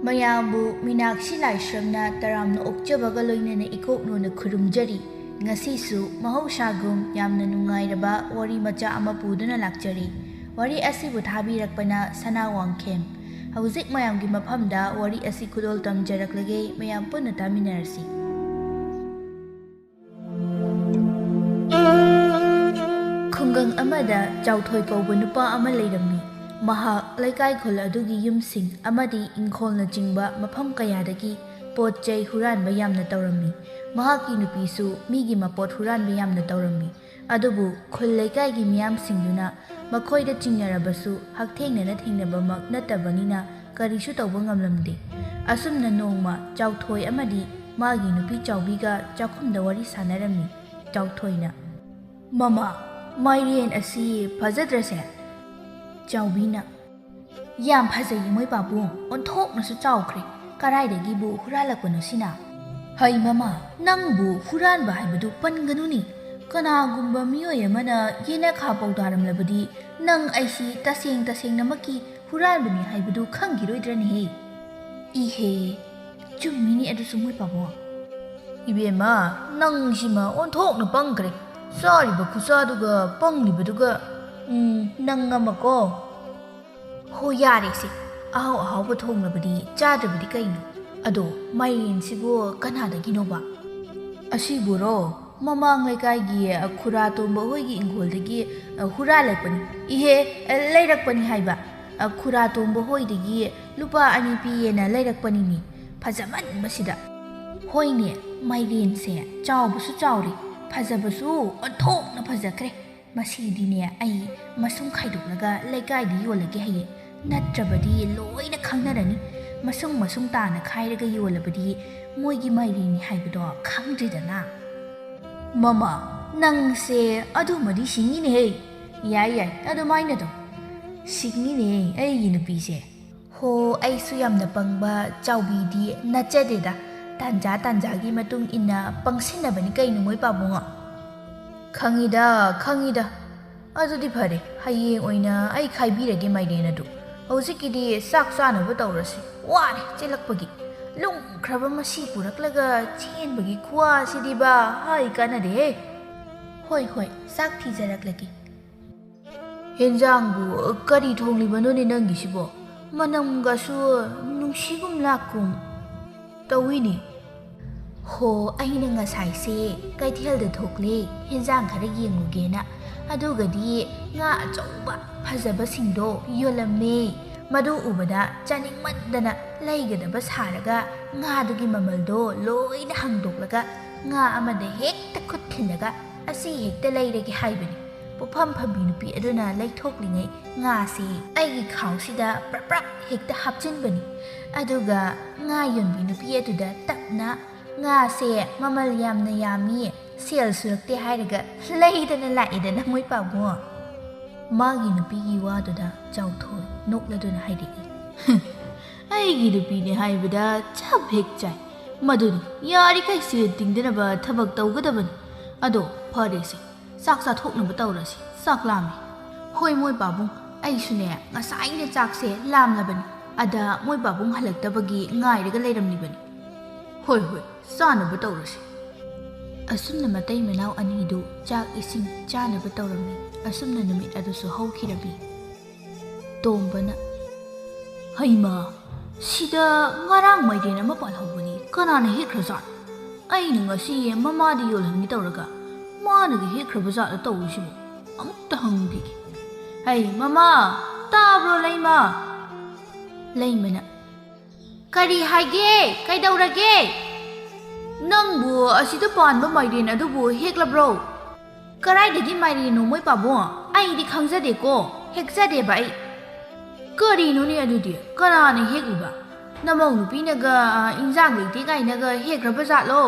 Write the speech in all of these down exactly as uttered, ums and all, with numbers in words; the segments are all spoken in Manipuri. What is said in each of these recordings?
ꯃꯌꯥꯝꯕꯨ ꯃꯤꯅꯥꯛꯁꯤ ꯂꯥꯏꯁ꯭ꯔꯝꯅ ꯇꯔꯥꯝꯅ ꯑꯣꯛꯆꯕꯒ ꯂꯣꯏꯅꯅ ꯏꯀꯣꯛꯅꯣꯅ ꯈꯨꯔꯨꯝꯖꯔꯤ꯫ ꯉꯁꯤꯁꯨ ꯃꯍꯧꯁꯥꯒꯨꯝ ꯌꯥꯝꯅ ꯅꯨꯡꯉꯥꯏꯔꯕ ꯋꯥꯔꯤ ꯃꯆꯥ ꯑꯃ ꯄꯨꯗꯨꯅ ꯂꯥꯛꯆꯔꯤ꯫ ꯋꯥꯔꯤ ꯑꯁꯤꯕꯨ ꯊꯥꯕꯤꯔꯛꯄꯅ ꯁꯅꯥ ꯋꯥꯡꯈꯦꯝ꯫ ꯍꯧꯖꯤꯛ ꯃꯌꯥꯝꯒꯤ ꯃꯐꯝꯗ ꯋꯥꯔꯤ ꯑꯁꯤ ꯈꯨꯗꯣꯜ ꯇꯝꯖꯔꯛꯂꯒꯦ, ꯃꯌꯥꯝ ꯄꯨꯟꯅ ꯇꯥꯃꯤꯟꯅꯔꯁꯤ꯫ ꯈꯨꯡꯒꯪ ꯑꯃꯗ ꯆꯥꯎꯊꯣꯏ ꯀꯧꯕ ꯅꯨꯄꯥ ꯑꯃ ꯂꯩꯔꯝꯃꯤ꯫ ꯃꯍꯥꯛ ꯂꯩꯀꯥꯏ ꯈꯨꯜ ꯑꯗꯨꯒꯤ ꯌꯨꯝꯁꯤꯡ ꯑꯃꯗꯤ ꯏꯪꯈꯣꯜꯅꯆꯤꯡꯕ ꯃꯐꯝ ꯀꯌꯥꯗꯒꯤ ꯄꯣꯠ ꯆꯩ ꯍꯨꯔꯥꯟꯕ ꯌꯥꯝꯅ ꯇꯧꯔꯝꯃꯤ꯫ ꯃꯍꯥꯛꯀꯤ ꯅꯨꯄꯤꯁꯨ ꯃꯤꯒꯤ ꯃꯄꯣꯠ ꯍꯨꯔꯥꯟꯕ ꯌꯥꯝꯅ ꯇꯧꯔꯝꯃꯤ꯫ ꯑꯗꯨꯕꯨ ꯈꯨꯜ ꯂꯩꯀꯥꯏꯒꯤ ꯃꯤꯌꯥꯝꯁꯤꯡꯗꯨꯅ ꯃꯈꯣꯏꯗ ꯆꯤꯡꯅꯔꯕꯁꯨ ꯍꯛꯊꯦꯡꯅꯅ ꯊꯦꯡꯅꯕꯃꯛ ꯅꯠꯇꯕꯅꯤꯅ ꯀꯔꯤꯁꯨ ꯇꯧꯕ ꯉꯝꯂꯝꯗꯦ꯫ ꯑꯁꯨꯝꯅ ꯅꯣꯡꯃ ꯆꯥꯎꯊꯣꯏ ꯑꯃꯗꯤ ꯃꯥꯒꯤ ꯅꯨꯄꯤ ꯆꯥꯎꯕꯤꯒ ꯆꯥꯛꯈꯨꯝꯗ ꯋꯥꯔꯤ ꯁꯥꯟꯅꯔꯝꯃꯤ꯫ ꯆꯥꯎꯊꯣꯏꯅ, "ꯃꯃꯥ, ꯃꯥꯏꯔꯦꯟ ꯑꯁꯤ ꯐꯖꯗ꯭ꯔꯁꯦ?" ꯆꯥꯎꯕꯤꯅ, "ꯌꯥꯝ ꯐꯖꯩ ꯏꯃꯣꯏ ꯄꯥꯕꯨꯡ, ꯑꯣꯟꯊꯣꯛꯅꯁꯨ ꯆꯥꯎꯈ꯭ꯔꯦ꯫ ꯀꯗꯥꯏꯗꯒꯤꯕꯨ ꯍꯨꯔꯥꯜꯂꯛꯄꯅꯣ ꯁꯤꯅ?" "ꯍꯩ ꯃꯃꯥ, ꯅꯪꯕꯨ ꯍꯨꯔꯥꯟꯕ ꯍꯥꯏꯕꯗꯨ ꯄꯟꯒꯅꯨꯅꯦ꯫ ꯀꯅꯥꯒꯨꯝꯕ ꯃꯤꯑꯣꯏ ꯑꯃꯅ ꯌꯦꯅꯈꯥ ꯄꯥꯎꯗꯥꯔꯝꯂꯕꯗꯤ ꯅꯪ ꯑꯩꯁꯤ ꯇꯁꯦꯡ ꯇꯁꯦꯡꯅꯃꯛꯀꯤ ꯍꯨꯔꯥꯟꯕꯅꯤ ꯍꯥꯏꯕꯗꯨ ꯈꯪꯈꯤꯔꯣꯏꯗ꯭ꯔꯅꯦꯍꯦ?" "ꯏꯍꯦ, ꯆꯨꯝꯃꯤꯅꯦ ꯑꯗꯨꯁꯨ ꯃꯣꯏ ꯄꯥꯕꯨꯡ꯫ ꯏꯕꯦꯝꯃ, ꯅꯪꯁꯤꯃ ꯑꯣꯟꯊꯣꯛꯅ ꯄꯪꯈ꯭ꯔꯦ꯫ ꯆꯥꯔꯤꯕ ꯈꯨꯆꯥꯗꯨꯒ ꯄꯪꯂꯤꯕꯗꯨꯒ꯫ ꯎꯝ, ꯅꯪ ꯑꯃꯀꯣ꯫ ꯍꯣ, ꯌꯥꯔꯦꯁꯦ꯫ ꯑꯍꯥꯎ ꯑꯍꯥꯎꯕ ꯊꯣꯡꯂꯕꯗꯤ ꯆꯥꯗ꯭ꯔꯕꯗꯤ ꯀꯩꯅꯣ? ꯑꯗꯣ ꯃꯥꯏꯔꯦꯟꯁꯤꯕꯨ ꯀꯅꯥꯗꯒꯤꯅꯣꯕ?" "ꯑꯁꯤꯕꯨꯔꯣ? ꯃꯃꯥꯡ ꯂꯩꯀꯥꯏꯒꯤ, ꯑ, ꯈꯨꯔꯥ ꯇꯣꯝꯕ ꯍꯣꯏꯒꯤ ꯏꯪꯈꯣꯜꯗꯒꯤ, ꯑ, ꯍꯨꯔꯥꯜꯂꯛꯄꯅꯤ꯫ ꯏꯍꯦ, ꯑ, ꯂꯩꯔꯛꯄꯅꯤ ꯍꯥꯏꯕ꯫ ꯑ, ꯈꯨꯔꯥ ꯇꯣꯝꯕ ꯍꯣꯏꯗꯒꯤ ꯂꯨꯄꯥ ꯑꯅꯤ ꯄꯤꯌꯦꯅ ꯂꯩꯔꯛꯄꯅꯤꯅꯦ꯫ ꯐꯖꯃꯟꯕꯁꯤꯗ꯫ ꯍꯣꯏꯅꯦ, ꯃꯥꯏꯔꯦꯟꯁꯦ ꯆꯥꯎꯕꯁꯨ ꯆꯥꯎꯔꯦ, ꯐꯖꯕꯁꯨ ꯑꯣꯟꯊꯣꯛꯅ ꯐꯖꯈ꯭ꯔꯦ꯫ ꯃꯁꯤꯗꯤꯅꯦ ꯑꯩ ꯃꯁꯨꯡ ꯈꯥꯏꯗꯣꯛꯂꯒ ꯂꯩꯀꯥꯏꯗ ꯌꯣꯜꯂꯒꯦ ꯍꯌꯦꯡ꯫ ꯅꯠꯇ꯭ꯔꯕꯗꯤ ꯂꯣꯏꯅ ꯈꯪꯅꯔꯅꯤ꯫ ꯃꯁꯨꯡ ꯃꯁꯨꯡ ꯇꯥꯅ ꯈꯥꯏꯔꯒ ꯌꯣꯜꯂꯕꯗꯤ ꯃꯣꯏꯒꯤ ꯃꯥꯏꯔꯦꯟꯅꯤ ꯍꯥꯏꯕꯗꯣ ꯈꯪꯗ꯭ꯔꯦꯗꯅ꯫" "ꯃꯃꯥ, ꯅꯪꯁꯦ ꯑꯗꯨꯃꯗꯤ ꯁꯤꯡꯉꯤꯅꯦꯍꯦ꯫ ꯌꯥꯏ, ꯌꯥꯏ, ꯑꯗꯨꯃꯥꯏꯅ ꯇꯧ꯫ ꯁꯤꯡꯉꯤꯅꯦ ꯑꯩꯒꯤ ꯅꯨꯄꯤꯁꯦ꯫" "ꯍꯣ, ꯑꯩꯁꯨ ꯌꯥꯝꯅ ꯄꯪꯕ ꯆꯥꯎꯕꯤꯗꯤ ꯅꯠꯆꯗꯦꯗ꯫ ꯇꯥꯟꯖꯥ ꯇꯥꯟꯖꯥꯒꯤ ꯃꯇꯨꯡ ꯏꯟꯅ ꯄꯪꯁꯤꯟꯅꯕꯅꯤ ꯀꯩꯅꯣ ꯃꯣꯏ ꯄꯥꯕꯨꯡ?" "ꯈꯪꯉꯤꯗ, ꯈꯪꯉꯤꯗ꯫ ꯑꯗꯨꯗꯤ ꯐꯔꯦ, ꯍꯌꯦꯡ ꯑꯣꯏꯅ ꯑꯩ ꯈꯥꯏꯕꯤꯔꯒꯦ ꯃꯥꯏꯔꯦꯟ ꯑꯗꯨ꯫ ꯍꯧꯖꯤꯛꯀꯤꯗꯤ ꯆꯥꯛ ꯆꯥꯅꯕ ꯇꯧꯔꯁꯤ꯫ ꯋꯥꯔꯦ ꯆꯦꯜꯂꯛꯄꯒꯤ꯫ ꯂꯨꯝꯈ꯭ꯔꯕ ꯃꯁꯤ ꯄꯨꯔꯛꯂꯒ ꯆꯦꯟꯕꯒꯤ ꯈꯨꯋꯥꯁꯤꯗꯤꯕ ꯍꯥꯏ ꯀꯥꯟꯅꯗꯦꯍꯦ꯫ ꯍꯣꯏ, ꯍꯣꯏ, ꯆꯥꯛ ꯊꯤꯖꯔꯛꯂꯒꯦ꯫ ꯍꯦꯟꯖꯥꯡꯕꯨ ꯀꯔꯤ ꯊꯣꯡꯂꯤꯕꯅꯣꯅꯦ ꯅꯪꯒꯤꯁꯤꯕꯣ? ꯃꯅꯝꯒꯁꯨ ꯅꯨꯡꯁꯤꯒꯨꯝ ꯂꯥꯛꯀꯨꯝ ꯇꯧꯏꯅꯦ꯫ ꯍꯣ, ꯑꯩꯅ ꯉꯁꯥꯏꯁꯦ ꯀꯩꯊꯦꯜꯗ ꯊꯣꯛꯂꯦ, ꯍꯦꯟꯖꯥꯡ ꯈꯔ ꯌꯦꯡꯉꯨꯒꯦꯅ꯫ ꯑꯗꯨꯒꯗꯤ ꯉꯥ ꯑꯆꯧꯕ ꯐꯖꯕꯁꯤꯡꯗꯣ ꯌꯣꯜꯂꯝꯃꯦ꯫ ꯃꯗꯨ ꯎꯕꯗ ꯆꯥꯅꯤꯡꯃꯟꯗꯅ ꯂꯩꯒꯗꯕ ꯁꯥꯔꯒ ꯉꯥꯗꯨꯒꯤ ꯃꯃꯜꯗꯣ ꯂꯣꯏꯅ ꯍꯪꯗꯣꯛꯂꯒ ꯉꯥ ꯑꯃꯗ ꯍꯦꯛꯇ ꯈꯨꯠ ꯊꯤꯜꯂꯒ "ꯑꯁꯤ ꯍꯦꯛꯇ ꯂꯩꯔꯒꯦ" ꯍꯥꯏꯕꯅꯤ꯫ ꯄꯨꯐꯝ ꯐꯝꯕꯤ ꯅꯨꯄꯤ ꯑꯗꯨꯅ ꯂꯩꯊꯣꯛꯂꯤꯉꯩ ꯉꯥꯁꯤ ꯑꯩꯒꯤ ꯈꯥꯎꯁꯤꯗ ꯄ꯭ꯔꯞ ꯄ꯭ꯔꯞ ꯍꯦꯛꯇ ꯍꯥꯞꯆꯤꯟꯕꯅꯤ꯫ ꯑꯗꯨꯒ ꯉꯥ ꯌꯣꯟꯕꯤ ꯅꯨꯄꯤ ꯑꯗꯨꯗ ꯇꯞꯅ "ꯉꯥꯁꯦ ꯃꯃꯜ ꯌꯥꯝꯅ ꯌꯥꯝꯃꯤ, ꯁꯦꯜ ꯁꯨꯔꯛꯇꯦ" ꯍꯥꯏꯔꯒ ꯂꯩꯗꯅ ꯂꯥꯛꯏꯗꯅ ꯃꯣꯏ ꯄꯥꯕꯨꯡ꯫ ꯃꯥꯒꯤ ꯅꯨꯄꯤꯒꯤ ꯋꯥꯗꯨꯗ ꯆꯥꯎꯊꯣꯏ ꯅꯣꯛꯂꯗꯨꯅ ꯍꯥꯏꯔꯛꯏ꯫ "ꯑꯩꯒꯤ ꯅꯨꯄꯤꯅꯦ ꯍꯥꯏꯕꯗ ꯆꯞ ꯍꯦꯛ ꯆꯥꯏ꯫ ꯃꯗꯨꯅꯤ, ꯌꯥꯔꯤꯈꯩ ꯁꯦꯜ ꯇꯤꯡꯗꯅꯕ ꯊꯕꯛ ꯇꯧꯒꯗꯕꯅꯤ꯫ ꯑꯗꯣ ꯐꯔꯦꯁꯦ, ꯆꯥꯛ ꯆꯥꯊꯣꯛꯅꯕ ꯇꯧꯔꯁꯤ, ꯆꯥꯛ ꯂꯥꯝꯃꯦ꯫" "ꯍꯣꯏ ꯃꯣꯏ ꯄꯥꯕꯨꯡ, ꯑꯩꯁꯨꯅꯦ ꯉꯁꯥꯏꯅ ꯆꯥꯛꯁꯦ ꯂꯥꯝꯂꯕꯅꯤ꯫ ꯑꯗ ꯃꯣꯏ ꯄꯥꯕꯨꯡ ꯍꯜꯂꯛꯇꯕꯒꯤ ꯉꯥꯏꯔꯒ ꯂꯩꯔꯝꯂꯤꯕꯅꯤ꯫" "ꯍꯣꯏ ꯍꯣꯏ, ꯆꯥꯅꯕ ꯇꯧꯔꯁꯤ꯫" ꯑꯁꯨꯝꯅ ꯃꯇꯩ ꯃꯅꯥꯎ ꯑꯅꯤꯗꯨ ꯆꯥꯛ ꯏꯁꯤꯡ ꯆꯥꯅꯕ ꯇꯧꯔꯝꯃꯤ꯫ ꯑꯁꯨꯝꯅ ꯅꯨꯃꯤꯠ ꯑꯗꯨꯁꯨ ꯍꯧꯈꯤꯔꯝꯃꯤ꯫ ꯇꯣꯝꯕꯅ, "ꯍꯩꯃꯥ, ꯁꯤꯗ ꯉꯔꯥꯡ ꯃꯥꯏꯔꯦꯟ ꯑꯃ ꯄꯥꯜꯍꯧꯕꯅꯤ, ꯀꯅꯥꯅ ꯍꯦꯛꯈ꯭ꯔꯖꯥꯠꯅꯣ? ꯑꯩꯅ ꯉꯁꯤ ꯃꯃꯥꯗ ꯌꯣꯜꯍꯟꯒꯦ ꯇꯧꯔꯒ ꯃꯥꯅꯒ ꯍꯦꯛꯈ꯭ꯔꯕ ꯖꯥꯠꯂ ꯇꯧꯔꯤꯁꯤꯕꯨ? ꯑꯃꯨꯛꯇ ꯍꯪꯕꯤꯒꯦ꯫ ꯍꯩ, ꯃꯃꯥ, ꯇꯥꯕ꯭ꯔꯣ ꯂꯩꯃ?" ꯂꯩꯃꯅ, "ꯀꯔꯤ ꯍꯥꯏꯒꯦ? ꯀꯩꯗꯧꯔꯒꯦ? ꯅꯪꯕꯨ ꯑꯁꯤꯗ ꯄꯥꯟꯕ ꯃꯥꯏꯔꯦꯟ ꯑꯗꯨꯕꯨ ꯍꯦꯛꯂꯕ꯭ꯔꯣ?" "ꯀꯔꯥꯏꯗꯒꯤ ꯃꯥꯏꯔꯦꯟꯅꯣ ꯃꯣꯏ ꯄꯥꯕꯨꯡ? ꯑꯩꯗꯤ ꯈꯪꯖꯗꯦꯀꯣ, ꯍꯦꯛꯆꯗꯦꯕ ꯑꯩ꯫" "ꯀꯔꯤꯅꯣꯅꯦ ꯑꯗꯨꯗꯤ? ꯀꯅꯥꯅ ꯍꯦꯛꯂꯤꯕ? ꯅꯃꯧ ꯅꯨꯄꯤꯅꯒ, ꯑ, ꯏꯟꯖꯥꯡ ꯂꯩꯇꯦ ꯀꯥꯏꯅꯒ ꯍꯦꯛꯈ꯭ꯔꯕ ꯖꯥꯠꯂꯣ?"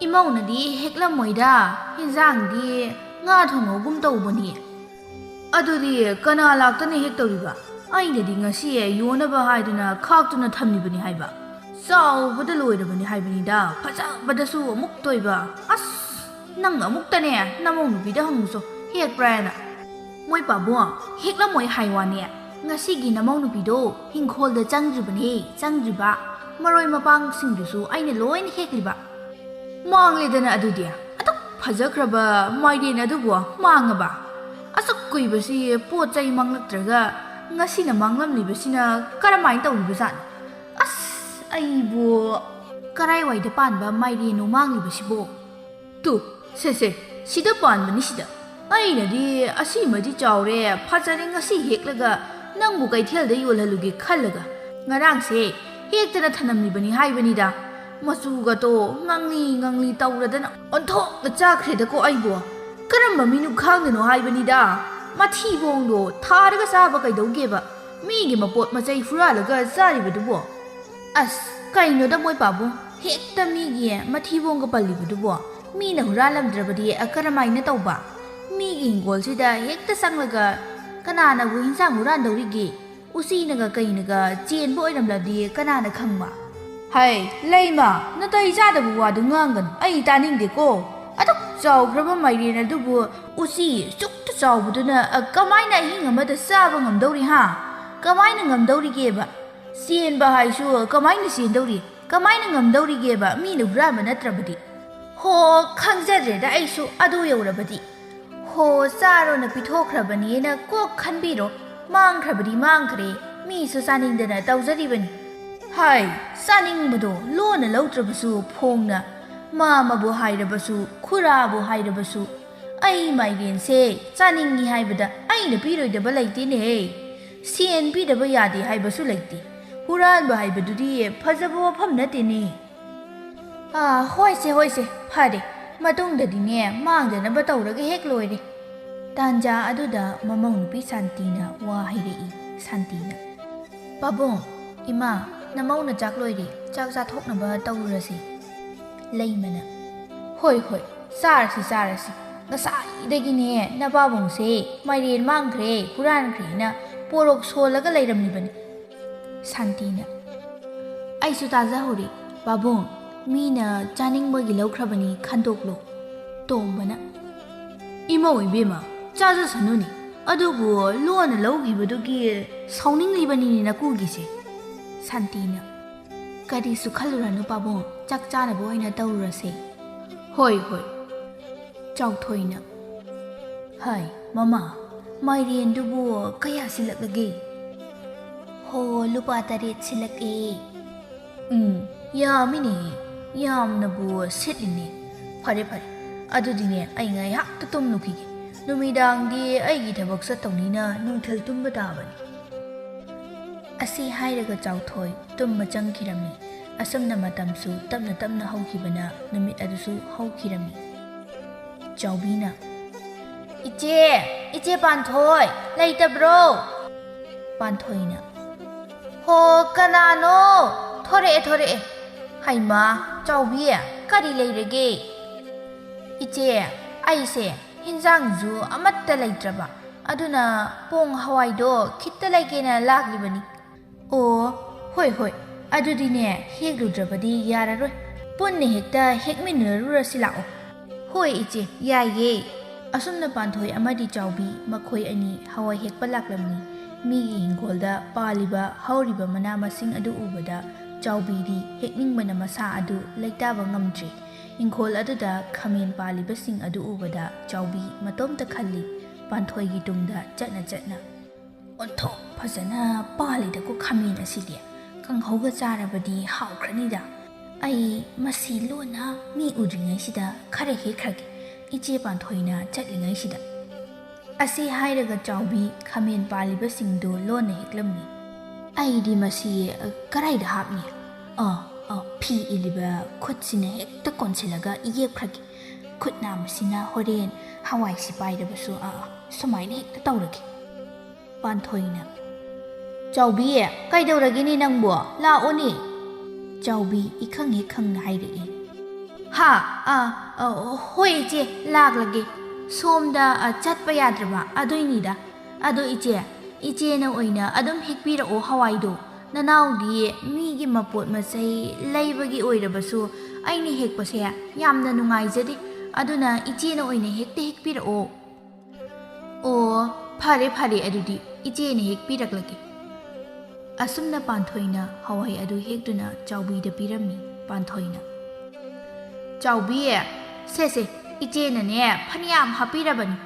"ꯏꯃꯧꯅꯗꯤ ꯍꯦꯛꯂꯝꯃꯣꯏꯗ, ꯏꯟꯖꯥꯡꯗꯤ ꯉꯥ ꯊꯣꯡꯍꯧꯒꯨꯝ ꯇꯧꯕꯅꯤ꯫" "ꯑꯗꯨꯗꯤ ꯀꯅꯥ ꯂꯥꯛꯇꯅ ꯍꯦꯛꯇꯧꯔꯤꯕ? ꯑꯩꯅꯗꯤ ꯉꯁꯤ ꯌꯣꯟꯅꯕ ꯍꯥꯏꯗꯨꯅ ꯈꯥꯛꯇꯨꯅ ꯊꯝꯂꯤꯕꯅꯤ ꯍꯥꯏꯕ꯫ ꯆꯥꯎꯕꯗ ꯂꯣꯏꯔꯕꯅꯤ ꯍꯥꯏꯕꯅꯤꯗ, ꯐꯖꯕꯗꯁꯨ ꯑꯃꯨꯛ ꯇꯣꯏꯕ꯫ ꯑꯁ, ꯅꯪ ꯑꯃꯨꯛꯇꯅꯦ ꯅꯃꯧ ꯅꯨꯄꯤꯗ ꯍꯪꯉꯨꯆꯣ, ꯍꯦꯛꯄ꯭ꯔꯥ ꯍꯥꯏꯅ꯫ ꯃꯣꯏ ꯄꯥꯕꯨꯡ, ꯍꯦꯛꯂꯝꯃꯣꯏ ꯍꯥꯏ ꯋꯥꯅꯦ꯫ "ꯉꯁꯤꯒꯤ ꯅꯃꯧ ꯅꯨꯄꯤꯗꯣ ꯏꯪꯈꯣꯜꯗ ꯆꯪꯗ꯭ꯔꯤꯕꯅꯦ, ꯆꯪꯗ꯭ꯔꯤꯕ꯫ ꯃꯔꯣꯏ ꯃꯄꯥꯡꯁꯤꯡꯗꯨꯁꯨ ꯑꯩꯅ ꯂꯣꯏꯅ ꯍꯦꯛꯂꯤꯕ꯫ ꯃꯥꯡꯂꯦꯗꯅ ꯑꯗꯨꯗꯤ꯫ ꯑꯗꯨꯛ ꯐꯖꯈ꯭ꯔꯕ ꯃꯥꯏꯔꯦꯟ ꯑꯗꯨꯕꯨ ꯃꯥꯡꯉꯕ? ꯑꯁꯨꯛ ꯀꯨꯏꯕꯁꯤ ꯄꯣꯠ ꯆꯩ ꯃꯥꯡꯂꯛꯇ꯭ꯔꯒ ꯉꯁꯤꯅ ꯃꯥꯡꯂꯝꯂꯤꯕꯁꯤꯅ ꯀꯔꯝꯍꯥꯏꯅ ꯇꯧꯔꯤꯕꯖꯥꯠꯅꯣ? ꯑꯁ, ꯑꯩꯕꯨ ꯀꯔꯥꯏꯋꯥꯏꯗ ꯄꯥꯟꯕ ꯃꯥꯏꯔꯦꯟꯅꯣ ꯃꯥꯡꯂꯤꯕꯁꯤꯕꯣ?" "ꯇꯨ, ꯁꯦ, ꯁꯦ, ꯁꯤꯗ ꯄꯥꯟꯕꯅꯤ ꯁꯤꯗ꯫ ꯑꯩꯅꯗꯤ ꯑꯁꯤꯃꯗꯤ ꯆꯥꯎꯔꯦ, ꯐꯖꯔꯦ, ꯉꯁꯤ ꯍꯦꯛꯂꯒ ꯅꯪꯕꯨ ꯀꯩꯊꯦꯜꯗ ꯌꯣꯜꯍꯜꯂꯨꯒꯦ ꯈꯜꯂꯒ ꯉꯔꯥꯡꯁꯦ ꯍꯦꯛꯇꯅ ꯊꯅꯝꯂꯤꯕꯅꯤ ꯍꯥꯏꯕꯅꯤꯗ꯫ ꯃꯆꯨꯒꯇꯣ ꯉꯥꯡꯂꯤ ꯉꯥꯡꯂꯤ ꯇꯧꯔꯗꯅ ꯑꯣꯟꯊꯣꯛꯅ ꯆꯥꯈ꯭ꯔꯦꯗꯀꯣ ꯑꯩꯕꯨ꯫ ꯀꯔꯝꯕ ꯃꯤꯅꯨꯈꯥꯡꯗꯅꯣ ꯍꯥꯏꯕꯅꯤꯗ꯫ ꯃꯊꯤꯕꯣꯡꯗꯣ ꯊꯥꯔꯒ ꯆꯥꯕ ꯀꯩꯗꯧꯒꯦꯕ? ꯃꯤꯒꯤ ꯃꯄꯣꯠ ꯃꯆꯩ ꯍꯨꯔꯥꯜꯂꯒ ꯆꯥꯔꯤꯕꯗꯨꯕꯣ?" "ꯑꯁ, ꯀꯩꯅꯣꯗ ꯃꯣꯏ ꯄꯥꯕꯨꯡ, ꯍꯦꯛꯇ ꯃꯤꯒꯤ ꯃꯊꯤꯕꯣꯡꯒ ꯄꯜꯂꯤꯕꯗꯨꯕꯣ? ꯃꯤꯅ ꯍꯨꯔꯥꯜꯂꯝꯗ꯭ꯔꯕꯗꯤ ꯀꯔꯝꯍꯥꯏꯅ ꯇꯧꯕ? ꯃꯤꯒꯤ ꯍꯤꯡꯒꯣꯜꯁꯤꯗ ꯍꯦꯛꯇ ꯆꯪꯂꯒ ꯀꯅꯥꯅꯕꯨ ꯍꯤꯟꯖꯥꯡ ꯍꯨꯔꯥꯟꯗꯧꯔꯤꯒꯦ? ꯎꯆꯤꯅꯒ ꯀꯩꯅꯒ ꯆꯦꯟꯕ ꯑꯣꯏꯔꯝꯂꯗꯤ ꯀꯅꯥꯅ ꯈꯪꯕ?" "ꯍꯩ, ꯂꯩꯃ, ꯅꯇꯩ ꯆꯥꯗꯕ ꯋꯥꯗꯨ ꯉꯥꯡꯒꯅꯨ, ꯑꯩ ꯇꯥꯅꯤꯡꯗꯦꯀꯣ꯫ ꯑꯗꯨꯛ ꯆꯥꯎꯈ꯭ꯔꯕ ꯃꯥꯏꯔꯦꯟ ꯑꯗꯨꯕꯨ ꯎꯆꯤ ꯁꯨꯛꯇ ꯆꯥꯎꯕꯗꯨꯅ, ꯑ, ꯀꯃꯥꯏꯅ ꯑꯍꯤꯡ ꯑꯃꯗ ꯆꯥꯕ ꯉꯝꯗꯧꯔꯤ, ꯍꯥ? ꯀꯃꯥꯏꯅ ꯉꯝꯗꯧꯔꯤꯒꯦꯕ? ꯆꯦꯟꯕ ꯍꯥꯏꯁꯨ ꯀꯃꯥꯏꯅ ꯆꯦꯟꯗꯧꯔꯤ? ꯀꯃꯥꯏꯅ ꯉꯝꯗꯧꯔꯤꯒꯦꯕ, ꯃꯤꯅ ꯍꯨꯔꯥꯟꯕ ꯅꯠꯇ꯭ꯔꯕꯗꯤ?" "ꯍꯣ, ꯈꯪꯖꯗ꯭ꯔꯦꯗ ꯑꯩꯁꯨ ꯑꯗꯨ ꯌꯧꯔꯕꯗꯤ꯫ ꯍꯣ, ꯆꯥꯔꯣꯅ ꯄꯤꯊꯣꯛꯈ꯭ꯔꯕꯅꯦꯅ ꯀꯣꯛ ꯈꯟꯕꯤꯔꯣ, ꯃꯥꯡꯈ꯭ꯔꯕꯗꯤ ꯃꯥꯡꯈ꯭ꯔꯦ, ꯃꯤꯁꯨ ꯆꯥꯅꯤꯡꯗꯅ ꯇꯧꯖꯔꯤꯕꯅꯤ꯫ ꯍꯥꯏ, ꯆꯥꯅꯤꯡꯕꯗꯣ ꯂꯣꯟꯅ ꯂꯧꯗ꯭ꯔꯕꯁꯨ ꯐꯣꯡꯅ, ꯃꯥꯃꯕꯨ ꯍꯥꯏꯔꯕꯁꯨ, ꯈꯨꯔꯥꯕꯨ ꯍꯥꯏꯔꯕꯁꯨ, ꯑꯩ ꯃꯥꯏꯔꯦꯟꯁꯦ ꯆꯥꯅꯤꯡꯉꯤ ꯍꯥꯏꯕꯗ ꯑꯩꯅ ꯄꯤꯔꯣꯏꯗꯕ ꯂꯩꯇꯦꯅꯦꯍꯦ꯫ ꯁꯦꯟ ꯄꯤꯗꯕ ꯌꯥꯗꯦ ꯍꯥꯏꯕꯁꯨ ꯂꯩꯇꯦ꯫ ꯍꯨꯔꯥꯟꯕ ꯍꯥꯏꯕꯗꯨꯗꯤ ꯐꯖꯕ ꯋꯥꯐꯝ ꯅꯠꯇꯦꯅꯦ꯫" "ꯑꯥ, ꯍꯣꯏꯁꯦ, ꯍꯣꯏꯁꯦ, ꯐꯔꯦ꯫ ꯃꯇꯨꯡꯗꯗꯤꯅꯦ, ꯃꯥꯡꯗꯅꯕ ꯇꯧꯔꯒ ꯍꯦꯛ ꯂꯣꯏꯔꯦ꯫" ꯇꯥꯟꯖꯥ ꯑꯗꯨꯗ ꯃꯃꯧ ꯅꯨꯄꯤ ꯁꯥꯟꯇꯤꯅ ꯋꯥ ꯍꯥꯏꯔꯛꯏ꯫ ꯁꯥꯟꯇꯤꯅ, "ꯄꯥꯕꯨꯡ, ꯏꯃꯥ, ꯅꯃꯧꯅ ꯆꯥꯛ ꯂꯣꯏꯔꯦ, ꯆꯥꯛ ꯆꯥꯊꯣꯛꯅꯕ ꯇꯧꯔꯨꯔꯁꯤ꯫" ꯂꯩꯃꯅ, "ꯍꯣꯏ, ꯍꯣꯏ, ꯆꯥꯔꯁꯤ, ꯆꯥꯔꯁꯤ꯫ ꯉꯁꯥꯏꯗꯒꯤꯅꯦ ꯅꯄꯥꯕꯨꯡꯁꯦ ꯃꯥꯏꯔꯦꯟ ꯃꯥꯡꯈ꯭ꯔꯦ, ꯍꯨꯔꯥꯟꯈ꯭ꯔꯦꯅ ꯄꯣꯔꯣꯛ ꯁꯣꯜꯂꯒ ꯂꯩꯔꯝꯂꯤꯕꯅꯤ꯫" ꯁꯥꯟꯇꯤꯅ, "ꯑꯩꯁꯨ ꯇꯥꯖꯍꯧꯔꯦ꯫ ꯄꯥꯕꯨꯡ, ꯃꯤꯅ ꯆꯥꯅꯤꯡꯕꯒꯤ ꯂꯧꯈ꯭ꯔꯕꯅꯤ, ꯈꯟꯗꯣꯛꯂꯣ꯫" ꯇꯣꯝꯕꯅ, "ꯏꯃꯧ ꯏꯕꯦꯝꯃ, ꯆꯥꯖꯁꯅꯨꯅꯦ꯫ ꯑꯗꯨꯕꯨ ꯂꯣꯟꯅ ꯂꯧꯈꯤꯕꯗꯨꯒꯤ ꯁꯥꯎꯅꯤꯡꯂꯤꯕꯅꯤꯅꯦ ꯅꯀꯨꯒꯤꯁꯦ꯫ ꯁꯥꯟꯇꯤꯅ, "ꯀꯔꯤꯁꯨ ꯈꯜꯂꯨꯔꯅꯨ ꯄꯥꯕꯨꯡ, ꯆꯥꯛ ꯆꯥꯅꯕ ꯑꯣꯏꯅ ꯇꯧꯔꯨꯔꯁꯦ"꯫ "ꯍꯣꯏ, ꯍꯣꯏ"꯫ ꯆꯥꯎꯊꯣꯏꯅ, "ꯍꯥꯏ, ꯃꯃꯥ, ꯃꯥꯏꯔꯦꯟꯗꯨꯕꯨ ꯀꯌꯥ ꯁꯤꯜꯂꯛꯂꯒꯦ?" "ꯍꯣ, ꯂꯨꯄꯥ ꯇꯔꯦꯠ ꯁꯤꯜꯂꯛꯑꯦ"꯫ "ꯎꯝ, ꯌꯥꯝꯃꯤꯅꯦ, ꯌꯥꯝꯅꯕꯨ ꯁꯤꯠꯂꯤꯅꯦ꯫ ꯐꯔꯦ, ꯐꯔꯦ, ꯑꯗꯨꯗꯤꯅꯦ, ꯑꯩ ꯉꯥꯏꯍꯥꯛꯇ ꯇꯨꯝꯂꯨꯈꯤꯒꯦ꯫ ꯅꯨꯃꯤꯗꯥꯡꯗꯤ ꯑꯩꯒꯤ ꯊꯕꯛ ꯆꯠꯇꯧꯅꯤꯅ ꯅꯨꯡꯊꯤꯜ ꯇꯨꯝꯕ ꯇꯥꯕꯅꯤ"꯫ ꯑꯁꯤ ꯍꯥꯏꯔꯒ ꯆꯥꯎꯊꯣꯏ ꯇꯨꯝꯕ ꯆꯪꯈꯤꯔꯝꯃꯤ꯫ ꯑꯁꯨꯝꯅ ꯃꯇꯝꯁꯨ ꯇꯞꯅ ꯇꯞꯅ ꯍꯧꯈꯤꯕꯅ ꯅꯨꯃꯤꯠ ꯑꯗꯨꯁꯨ ꯍꯧꯈꯤꯔꯝꯃꯤ꯫ ꯆꯥꯎꯕꯤꯅ, "ꯏꯆꯦ, ꯏꯆꯦ ꯄꯥꯟꯊꯣꯏ, ꯂꯩꯇꯕ꯭ꯔꯣ?" ꯄꯥꯟꯊꯣꯏꯅ, "ꯍꯣ, ꯀꯅꯥꯅꯣ? ꯊꯣꯔꯛꯑꯦ, ꯊꯣꯔꯛꯑꯦ꯫ ꯍꯩꯃꯥ, ꯆꯥꯎꯕꯤ, ꯀꯔꯤ ꯂꯩꯔꯒꯦ?" "ꯏꯆꯦ, ꯑꯩꯁꯦ ꯍꯤꯟꯖꯥꯡꯁꯨ ꯑꯃꯠꯇ ꯂꯩꯇ꯭ꯔꯕ, ꯑꯗꯨꯅ ꯄꯣꯡ ꯍꯋꯥꯏꯗꯣ ꯈꯤꯠꯇ ꯂꯩꯒꯦꯅ ꯂꯥꯛꯂꯤꯕꯅꯤ"꯫ "ꯑꯣ, ꯍꯣꯏ, ꯍꯣꯏ, ꯑꯗꯨꯗꯤꯅꯦ, ꯍꯦꯛꯂꯨꯗ꯭ꯔꯕꯗꯤ ꯌꯥꯔꯔꯣꯏ꯫ ꯄꯨꯟꯅ ꯍꯦꯛꯇ ꯍꯦꯛꯃꯤꯟꯅꯔꯨꯔꯁꯤ ꯂꯥꯛꯑꯣ"꯫ "ꯍꯣꯏ ꯏꯆꯦ, ꯌꯥꯏꯌꯦ"꯫ ꯑꯁꯨꯝꯅ ꯄꯥꯟꯊꯣꯏ ꯑꯃꯗꯤ ꯆꯥꯎꯕꯤ ꯃꯈꯣꯏ ꯑꯅꯤ ꯍꯋꯥꯏ ꯍꯦꯛꯄ ꯂꯥꯛꯂꯝꯃꯤ꯫ ꯃꯤꯒꯤ ꯍꯤꯡꯒꯣꯜꯗ ꯄꯥꯜꯂꯤꯕ ꯍꯧꯔꯤꯕ ꯃꯅꯥ ꯃꯁꯤꯡ ꯑꯗꯨ ꯎꯕꯗ ꯆꯥꯎꯕꯤꯗꯤ ꯍꯦꯛꯅꯤꯡꯕꯅ ꯃꯁꯥ ꯑꯗꯨ ꯂꯩꯇꯥꯕ ꯉꯝꯗ꯭ꯔꯦ꯫ ꯍꯤꯡꯈꯣꯜ ꯑꯗꯨꯗ ꯈꯥꯃꯦꯟ ꯄꯥꯜꯂꯤꯕꯁꯤꯡ ꯑꯗꯨ ꯎꯕꯗ ꯆꯥꯎꯕꯤ ꯃꯇꯣꯝꯇ ꯈꯜꯂꯤ, ꯄꯥꯟꯊꯣꯏꯒꯤ ꯇꯨꯡꯗ ꯆꯠꯅ ꯆꯠꯅ꯫ "ꯑꯣꯟꯊꯣꯛ ꯐꯖꯅ ꯄꯥꯜꯂꯤꯗꯀꯣ ꯈꯥꯃꯦꯟ ꯑꯁꯤꯗꯤ꯫ ꯀꯥꯡꯍꯧꯒ ꯆꯥꯔꯕꯗꯤ ꯍꯥꯎꯈ꯭ꯔꯅꯤꯗ꯫ ꯑꯩ ꯃꯁꯤ ꯂꯣꯟꯅ ꯃꯤ ꯎꯗ꯭ꯔꯤꯉꯩꯁꯤꯗ ꯈꯔ ꯍꯦꯛꯈ꯭ꯔꯒꯦ, ꯏꯆꯦ ꯄꯥꯟꯊꯣꯏꯅ ꯆꯠꯂꯤꯉꯩꯁꯤꯗ"꯫ ꯑꯁꯤ ꯍꯥꯏꯔꯒ ꯆꯥꯎꯕꯤ ꯈꯥꯃꯦꯟ ꯄꯥꯜꯂꯤꯕꯁꯤꯡꯗꯨ ꯂꯣꯟꯅ ꯍꯦꯛꯂꯝꯃꯤ꯫ "ꯑꯩꯗꯤ ꯃꯁꯤ, ꯑ, ꯀꯔꯥꯏꯗ ꯍꯥꯞꯅꯤ? ꯑ, ꯑ, ꯐꯤ ꯏꯜꯂꯤꯕ ꯈꯨꯠꯁꯤꯅ ꯍꯦꯛꯇ ꯀꯣꯟꯁꯤꯜꯂꯒ ꯌꯦꯛꯈ꯭ꯔꯒꯦ꯫ ꯈꯨꯠ ꯅꯥꯝꯃꯁꯤꯅ ꯍꯣꯔꯦꯟ ꯍꯋꯥꯏꯁꯤ ꯄꯥꯏꯔꯕꯁꯨ, ꯑ, ꯑ, ꯁꯨꯃꯥꯏꯅ ꯍꯦꯛꯇ ꯇꯧꯔꯒꯦ"꯫ ꯄꯥꯟꯊꯣꯏꯅ, "ꯆꯥꯎꯕꯤ, ꯀꯩꯗꯧꯔꯒꯦꯅꯦ ꯅꯪꯕꯣ? ꯂꯥꯛꯑꯣꯅꯦ"꯫ ꯆꯥꯎꯕꯤ ꯏꯈꯪ ꯍꯦꯛ ꯈꯪꯅ ꯍꯥꯏꯔꯛꯏ꯫ "ꯍꯥ? ꯑ, ꯑ, ꯍꯣꯏ ꯏꯆꯦ, ꯂꯥꯛꯂꯒꯦ꯫ ꯁꯣꯝꯗ, ꯑ, ꯆꯠꯄ ꯌꯥꯗ꯭ꯔꯕ ꯑꯗꯨꯏꯅꯤꯗ꯫ ꯑꯗꯣ ꯏꯆꯦ, ꯏꯆꯦꯅ ꯑꯣꯏꯅ ꯑꯗꯨꯝ ꯍꯦꯛꯄꯤꯔꯛꯑꯣ ꯍꯋꯥꯏꯗꯣ꯫ ꯅꯅꯥꯎꯗꯤ ꯃꯤꯒꯤ ꯃꯄꯣꯠ ꯃꯆꯩ ꯂꯩꯕꯒꯤ ꯑꯣꯏꯔꯕꯁꯨ ꯑꯩꯅ ꯍꯦꯛꯄꯁꯦ ꯌꯥꯝꯅ ꯅꯨꯡꯉꯥꯏꯖꯗꯦ꯫ ꯑꯗꯨꯅ ꯏꯆꯦꯅ ꯑꯣꯏꯅ ꯍꯦꯛꯇ ꯍꯦꯛꯄꯤꯔꯛꯑꯣ"꯫ "ꯑꯣ, "ꯐꯔꯦ, ꯐꯔꯦ, ꯑꯗꯨꯗꯤ ꯏꯆꯦꯅ ꯍꯦꯛ ꯄꯤꯔꯛꯂꯒꯦ꯫" ꯑꯁꯨꯝꯅ ꯄꯥꯟꯊꯣꯏꯅ ꯍꯋꯥꯏ ꯑꯗꯨ ꯍꯦꯛꯇꯨꯅ ꯆꯥꯎꯕꯤꯗ ꯄꯤꯔꯝꯃꯤ꯫ ꯄꯥꯟꯊꯣꯏꯅ, "ꯆꯥꯎꯕꯤ, ꯁꯦ, ꯁꯦ, ꯏꯆꯦꯅꯅꯦ ꯐꯅꯌꯥꯝ ꯍꯥꯞꯄꯤꯔꯕꯅꯤ꯫"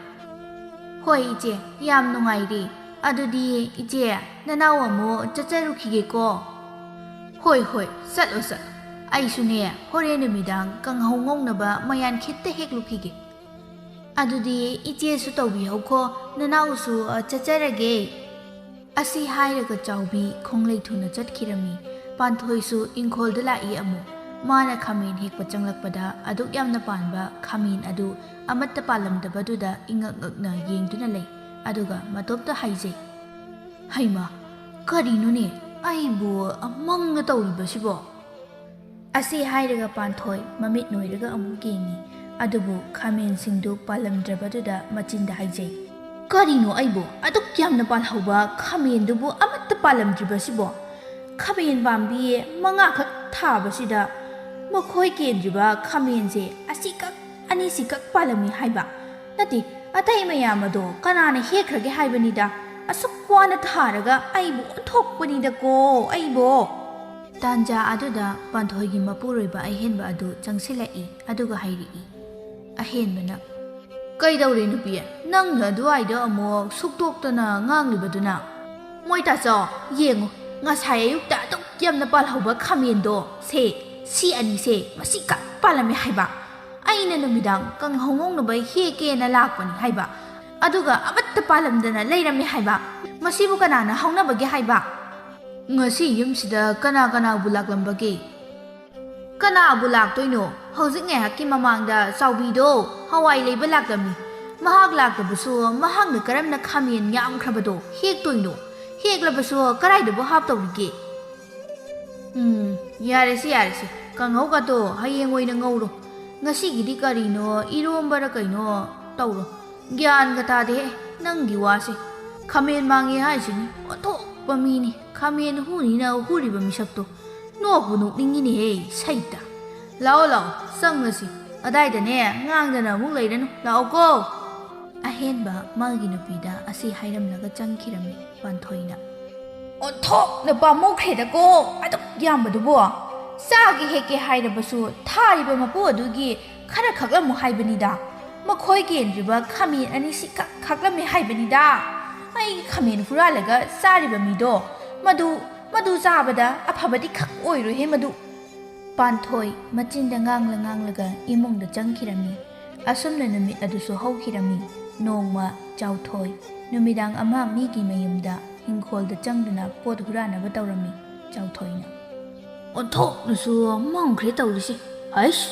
"ꯍꯣꯏ ꯏꯆꯦ, ꯌꯥꯝ ꯅꯨꯡꯉꯥꯏꯔꯦ꯫ ꯑꯗꯨꯗꯤ ꯏꯆꯦ, ꯅꯅꯥꯎ ꯑꯃꯨꯛ ꯆꯠꯆꯔꯨꯈꯤꯒꯦꯀꯣ꯫" "ꯍꯣꯏ, ꯍꯣꯏ, ꯆꯠꯂꯣ, ꯆꯠꯂꯣ꯫ ꯑꯩꯁꯨꯅꯦ ꯍꯣꯔꯦꯟ ꯅꯨꯃꯤꯗꯥꯡ ꯀꯥꯡꯍꯧ ꯉꯧꯅꯕ ꯃꯌꯥꯟ ꯈꯤꯠꯇ ꯍꯦꯛꯂꯨꯈꯤꯒꯦ꯫" "ꯑꯗꯨꯗꯤ ꯏꯆꯦꯁꯨ ꯇꯧꯕꯤꯍꯧꯈꯣ, ꯅꯅꯥꯎꯁꯨ, ꯑ, ꯆꯠꯆꯔꯒꯦ꯫" ꯑꯁꯤ ꯍꯥꯏꯔꯒ ꯆꯥꯎꯕꯤ ꯈꯣꯡꯂꯩ ꯊꯨꯅ ꯆꯠꯈꯤꯔꯝꯃꯤ꯫ ꯄꯥꯟꯊꯣꯏꯁꯨ ꯏꯪꯈꯣꯜꯗ ꯂꯥꯛꯏ ꯑꯃꯨꯛ꯫ ꯃꯥꯅ ꯈꯥꯃꯦꯟ ꯍꯦꯛꯄ ꯆꯪꯂꯛꯄꯗ ꯑꯗꯨꯛ ꯌꯥꯝꯅ ꯄꯥꯟꯕ ꯈꯥꯃꯦꯟ ꯑꯗꯨ ꯑꯃꯠꯇ ꯄꯥꯜꯂꯝꯗꯕꯗꯨꯗ ꯏꯉꯛ ꯉꯛꯅ ꯌꯦꯡꯗꯨꯅ ꯂꯩ꯫ ꯑꯗꯨꯒ ꯃꯇꯣꯞꯇ ꯍꯥꯏꯖꯩ, "ꯍꯩꯃꯥ, ꯀꯔꯤꯅꯣꯅꯦ? ꯑꯩꯕꯨ ꯃꯪꯂ ꯇꯧꯔꯤꯕꯁꯤꯕꯣ?" ꯑꯁꯤ ꯍꯥꯏꯔꯒ ꯄꯥꯟꯊꯣꯏ ꯃꯃꯤꯠ ꯅꯣꯏꯔꯒ ꯑꯃꯨꯛ ꯌꯦꯡꯉꯤ꯫ ꯑꯗꯨꯕꯨ ꯈꯥꯃꯦꯟꯁꯤꯡꯗꯨ ꯄꯥꯜꯂꯝꯗ꯭ꯔꯕꯗꯨꯗ ꯃꯆꯤꯟꯗ ꯍꯥꯏꯖꯩ, "ꯀꯔꯤꯅꯣ ꯑꯩꯕꯨ ꯑꯗꯨꯛ ꯌꯥꯝꯅ ꯄꯥꯜꯍꯧꯕ ꯈꯥꯃꯦꯟꯗꯨꯕꯨ ꯑꯃꯠꯇ ꯄꯥꯜꯂꯝꯗ꯭ꯔꯤꯕꯁꯤꯕꯣ? ꯈꯥꯃꯦꯟ ꯄꯥꯝꯕꯤ ꯃꯉꯥꯈꯛ ꯊꯥꯕꯁꯤꯗ ꯃꯈꯣꯏ ꯀꯦꯟꯗ꯭ꯔꯤꯕ ꯈꯥꯃꯦꯟꯁꯦ ꯑꯁꯤꯈꯛ ꯑꯅꯤꯁꯤꯈꯛ ꯄꯥꯜꯂꯝꯃꯤ ꯍꯥꯏꯕ? ꯅꯠꯇꯦ, ꯑꯇꯩ ꯃꯌꯥꯝ ꯑꯗꯣ ꯀꯅꯥꯅ ꯍꯦꯛꯈ꯭ꯔꯒꯦ ꯍꯥꯏꯕꯅꯤꯗ? ꯑꯁꯨꯛ ꯋꯥꯅ ꯊꯥꯔꯒ ꯑꯩꯕꯨ ꯑꯣꯟꯊꯣꯛꯄꯅꯤꯗꯀꯣ, ꯑꯩꯕꯣ!" ꯇꯥꯟꯖꯥ ꯑꯗꯨꯗ ꯄꯥꯟꯊꯣꯏꯒꯤ ꯃꯄꯨꯔꯣꯏꯕ ꯑꯍꯦꯟꯕ ꯑꯗꯨ ꯆꯪꯁꯤꯜꯂꯛꯏ꯫ ꯑꯗꯨꯒ ꯍꯥꯏꯔꯛꯏ꯫ ꯑꯍꯦꯟꯕꯅ, "ꯀꯩꯗꯧꯔꯦ ꯅꯨꯄꯤ? ꯅꯪꯅ ꯑꯗꯨꯋꯥꯏꯗ ꯑꯃꯨꯛ ꯁꯨꯛꯇꯣꯛꯇꯅ ꯉꯥꯡꯂꯤꯕꯗꯨꯅ?" "ꯃꯣꯏ ꯇꯥꯆꯧ, ꯌꯦꯡꯉꯨ, ꯉꯁꯥꯏ ꯑꯌꯨꯛꯇ ꯑꯗꯨꯛ ꯌꯥꯝꯅ ꯄꯥꯜꯍꯧꯕ ꯈꯥꯃꯦꯟꯗꯣ, ꯁꯦ, ꯁꯤ ꯑꯅꯤꯁꯦ ꯃꯁꯤꯈꯛ ꯄꯥꯜꯂꯝꯃꯦ ꯍꯥꯏꯕ꯫ ꯑꯩꯅ ꯅꯨꯃꯤꯗꯥꯡ ꯀꯥꯡꯍꯧ ꯉꯧꯅꯕ ꯍꯦꯛꯀꯦꯅ ꯂꯥꯛꯄꯅꯤ ꯍꯥꯏꯕ, ꯑꯗꯨꯒ ꯑꯃꯠꯇ ꯄꯥꯜꯂꯝꯗꯅ ꯂꯩꯔꯝꯃꯦ ꯍꯥꯏꯕ꯫ ꯃꯁꯤꯕꯨ ꯀꯅꯥꯅ ꯍꯧꯅꯕꯒꯦ ꯍꯥꯏꯕ? ꯉꯁꯤ ꯌꯨꯝꯁꯤꯗ ꯀꯅꯥ ꯀꯅꯥꯕꯨ ꯂꯥꯛꯂꯝꯕꯒꯦ?" "ꯀꯅꯥꯕꯨ ꯂꯥꯛꯇꯣꯏꯅꯣ? ꯍꯧꯖꯤꯛ ꯉꯥꯏꯍꯥꯛꯀꯤ ꯃꯃꯥꯡꯗ ꯆꯥꯎꯕꯤꯗꯣ ꯍꯋꯥꯏ ꯂꯩꯕ ꯂꯥꯛꯂꯝꯃꯤ꯫ ꯃꯍꯥꯛ ꯂꯥꯛꯇꯕꯁꯨ ꯃꯍꯥꯛꯅ ꯀꯔꯝꯅ ꯈꯥꯃꯦꯟ ꯌꯥꯝꯈ꯭ꯔꯕꯗꯣ ꯍꯦꯛꯇꯣꯏꯅꯣ? ꯍꯦꯛꯂꯕꯁꯨ ꯀꯗꯥꯏꯗꯕꯨ ꯍꯥꯞꯇꯧꯔꯤꯒꯦ?" "ꯎꯝ, ꯌꯥꯔꯦꯁꯦ, ꯌꯥꯔꯦꯁꯦ꯫ ꯀꯥꯡꯍꯧꯒꯗꯣ ꯍꯌꯦꯡ ꯑꯣꯏꯅ ꯉꯧꯔꯣ꯫ ꯉꯁꯤꯒꯤꯗꯤ ꯀꯔꯤꯅꯣ, ꯏꯔꯣꯝꯕꯔ ꯀꯩꯅꯣ ꯇꯧꯔꯣ꯫ ꯒ꯭ꯌꯥꯟꯒ ꯇꯥꯗꯦꯍꯦ ꯅꯪꯒꯤ ꯋꯥꯁꯦ꯫ ꯈꯥꯃꯦꯟ ꯃꯥꯡꯉꯦ ꯍꯥꯏꯁꯤꯅꯤ, ꯑꯣꯟꯊꯣꯛꯄ ꯃꯤꯅꯤ꯫ ꯈꯥꯃꯦꯟ ꯍꯨꯅꯤꯅ ꯍꯨꯔꯤꯕ ꯃꯤꯁꯛꯇꯣ꯫ ꯅꯣꯛꯄꯨ ꯅꯣꯛꯅꯤꯡꯉꯤꯅꯦꯍꯦ, ꯁꯩꯇ꯫ ꯂꯥꯛꯑꯣ, ꯂꯥꯛꯑꯣ, ꯆꯪꯉꯁꯤ꯫ ꯑꯗꯥꯏꯗꯅꯦ ꯉꯥꯡꯗꯅ ꯑꯃꯨꯛ ꯂꯩꯔꯅꯨ꯫ ꯂꯥꯛꯑꯣꯀꯣ꯫" ꯑꯍꯦꯟꯕ ꯃꯥꯒꯤ ꯅꯨꯄꯤꯗ ꯑꯁꯤ ꯍꯥꯏꯔꯝꯂꯒ ꯆꯪꯈꯤꯔꯝꯃꯤ ꯄꯥꯟꯊꯣꯏꯅ꯫ "ꯑꯣꯟꯊꯣꯛꯅ ꯄꯥꯝꯃꯨꯈ꯭ꯔꯦꯗꯀꯣ, ꯑꯗꯨꯛ ꯌꯥꯝꯕꯗꯨꯕꯨ꯫ ꯆꯥꯒꯦ ꯍꯦꯛꯀꯦ ꯍꯥꯏꯔꯕꯁꯨ ꯊꯥꯔꯤꯕ ꯃꯄꯨ ꯑꯗꯨꯒꯤ ꯈꯔ ꯈꯛꯂꯝꯃꯨ ꯍꯥꯏꯕꯅꯤꯗ꯫ ꯃꯈꯣꯏ ꯀꯦꯟꯗ꯭ꯔꯤꯕ ꯈꯥꯃꯦꯟ ꯑꯅꯤꯁꯤ ꯈꯛ ꯈꯛꯂꯝꯃꯦ ꯍꯥꯏꯕꯅꯤꯗ꯫ ꯑꯩꯒꯤ ꯈꯥꯃꯦꯟ ꯍꯨꯔꯥꯜꯂꯒ ꯆꯥꯔꯤꯕ ꯃꯤꯗꯣ, ꯃꯗꯨ, ꯃꯗꯨ ꯆꯥꯕꯗ ꯑꯐꯕꯗꯤ ꯈꯛ ꯑꯣꯏꯔꯣꯏꯍꯦ ꯃꯗꯨ꯫" ꯄꯥꯟꯊꯣꯏ ꯃꯆꯤꯟꯗ ꯉꯥꯡꯂ ꯉꯥꯡꯂꯒ ꯏꯃꯨꯡꯗ ꯆꯪꯈꯤꯔꯝꯃꯤ꯫ ꯑꯁꯨꯝꯅ ꯅꯨꯃꯤꯠ ꯑꯗꯨꯁꯨ ꯍꯧꯈꯤꯔꯝꯃꯤ꯫ ꯅꯣꯡꯃ ꯆꯥꯎꯊꯣꯏ ꯅꯨꯃꯤꯗꯥꯡ ꯑꯃ ꯃꯤꯒꯤ ꯃꯌꯨꯝꯗ ꯍꯤꯡꯈꯣꯜꯗ ꯆꯪꯗꯨꯅ ꯄꯣꯠ ꯍꯨꯔꯥꯟꯅꯕ ꯇꯧꯔꯝꯃꯤ꯫ ꯆꯥꯎꯊꯣꯏꯅ, "ꯑꯣꯟꯊꯣꯛꯅꯁꯨ ꯃꯝꯈ꯭ꯔꯦ ꯇꯧꯔꯤꯁꯦ꯫ ꯍꯩꯁ,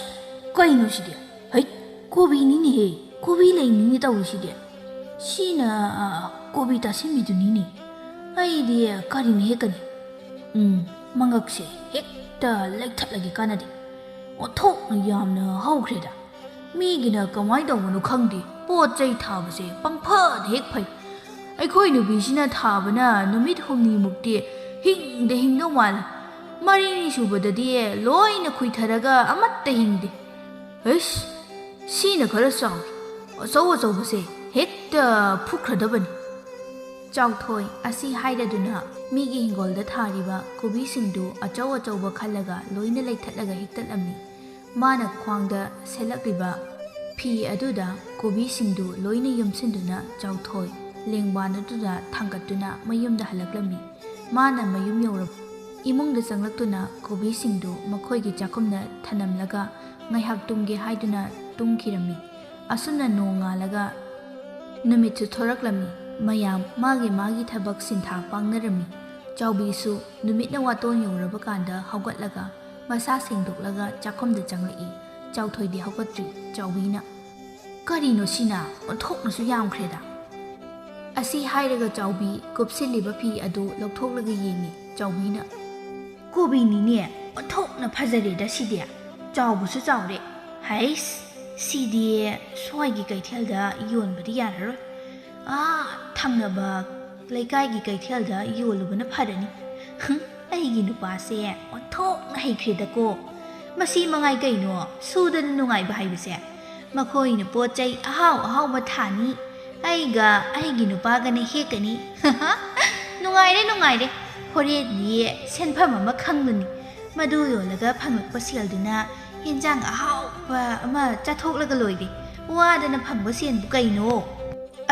ꯀꯩꯅꯣ ꯁꯤꯗꯤ? ꯍꯩꯠ, ꯀꯣꯕꯤꯅꯤꯅꯦꯍꯦ, ꯀꯣꯕꯤ ꯂꯩꯅꯤꯅꯦ ꯇꯧꯔꯤꯁꯤꯗꯤ꯫ ꯁꯤꯅ, ꯑ, ꯀꯣꯕꯤ ꯇꯥꯁꯤꯟꯕꯤꯗꯨꯅꯤꯅꯦ꯫ ꯑꯩꯗꯤ ꯀꯔꯤꯅ ꯍꯦꯛꯀꯅꯤ? ꯎꯝ, ꯃꯉꯛꯁꯦ ꯍꯦꯛꯇ ꯂꯩꯊꯠꯂꯒꯦ ꯀꯥꯟꯅꯗꯦ꯫ ꯑꯣꯟꯊꯣꯛꯅ ꯌꯥꯝꯅ ꯍꯧꯈ꯭ꯔꯦꯗ꯫ ꯃꯤꯒꯤꯅ ꯀꯃꯥꯏ ꯇꯧꯕꯅꯣ ꯈꯪꯗꯦ, ꯄꯣꯠ ꯆꯩ ꯊꯥꯕꯁꯦ ꯄꯪꯐꯗ ꯍꯦꯛ ꯐꯩ꯫ ꯑꯩꯈꯣꯏ ꯅꯨꯄꯤꯁꯤꯅ ꯊꯥꯕꯅ ꯅꯨꯃꯤꯠ ꯍꯨꯝꯅꯤꯃꯨꯛꯇꯤ ꯍꯤꯡꯗ ꯍꯤꯡꯗꯧ ꯃꯥꯜꯂꯦ꯫ ꯃꯔꯤꯅꯤ ꯁꯨꯕꯗꯗꯤ ꯂꯣꯏꯅ ꯈꯨꯏꯊꯔꯒ ꯑꯃꯠꯇ ꯍꯤꯡꯗꯦ꯫ ꯑꯩꯁ, ꯁꯤꯅ ꯈꯔ ꯆꯥꯎꯏ꯫ ꯑꯆꯧ ꯑꯆꯧꯕꯁꯦ ꯍꯦꯛꯇ ꯐꯨꯈ꯭ꯔꯗꯕꯅꯤ꯫" ꯆꯥꯎꯊꯣꯏ ꯑꯁꯤ ꯍꯥꯏꯔꯗꯨꯅ ꯃꯤꯒꯤ ꯍꯤꯡꯒꯣꯜꯗ ꯊꯥꯔꯤꯕ ꯀꯣꯕꯤꯁꯤꯡꯗꯨ ꯑꯆꯧ ꯑꯆꯧꯕ ꯈꯜꯂꯒ ꯂꯣꯏꯅ ꯂꯩꯊꯠꯂꯒ ꯍꯦꯛꯇꯠꯂꯝꯃꯤ꯫ ꯃꯥꯅ ꯈ꯭ꯋꯥꯡꯗ ꯁꯦꯠꯂꯛꯂꯤꯕ ꯐꯤ ꯑꯗꯨꯗ ꯀꯣꯕꯤꯁꯤꯡꯗꯨ ꯂꯣꯏꯅ ꯌꯣꯝꯁꯤꯟꯗꯨꯅ ꯆꯥꯎꯊꯣꯏ ꯂꯦꯡꯕꯥꯟ ꯑꯗꯨꯗ ꯊꯥꯡꯒꯠꯇꯨꯅ ꯃꯌꯨꯝꯗ ꯍꯜꯂꯛꯂꯝꯃꯤ꯫ ꯃꯥꯅ ꯃꯌꯨꯝ ꯌꯧꯔꯕ ꯏꯃꯨꯡꯗ ꯆꯪꯂꯛꯇꯨꯅ ꯀꯣꯕꯤꯁꯤꯡꯗꯨ ꯃꯈꯣꯏꯒꯤ ꯆꯥꯛꯈꯨꯝꯗ ꯊꯅꯝꯂꯒ ꯉꯥꯏꯍꯥꯛ ꯇꯨꯝꯒꯦ ꯍꯥꯏꯗꯨꯅ ꯇꯨꯝꯈꯤꯔꯝꯃꯤ꯫ ꯑꯁꯨꯝꯅ ꯅꯣꯡꯉꯥꯜꯂꯒ ꯅꯨꯃꯤꯠꯁꯨ ꯊꯣꯔꯛꯂꯝꯃꯤ꯫ ꯃꯌꯥꯝ ꯃꯥꯒꯤ ꯃꯥꯒꯤ ꯊꯕꯛ ꯁꯤꯟꯊꯥ ꯄꯥꯡꯅꯔꯝꯃꯤ꯫ ꯆꯥꯎꯕꯤꯁꯨ ꯅꯨꯃꯤꯠꯅ ꯋꯥꯇꯣꯟ ꯌꯧꯔꯕ ꯀꯥꯟꯗ ꯍꯧꯒꯠꯂꯒ ꯃꯁꯥ ꯁꯦꯡꯗꯣꯛꯂꯒ ꯆꯥꯛꯈꯨꯝꯗ ꯆꯪꯂꯛꯏ꯫ ꯆꯥꯎꯊꯣꯏꯗꯤ ꯍꯧꯒꯠꯇ꯭ꯔꯤ꯫ ꯆꯥꯎꯕꯤꯅ, "ꯀꯔꯤꯅꯣ ꯁꯤꯅ? ꯑꯣꯟꯊꯣꯛꯅꯁꯨ ꯌꯥꯝꯈ꯭ꯔꯦꯗ!" ꯑꯁꯤ ꯍꯥꯏꯔꯒ ꯆꯥꯎꯕꯤ ꯀꯨꯞꯁꯤꯜꯂꯤꯕ ꯐꯤ ꯑꯗꯨ ꯂꯧꯊꯣꯛꯂꯒ ꯌꯦꯡꯉꯤ꯫ ꯆꯥꯎꯕꯤꯅ, "ꯀꯣꯕꯤꯅꯤꯅꯦ, ꯑꯣꯟꯊꯣꯛꯅ ꯐꯖꯔꯦꯗ ꯁꯤꯗꯤ꯫ ꯆꯥꯎꯕꯁꯨ ꯆꯥꯎꯔꯦ꯫ ꯍꯩꯁ, ꯁꯤꯗꯤ ꯁ꯭ꯋꯥꯏꯒꯤ ꯀꯩꯊꯦꯜꯗ ꯌꯣꯟꯕꯗꯤ ꯌꯥꯔꯔꯣꯏ꯫ ꯑꯥ, ꯊꯪꯅꯕ ꯂꯩꯀꯥꯏꯒꯤ ꯀꯩꯊꯦꯜꯗ ꯌꯣꯜꯂꯨꯕꯅ ꯐꯔꯅꯤ꯫ ꯍꯨꯝ, ꯑꯩꯒꯤ ꯅꯨꯄꯥꯁꯦ ꯑꯣꯟꯊꯣꯛꯅ ꯍꯩꯈ꯭ꯔꯦꯗꯀꯣ꯫ ꯃꯁꯤ ꯃꯉꯥꯏ ꯀꯩꯅꯣ ꯁꯨꯗꯅ ꯅꯨꯡꯉꯥꯏꯕ ꯍꯥꯏꯕꯁꯦ꯫ ꯃꯈꯣꯏꯅ ꯄꯣꯠ ꯆꯩ ꯑꯍꯥꯎ ꯑꯍꯥꯎꯕ ꯊꯥꯅꯤ, ꯑꯩꯒ ꯑꯩꯒꯤ ꯅꯨꯄꯥꯒꯅ ꯍꯦꯛꯀꯅꯤ꯫ ꯅꯨꯡꯉꯥꯏꯔꯦ, ꯅꯨꯡꯉꯥꯏꯔꯦ꯫ ꯍꯣꯔꯦꯟꯗꯤ ꯁꯦꯟꯐꯝ ꯑꯃ ꯈꯪꯂꯅꯤ꯫ ꯃꯗꯨ ꯌꯣꯜꯂꯒ ꯐꯪꯂꯛꯄ ꯁꯦꯜꯗꯨꯅ ꯍꯦꯟꯖꯥꯡ ꯑꯍꯥꯎꯕ ꯑꯃ ꯆꯥꯊꯣꯛꯂꯒ ꯂꯣꯏꯔꯦ꯫ ꯋꯥꯗꯅ ꯐꯪꯕ ꯁꯦꯟꯕꯨ ꯀꯩꯅꯣ?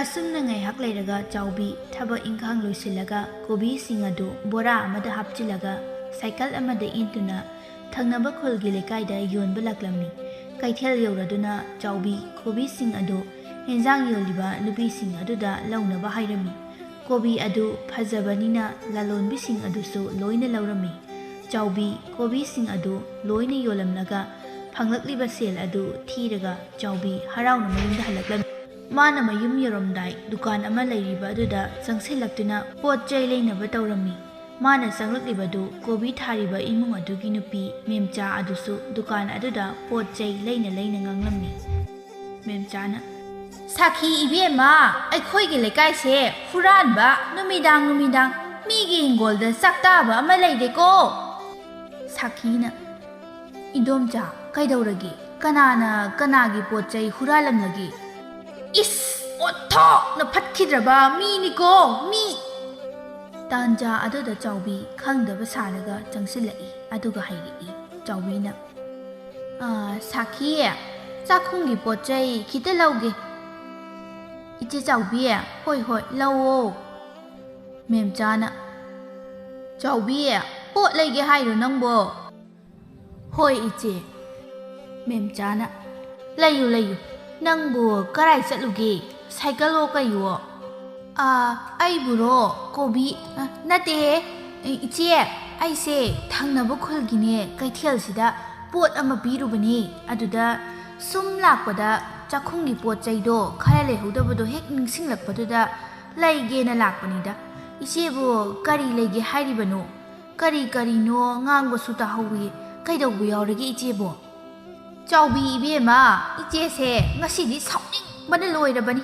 ꯑꯁꯨꯝꯅ ꯉꯥꯏꯍꯥꯛ ꯂꯩꯔꯒ ꯆꯥꯎꯕꯤ ꯊꯕꯛ ꯏꯪꯈꯥꯡ ꯂꯣꯏꯁꯤꯜꯂꯒ ꯀꯣꯕꯤꯁꯤꯡ ꯑꯗꯨ ꯕꯣꯔꯥ ꯑꯃꯗ ꯍꯥꯞꯆꯤꯜꯂꯒ ꯁꯥꯏꯀꯜ ꯑꯃꯗ ꯏꯟꯗꯨꯅ ꯊꯪꯅꯕ ꯈꯨꯜꯒꯤ ꯂꯩꯀꯥꯏꯗ ꯌꯣꯟꯕ ꯂꯥꯛꯂꯝꯃꯤ꯫ ꯀꯩꯊꯦꯜ ꯌꯧꯔꯗꯨꯅ ꯆꯥꯎꯕꯤ ꯀꯣꯕꯤꯁꯤꯡ ꯑꯗꯨ ꯍꯦꯟꯖꯥꯡ ꯌꯣꯜꯂꯤꯕ ꯅꯨꯄꯤꯁꯤꯡ ꯑꯗꯨꯗ ꯂꯧꯅꯕ ꯍꯥꯏꯔꯝꯃꯤ꯫ ꯀꯣꯕꯤ ꯑꯗꯨ ꯐꯖꯕꯅꯤꯅ ꯂꯂꯣꯟꯕꯤꯁꯤꯡ ꯑꯗꯨꯁꯨ ꯂꯣꯏꯅ ꯂꯧꯔꯝꯃꯤ꯫ ꯆꯥꯎꯕꯤ ꯀꯣꯕꯤꯁꯤꯡ ꯑꯗꯨ ꯂꯣꯏꯅ ꯌꯣꯜꯂꯝꯂꯒ ꯐꯪꯂꯛꯂꯤꯕ ꯁꯦꯜ ꯑꯗꯨ ꯊꯤꯔꯒ ꯆꯥꯎꯕꯤ ꯍꯔꯥꯎꯅ ꯃꯌꯨꯝꯗ ꯍꯜꯂꯛꯂꯝꯃꯤ꯫ ꯃꯥꯅ ꯃꯌꯨꯝ ꯌꯧꯔꯝꯗꯥꯏ ꯗꯨꯀꯥꯟ ꯑꯃ ꯂꯩꯔꯤꯕ ꯑꯗꯨꯗ ꯆꯪꯁꯤꯜꯂꯛꯇꯨꯅ ꯄꯣꯠ ꯆꯩ ꯂꯩꯅꯕ ꯇꯧꯔꯝꯃꯤ꯫ ꯃꯥꯅ ꯆꯪꯂꯛꯂꯤꯕꯗꯨ ꯀꯣꯕꯤ ꯊꯥꯔꯤꯕ ꯏꯃꯨꯡ ꯑꯗꯨꯒꯤ ꯅꯨꯄꯤ ꯃꯦꯝꯆꯥ ꯑꯗꯨꯁꯨ ꯗꯨꯀꯥꯟ ꯑꯗꯨꯗ ꯄꯣꯠ ꯆꯩ ꯂꯩꯅ ꯂꯩꯅ ꯉꯥꯡꯂꯝꯃꯤ꯫ ꯃꯦꯝꯆꯥꯅ, "ꯁꯥꯈꯤ ꯏꯕꯦꯝꯃ, ꯑꯩꯈꯣꯏꯒꯤ ꯂꯩꯀꯥꯏꯁꯦ ꯍꯨꯔꯥꯟꯕ ꯅꯨꯃꯤꯗꯥꯡ ꯅꯨꯃꯤꯗꯥꯡ ꯃꯤꯒꯤ ꯍꯤꯡꯒꯣꯜꯗ ꯆꯥꯛꯇꯥꯕ ꯑꯃ ꯂꯩꯔꯦꯀꯣ꯫" ꯁꯥꯈꯤꯅ, "ꯏꯗꯣꯝꯆꯥ, ꯀꯩꯗꯧꯔꯒꯦ? ꯀꯅꯥꯅ ꯀꯅꯥꯒꯤ ꯄꯣꯠ ꯆꯩ ꯍꯨꯔꯥꯜꯂꯝꯂꯒꯦ?" "ꯏꯁ, ꯑꯣꯟꯊꯣꯛꯅ ꯐꯠꯈꯤꯗ꯭ꯔꯕ ꯃꯤꯅꯤꯀꯣ, ꯃꯤ!" ꯇꯥꯟꯖꯥ ꯑꯗꯨꯗ ꯆꯥꯎꯕꯤ ꯈꯪꯗꯕ ꯁꯥꯔꯒ ꯆꯪꯁꯤꯜꯂꯛꯏ, ꯑꯗꯨꯒ ꯍꯥꯏꯔꯛꯏ꯫ ꯆꯥꯎꯕꯤꯅ, "ꯑ, ꯁꯥꯈꯤ, ꯆꯥꯛꯈꯨꯝꯒꯤ ꯄꯣꯠ ꯆꯩ ꯈꯤꯇ ꯂꯧꯒꯦ꯫" "ꯏꯆꯦ ꯆꯥꯎꯕꯤ, ꯍꯣꯏ, ꯍꯣꯏ, ꯂꯧꯑꯣ꯫" ꯃꯦꯝꯆꯥꯅ, "ꯆꯥꯎꯕꯤ, ꯄꯣꯠ ꯂꯩꯒꯦ ꯍꯥꯏꯔꯣ ꯅꯪꯕꯣ?" "ꯍꯣꯏ, ꯏꯆꯦ꯫" ꯃꯦꯝꯆꯥꯅ, "ꯂꯩꯌꯨ, ꯂꯩꯌꯨ꯫ ꯅꯪꯕꯨ ꯀꯔꯥꯏ ꯆꯠꯂꯨꯒꯦ? ꯁꯥꯏꯀꯜꯋꯣ ꯀꯩꯋꯣ?" "ꯑ, ꯑꯩꯕꯨꯔꯣ? ꯀꯣꯕꯤ, ꯑ, ꯅꯠꯇꯦꯍꯦ, ꯏꯆꯦ, ꯑꯩꯁꯦ ꯊꯪꯅꯕ ꯈꯨꯜꯒꯤꯅꯦ, ꯀꯩꯊꯦꯜꯁꯤꯗ ꯄꯣꯠ ꯑꯃ ꯄꯤꯔꯨꯕꯅꯦ꯫ ꯑꯗꯨꯗ ꯁꯨꯝ ꯂꯥꯛꯄꯗ ꯆꯥꯛꯈꯨꯝꯒꯤ ꯄꯣꯠ ꯆꯩꯗꯣ ꯈꯔ ꯂꯩꯍꯧꯗꯕꯗꯣ ꯍꯦꯛ ꯅꯤꯡꯁꯤꯡꯂꯛꯄꯗꯨꯗ ꯂꯩꯒꯦꯅ ꯂꯥꯛꯄꯅꯤꯗ꯫ ꯏꯆꯦꯕꯨ ꯀꯔꯤ ꯂꯩꯒꯦ ꯍꯥꯏꯔꯤꯕꯅꯣ? ꯀꯔꯤ ꯀꯔꯤꯅꯣ ꯉꯥꯡꯕꯁꯨ ꯇꯥꯍꯧꯏ꯫ ꯀꯩꯗꯧꯕ ꯌꯥꯎꯔꯒꯦ ꯏꯆꯦꯕꯣ?" "ꯆꯥꯎꯕꯤ ꯏꯕꯦꯝꯃ, ꯏꯆꯦꯁꯦ ꯉꯁꯤꯗꯤ ꯁꯥꯎꯅꯤꯡꯕꯅ ꯂꯣꯏꯔꯕꯅꯤ꯫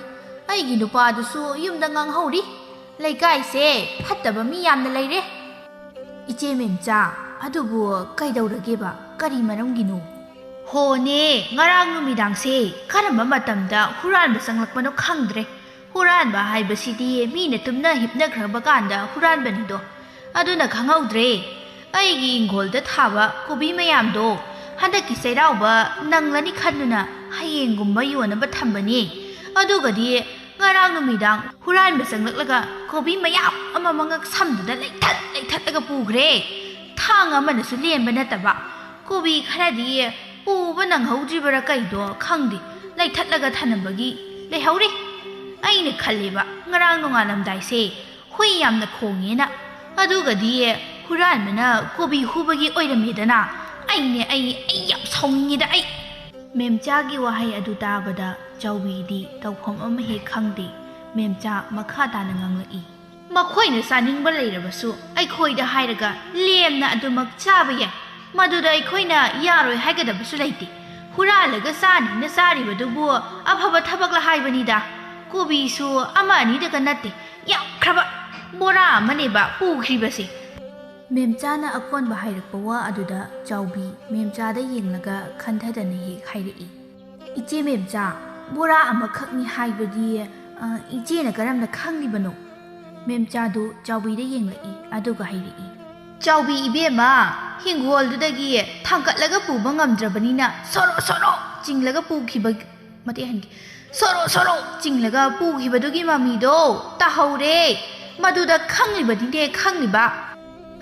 ꯑꯩꯒꯤ ꯅꯨꯄꯥꯗꯨꯁꯨ ꯌꯨꯝꯗ ꯉꯥꯡꯍꯧꯔꯤ꯫ ꯂꯩꯀꯥꯏꯁꯦ ꯐꯠꯇꯕ ꯃꯤ ꯌꯥꯝꯅ ꯂꯩꯔꯦ꯫" "ꯏꯆꯦ ꯃꯦꯝꯆꯥ, ꯑꯗꯨꯕꯨ ꯀꯩꯗꯧꯔꯒꯦꯕ? ꯀꯔꯤ ꯃꯔꯝꯒꯤꯅꯣ?" ꯍꯣꯅꯦ, ꯉꯔꯥꯡ ꯅꯨꯃꯤꯗꯥꯡꯁꯦ ꯀꯔꯝꯕ ꯃꯇꯝꯗ ꯍꯨꯔꯥꯟꯕ ꯆꯪꯂꯛꯄꯅꯣ ꯈꯪꯗ꯭ꯔꯦ꯫ ꯍꯨꯔꯥꯟꯕ ꯍꯥꯏꯕꯁꯤꯗꯤ ꯃꯤꯅ ꯇꯨꯝꯅ ꯍꯤꯞꯅꯈ꯭ꯔꯕ ꯀꯥꯟꯗ ꯍꯨꯔꯥꯟꯕꯅꯤꯗꯣ꯫ ꯑꯗꯨꯅ ꯈꯪꯍꯧꯗ꯭ꯔꯦ꯫ ꯑꯩꯒꯤ ꯏꯪꯈꯣꯜꯗ ꯊꯥꯕ ꯀꯣꯕꯤ ꯃꯌꯥꯝꯗꯣ ꯍꯟꯗꯛꯀꯤ ꯆꯩꯔꯥꯎꯕ ꯅꯪꯂꯅꯤ ꯈꯟꯗꯨꯅ ꯍꯌꯦꯡꯒꯨꯝꯕ ꯌꯣꯟꯅꯕ ꯊꯝꯕꯅꯤ꯫ ꯑꯗꯨꯒꯗꯤ ꯉꯔꯥꯡ ꯅꯨꯃꯤꯗꯥꯡ ꯍꯨꯔꯥꯟꯕ ꯆꯪꯂꯛꯂꯒ ꯀꯣꯕꯤ ꯃꯌꯥꯝ ꯑꯃ ꯃꯉꯛ ꯁꯝꯗꯨꯗ ꯂꯩꯊꯠ ꯂꯩꯊꯠꯂꯒ ꯄꯨꯈ꯭ꯔꯦ꯫ ꯊꯥꯡ ꯑꯃꯅꯁꯨ ꯂꯦꯝꯕ ꯅꯠꯇꯕ, ꯀꯣꯕꯤ ꯈꯔꯗꯤ ꯄꯨꯕ ꯅꯪꯍꯧꯗ꯭ꯔꯤꯕꯔꯥ ꯀꯩꯗꯣ ꯈꯪꯗꯦ, ꯂꯩꯊꯠꯂꯒ ꯊꯅꯝꯕꯒꯤ ꯂꯩꯍꯧꯔꯤ꯫ ꯑꯩꯅ ꯈꯜꯂꯦꯕ, ꯉꯔꯥꯡ ꯅꯣꯡꯉꯥꯜꯂꯝꯗꯥꯏꯁꯦ ꯍꯨꯏ ꯌꯥꯝꯅ ꯈꯣꯡꯉꯦꯅ꯫ ꯑꯗꯨꯒꯗꯤ ꯍꯨꯔꯥꯟꯕꯅ ꯀꯣꯕꯤ ꯍꯨꯕꯒꯤ ꯑꯣꯏꯔꯝꯃꯦꯗꯅ꯫ ꯑꯩꯅꯦ, ꯑꯩ, ꯑꯩ ꯌꯥꯝ ꯁꯥꯎꯅꯤꯡꯉꯤꯗ ꯑꯩ꯫ ꯃꯦꯝꯆꯥꯒꯤ ꯋꯥꯍꯩ ꯑꯗꯨ ꯇꯥꯕꯗ ꯆꯥꯎꯕꯤꯗꯤ ꯇꯧꯐꯝ ꯑꯃ ꯍꯦꯛ ꯈꯪꯗꯦ꯫ ꯃꯦꯝꯆꯥ ꯃꯈꯥ ꯇꯥꯅ ꯉꯥꯡꯂꯛꯏ꯫ ꯃꯈꯣꯏꯅ ꯆꯥꯅꯤꯡꯕ ꯂꯩꯔꯕꯁꯨ ꯑꯩꯈꯣꯏꯗ ꯍꯥꯏꯔꯒ ꯂꯦꯝꯅ ꯑꯗꯨꯃꯛ ꯆꯥꯕ ꯌꯥꯏ꯫ ꯃꯗꯨꯗ ꯑꯩꯈꯣꯏꯅ ꯌꯥꯔꯣꯏ ꯍꯥꯏꯒꯗꯕꯁꯨ ꯂꯩꯇꯦ꯫ ꯍꯨꯔꯥꯜꯂꯒ ꯆꯥꯅꯤꯅ ꯆꯥꯔꯤꯕꯗꯨꯕꯨ ꯑꯐꯕ ꯊꯕꯛꯂ ꯍꯥꯏꯕꯅꯤꯗ꯫ ꯀꯣꯕꯤꯁꯨ ꯑꯃ ꯑꯅꯤꯗꯒ ꯅꯠꯇꯦ, ꯌꯥꯝꯈ꯭ꯔꯕ ꯕꯣꯔꯥ ꯑꯃꯅꯦꯕ ꯄꯨꯈ꯭ꯔꯤꯕꯁꯦ꯫ ꯃꯦꯝꯆꯥꯅ ꯑꯀꯣꯟꯕ ꯍꯥꯏꯔꯛꯄ ꯋꯥ ꯑꯗꯨꯗ ꯆꯥꯎꯕꯤ ꯃꯦꯝꯆꯥꯗ ꯌꯦꯡꯂꯒ ꯈꯟꯊꯗꯅ ꯍꯦꯛ ꯍꯥꯏꯔꯛꯏ꯫ "ꯏꯆꯦ ꯃꯦꯝꯆꯥ, ꯕꯣꯔꯥ ꯑꯃꯈꯛꯅꯤ ꯍꯥꯏꯕꯗꯤ, ꯑ, ꯏꯆꯦꯅ ꯀꯔꯝꯅ ꯈꯪꯂꯤꯕꯅꯣ?" ꯃꯦꯝꯆꯥꯗꯨ ꯆꯥꯎꯕꯤꯗ ꯌꯦꯡꯂꯛꯏ, ꯑꯗꯨꯒ ꯍꯥꯏꯔꯛꯏ꯫ "ꯆꯥꯎꯕꯤ ꯏꯕꯦꯝꯃ, ꯍꯤꯡꯒꯣꯜꯗꯨꯗꯒꯤ ꯊꯥꯡꯀꯠꯂꯒ ꯄꯨꯕ ꯉꯝꯗ꯭ꯔꯕꯅꯤꯅ ꯁꯣꯔꯣ ꯁꯣꯔꯣ ꯆꯤꯡꯂꯒ ꯄꯨꯈꯤꯕ, ꯃꯇꯦꯛ ꯍꯟꯒꯦ, ꯁꯣꯔꯣ ꯁꯣꯔꯣ ꯆꯤꯡꯂꯒ ꯄꯨꯈꯤꯕꯗꯨꯒꯤ ꯃꯃꯤꯗꯣ ꯇꯥꯍꯧꯔꯦ꯫ ꯃꯗꯨꯗ ꯈꯪꯂꯤꯕꯗꯤꯅꯦ ꯈꯪꯂꯤꯕ,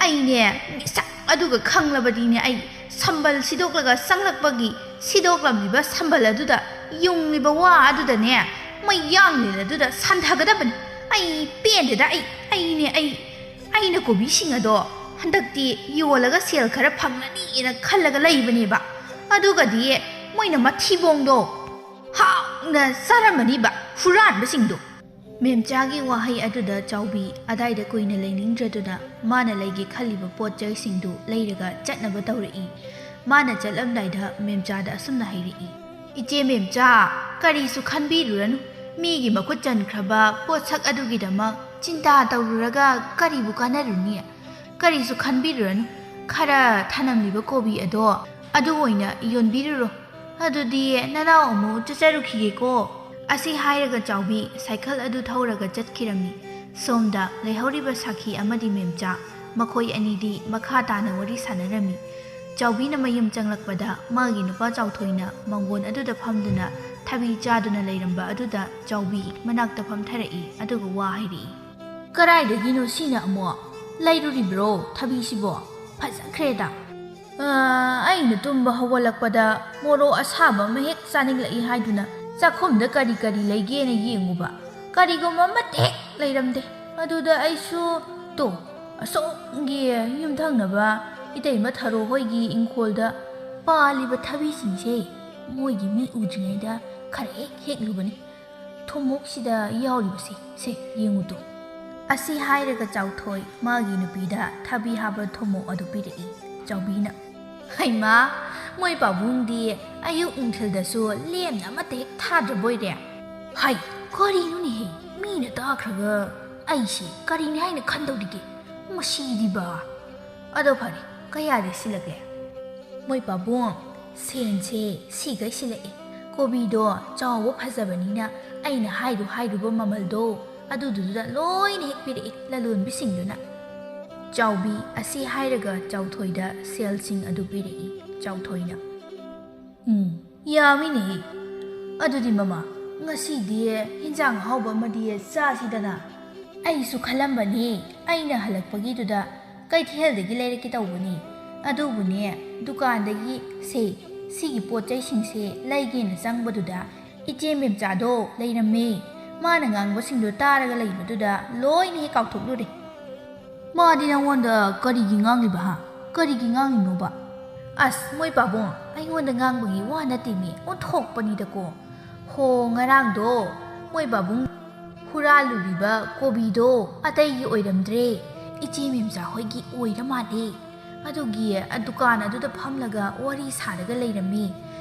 ꯑꯩꯅꯦ, ꯃꯤꯁꯛ ꯑꯗꯨꯒ ꯈꯪꯂꯕꯗꯤꯅꯦ, ꯑꯩ ꯁꯝꯕꯜ ꯁꯤꯗꯣꯛꯂꯒ ꯆꯪꯂꯛꯄꯒꯤ ꯁꯤꯗꯣꯛꯂꯝꯂꯤꯕ ꯁꯝꯕꯜ ꯑꯗꯨꯗ ꯌꯨꯡꯂꯤꯕ ꯋꯥ ꯑꯗꯨꯗꯅꯦ, ꯃꯌꯥꯡꯂꯦꯟ ꯑꯗꯨꯗ ꯁꯥꯟꯊꯒꯗꯕꯅꯤ꯫ ꯑꯩ ꯄꯦꯟꯗꯦꯗ, ꯑꯩ, ꯑꯩꯅꯦ, ꯑꯩ, ꯑꯩꯅ ꯀꯣꯕꯤꯁꯤꯡ ꯑꯗꯣ ꯍꯟꯗꯛꯇꯤ ꯌꯣꯜꯂꯒ ꯁꯦꯜ ꯈꯔ ꯐꯪꯂꯅꯤꯅ ꯈꯜꯂꯒ ꯂꯩꯕꯅꯦꯕ꯫ ꯑꯗꯨꯒꯗꯤ ꯃꯣꯏꯅ ꯃꯊꯤꯕꯣꯡꯗꯣ ꯍꯥꯎꯅ ꯆꯥꯔꯝꯃꯅꯤꯕ, ꯍꯨꯔꯥꯟꯕꯁꯤꯡꯗꯣ꯫" ꯃꯦꯝꯆꯥꯒꯤ ꯋꯥꯍꯩ ꯑꯗꯨꯗ ꯆꯥꯎꯕꯤ ꯑꯗꯥꯏꯗ ꯀꯨꯏꯅ ꯂꯩꯅꯤꯡꯗ꯭ꯔꯗꯨꯅ ꯃꯥꯅ ꯂꯩꯒꯦ ꯈꯜꯂꯤꯕ ꯄꯣꯠ ꯆꯩꯁꯤꯡꯗꯨ ꯂꯩꯔꯒ ꯆꯠꯅꯕ ꯇꯧꯔꯛꯏ꯫ ꯃꯥꯅ ꯆꯠꯂꯝꯗꯥꯏꯗ ꯃꯦꯝꯆꯥꯗ ꯑꯁꯨꯝꯅ ꯍꯥꯏꯔꯛꯏ, "ꯏꯆꯦ ꯃꯦꯝꯆꯥ, ꯀꯔꯤꯁꯨ ꯈꯟꯕꯤꯔꯨꯔꯅꯨ꯫ ꯃꯤꯒꯤ ꯃꯈꯨꯠ ꯆꯟꯈ꯭ꯔꯕ ꯄꯣꯠꯁꯛ ꯑꯗꯨꯒꯤꯗꯃꯛ ꯆꯤꯟꯇꯥ ꯇꯧꯔꯨꯔꯒ ꯀꯔꯤꯕꯨ ꯀꯥꯟꯅꯔꯨꯅꯤ? ꯀꯔꯤꯁꯨ ꯈꯟꯕꯤꯔꯨꯔꯅꯨ꯫ ꯈꯔ ꯊꯅꯝꯂꯤꯕ ꯀꯣꯕꯤ ꯑꯗꯣ ꯑꯗꯨ ꯑꯣꯏꯅ ꯌꯣꯟꯕꯤꯔꯨꯔꯣ꯫ ꯑꯗꯨꯗꯤ ꯅꯅꯥꯎ ꯑꯃꯨꯛ ꯆꯠꯆꯔꯨꯈꯤꯒꯦꯀꯣ꯫ ꯑꯁꯤ ꯍꯥꯏꯔꯒ ꯆꯥꯎꯕꯤ ꯁꯥꯏꯀꯜ ꯑꯗꯨ ꯊꯧꯔꯒ ꯆꯠꯈꯤꯔꯝꯃꯤ꯫ ꯁꯣꯝꯗ ꯂꯩꯍꯧꯔꯤꯕ ꯁꯥꯈꯤ ꯑꯃꯗꯤ ꯃꯦꯝꯆꯥ, ꯃꯈꯣꯏ ꯑꯅꯤꯗꯤ ꯃꯈꯥ ꯇꯥꯅ ꯋꯥꯔꯤ ꯁꯥꯟꯅꯔꯝꯃꯤ꯫ ꯆꯥꯎꯕꯤꯅ ꯃꯌꯨꯝ ꯆꯪꯂꯛꯄꯗ ꯃꯥꯒꯤ ꯅꯨꯄꯥ ꯆꯥꯎꯊꯣꯏꯅ ꯃꯪꯒꯣꯟ ꯑꯗꯨꯗ ꯐꯝꯗꯨꯅ ꯊꯕꯤ ꯆꯥꯗꯨꯅ ꯂꯩꯔꯝꯕ ꯑꯗꯨꯗ ꯆꯥꯎꯕꯤ ꯃꯅꯥꯛꯇ ꯐꯝꯊꯔꯛꯏ, ꯑꯗꯨꯒ ꯋꯥ ꯍꯥꯏꯔꯛꯏ꯫ "ꯀꯔꯥꯏꯗꯒꯤꯅꯣ ꯁꯤꯅ ꯑꯃꯨꯛ? ꯂꯩꯔꯨꯔꯤꯕ꯭ꯔꯣ ꯊꯕꯤꯁꯤꯕꯣ? ꯐꯖꯈ꯭ꯔꯦꯗ!" "ꯑ, ꯑꯩꯅ ꯇꯨꯝꯕ ꯍꯧꯒꯠꯂꯛꯄꯗ ꯃꯣꯔꯣꯛ ꯑꯁꯥꯕ ꯑꯃ ꯍꯦꯛ ꯆꯥꯅꯤꯡꯂꯛꯏ ꯍꯥꯏꯗꯨꯅ ꯆꯥꯛꯈꯨꯝꯗ ꯀꯔꯤ ꯀꯔꯤ ꯂꯩꯒꯦꯅ ꯌꯦꯡꯉꯨꯕ, ꯀꯔꯤꯒꯨꯝꯕ ꯑꯃꯠꯇ ꯍꯦꯛ ꯂꯩꯔꯝꯗꯦ꯫ ꯑꯗꯨꯗ ꯑꯩꯁꯨ, ꯇꯣ, ꯑꯁꯣꯝꯒꯤ ꯌꯨꯝꯊꯪꯅꯕ ꯏꯇꯩꯃ ꯊꯔꯣ ꯍꯣꯏꯒꯤ ꯏꯪꯈꯣꯜꯗ ꯄꯥꯜꯂꯤꯕ ꯊꯕꯤꯁꯤꯡꯁꯦ ꯃꯣꯏꯒꯤ ꯃꯤ ꯎꯗ꯭ꯔꯤꯉꯩꯗ ꯈꯔ ꯍꯦꯛ ꯍꯦꯛꯂꯨꯕꯅꯤ꯫ ꯊꯨꯝꯃꯣꯛꯁꯤꯗ ꯌꯥꯎꯔꯤꯕꯁꯦ, ꯁꯦ, ꯌꯦꯡꯉꯨ ꯇꯨ꯫" ꯑꯁꯤ ꯍꯥꯏꯔꯒ ꯆꯥꯎꯊꯣꯏ ꯃꯥꯒꯤ ꯅꯨꯄꯤꯗ ꯊꯕꯤ ꯍꯥꯞꯄ ꯊꯨꯝꯃꯣꯛ ꯑꯗꯨ ꯄꯤꯔꯛꯏ꯫ ꯆꯥꯎꯕꯤꯅ, "ꯍꯩꯃꯥ, ꯃꯣꯏ ꯄꯥꯕꯨꯡꯗꯤ ꯑꯌꯨꯛ ꯅꯨꯡꯊꯤꯜꯗꯁꯨ ꯂꯦꯝꯅ ꯑꯃꯠꯇ ꯍꯦꯛ ꯊꯥꯗ꯭ꯔꯕꯣꯏꯔꯦ?" "ꯍꯩ, ꯀꯔꯤꯅꯣꯅꯦꯍꯦ, ꯃꯤꯅ ꯇꯥꯈ꯭ꯔꯒ ꯑꯩꯁꯦ ꯀꯔꯤꯅꯤ ꯍꯥꯏꯅ ꯈꯟꯗꯧꯔꯤꯒꯦ? ꯃꯁꯤꯗꯤꯕ!" "ꯑꯗꯣ ꯐꯔꯦ, ꯀꯌꯥꯗꯤ ꯁꯤꯜꯂꯒꯦ?" "ꯃꯣꯏ ꯄꯥꯕꯨꯡ, ꯁꯦꯟꯁꯦ ꯁꯤꯒꯩ ꯁꯤꯜꯂꯛꯑꯦ꯫ ꯀꯣꯕꯤꯗꯣ ꯆꯥꯎꯕ ꯐꯖꯕꯅꯤꯅ ꯑꯩꯅ ꯍꯥꯏꯔꯨ ꯍꯥꯏꯔꯨꯕ ꯃꯃꯜꯗꯣ ꯑꯗꯨꯗꯨꯗ ꯂꯣꯏꯅ ꯍꯦꯛ ꯄꯤꯔꯛꯑꯦ ꯂꯂꯣꯟꯕꯤꯁꯤꯡꯗꯨꯅ꯫" ꯆꯥꯎꯕꯤ ꯑꯁꯤ ꯍꯥꯏꯔꯒ ꯆꯥꯎꯊꯣꯏꯗ ꯁꯦꯜꯁꯤꯡ ꯑꯗꯨ ꯄꯤꯔꯛꯏ꯫ ꯆꯥꯎꯊꯣꯏꯅ, "ꯎꯝ, ꯌꯥꯝꯃꯤꯅꯦꯍꯦ꯫ ꯑꯗꯨꯗꯤ ꯃꯃꯥ, ꯉꯁꯤꯗꯤ ꯍꯤꯟꯖꯥꯡ ꯑꯍꯥꯎꯕ ꯑꯃꯗꯤ ꯆꯥꯁꯤꯗꯅ?" "ꯑꯩꯁꯨ ꯈꯜꯂꯝꯕꯅꯦ, ꯑꯩꯅ ꯍꯜꯂꯛꯄꯒꯤꯗꯨꯗ ꯀꯩꯊꯦꯜꯗꯒꯤ ꯂꯩꯔꯛꯀꯦ ꯇꯧꯕꯅꯦ꯫ ꯑꯗꯨꯕꯨꯅꯦ, ꯗꯨꯀꯥꯟꯗꯒꯤ, ꯁꯦ, ꯁꯤꯒꯤ ꯄꯣꯠ ꯆꯩꯁꯤꯡꯁꯦ ꯂꯩꯒꯦꯅ ꯆꯪꯕꯗꯨꯗ ꯏꯆꯦ ꯃꯦꯝꯆꯥꯗꯣ ꯂꯩꯔꯝꯃꯦ꯫ ꯃꯥꯅ ꯉꯥꯡꯕꯁꯤꯡꯗꯣ ꯇꯥꯔꯒ ꯂꯩꯕꯗꯨꯗ ꯂꯣꯏꯅ ꯍꯦꯛ ꯀꯥꯎꯊꯣꯛꯂꯨꯔꯦ꯫" "ꯃꯥꯗꯤ ꯅꯉꯣꯟꯗ ꯀꯔꯤꯒꯤ ꯉꯥꯡꯂꯤꯕ, ꯍꯥ? ꯀꯔꯤꯒꯤ ꯉꯥꯡꯂꯤꯅꯣꯕ?" "ꯑꯁ, ꯃꯣꯏ ꯄꯥꯕꯨꯡ, ꯑꯩꯉꯣꯟꯗ ꯉꯥꯡꯕꯒꯤ ꯋꯥ ꯅꯠꯇꯦꯃꯤ, ꯑꯣꯟꯊꯣꯛꯄꯅꯤꯗꯀꯣ꯫ ꯍꯣ, ꯉꯔꯥꯡꯗꯣ ꯃꯣꯏ ꯄꯥꯕꯨꯡ ꯍꯨꯔꯥꯜꯂꯨꯔꯤꯕ ꯀꯣꯕꯤꯗꯣ ꯑꯇꯩꯒꯤ ꯑꯣꯏꯔꯝꯗ꯭ꯔꯦ, ꯏꯆꯦ ꯃꯦꯝꯆꯥ ꯍꯣꯏꯒꯤ ꯑꯣꯏꯔ ꯃꯥꯜꯂꯦ꯫ ꯑꯗꯨꯒꯤ ꯗꯨꯀꯥꯟ ꯑꯗꯨꯗ ꯐꯝꯂꯒ ꯋꯥꯔꯤ ꯁꯥꯔꯒ ꯂꯩꯔꯝꯃꯤ꯫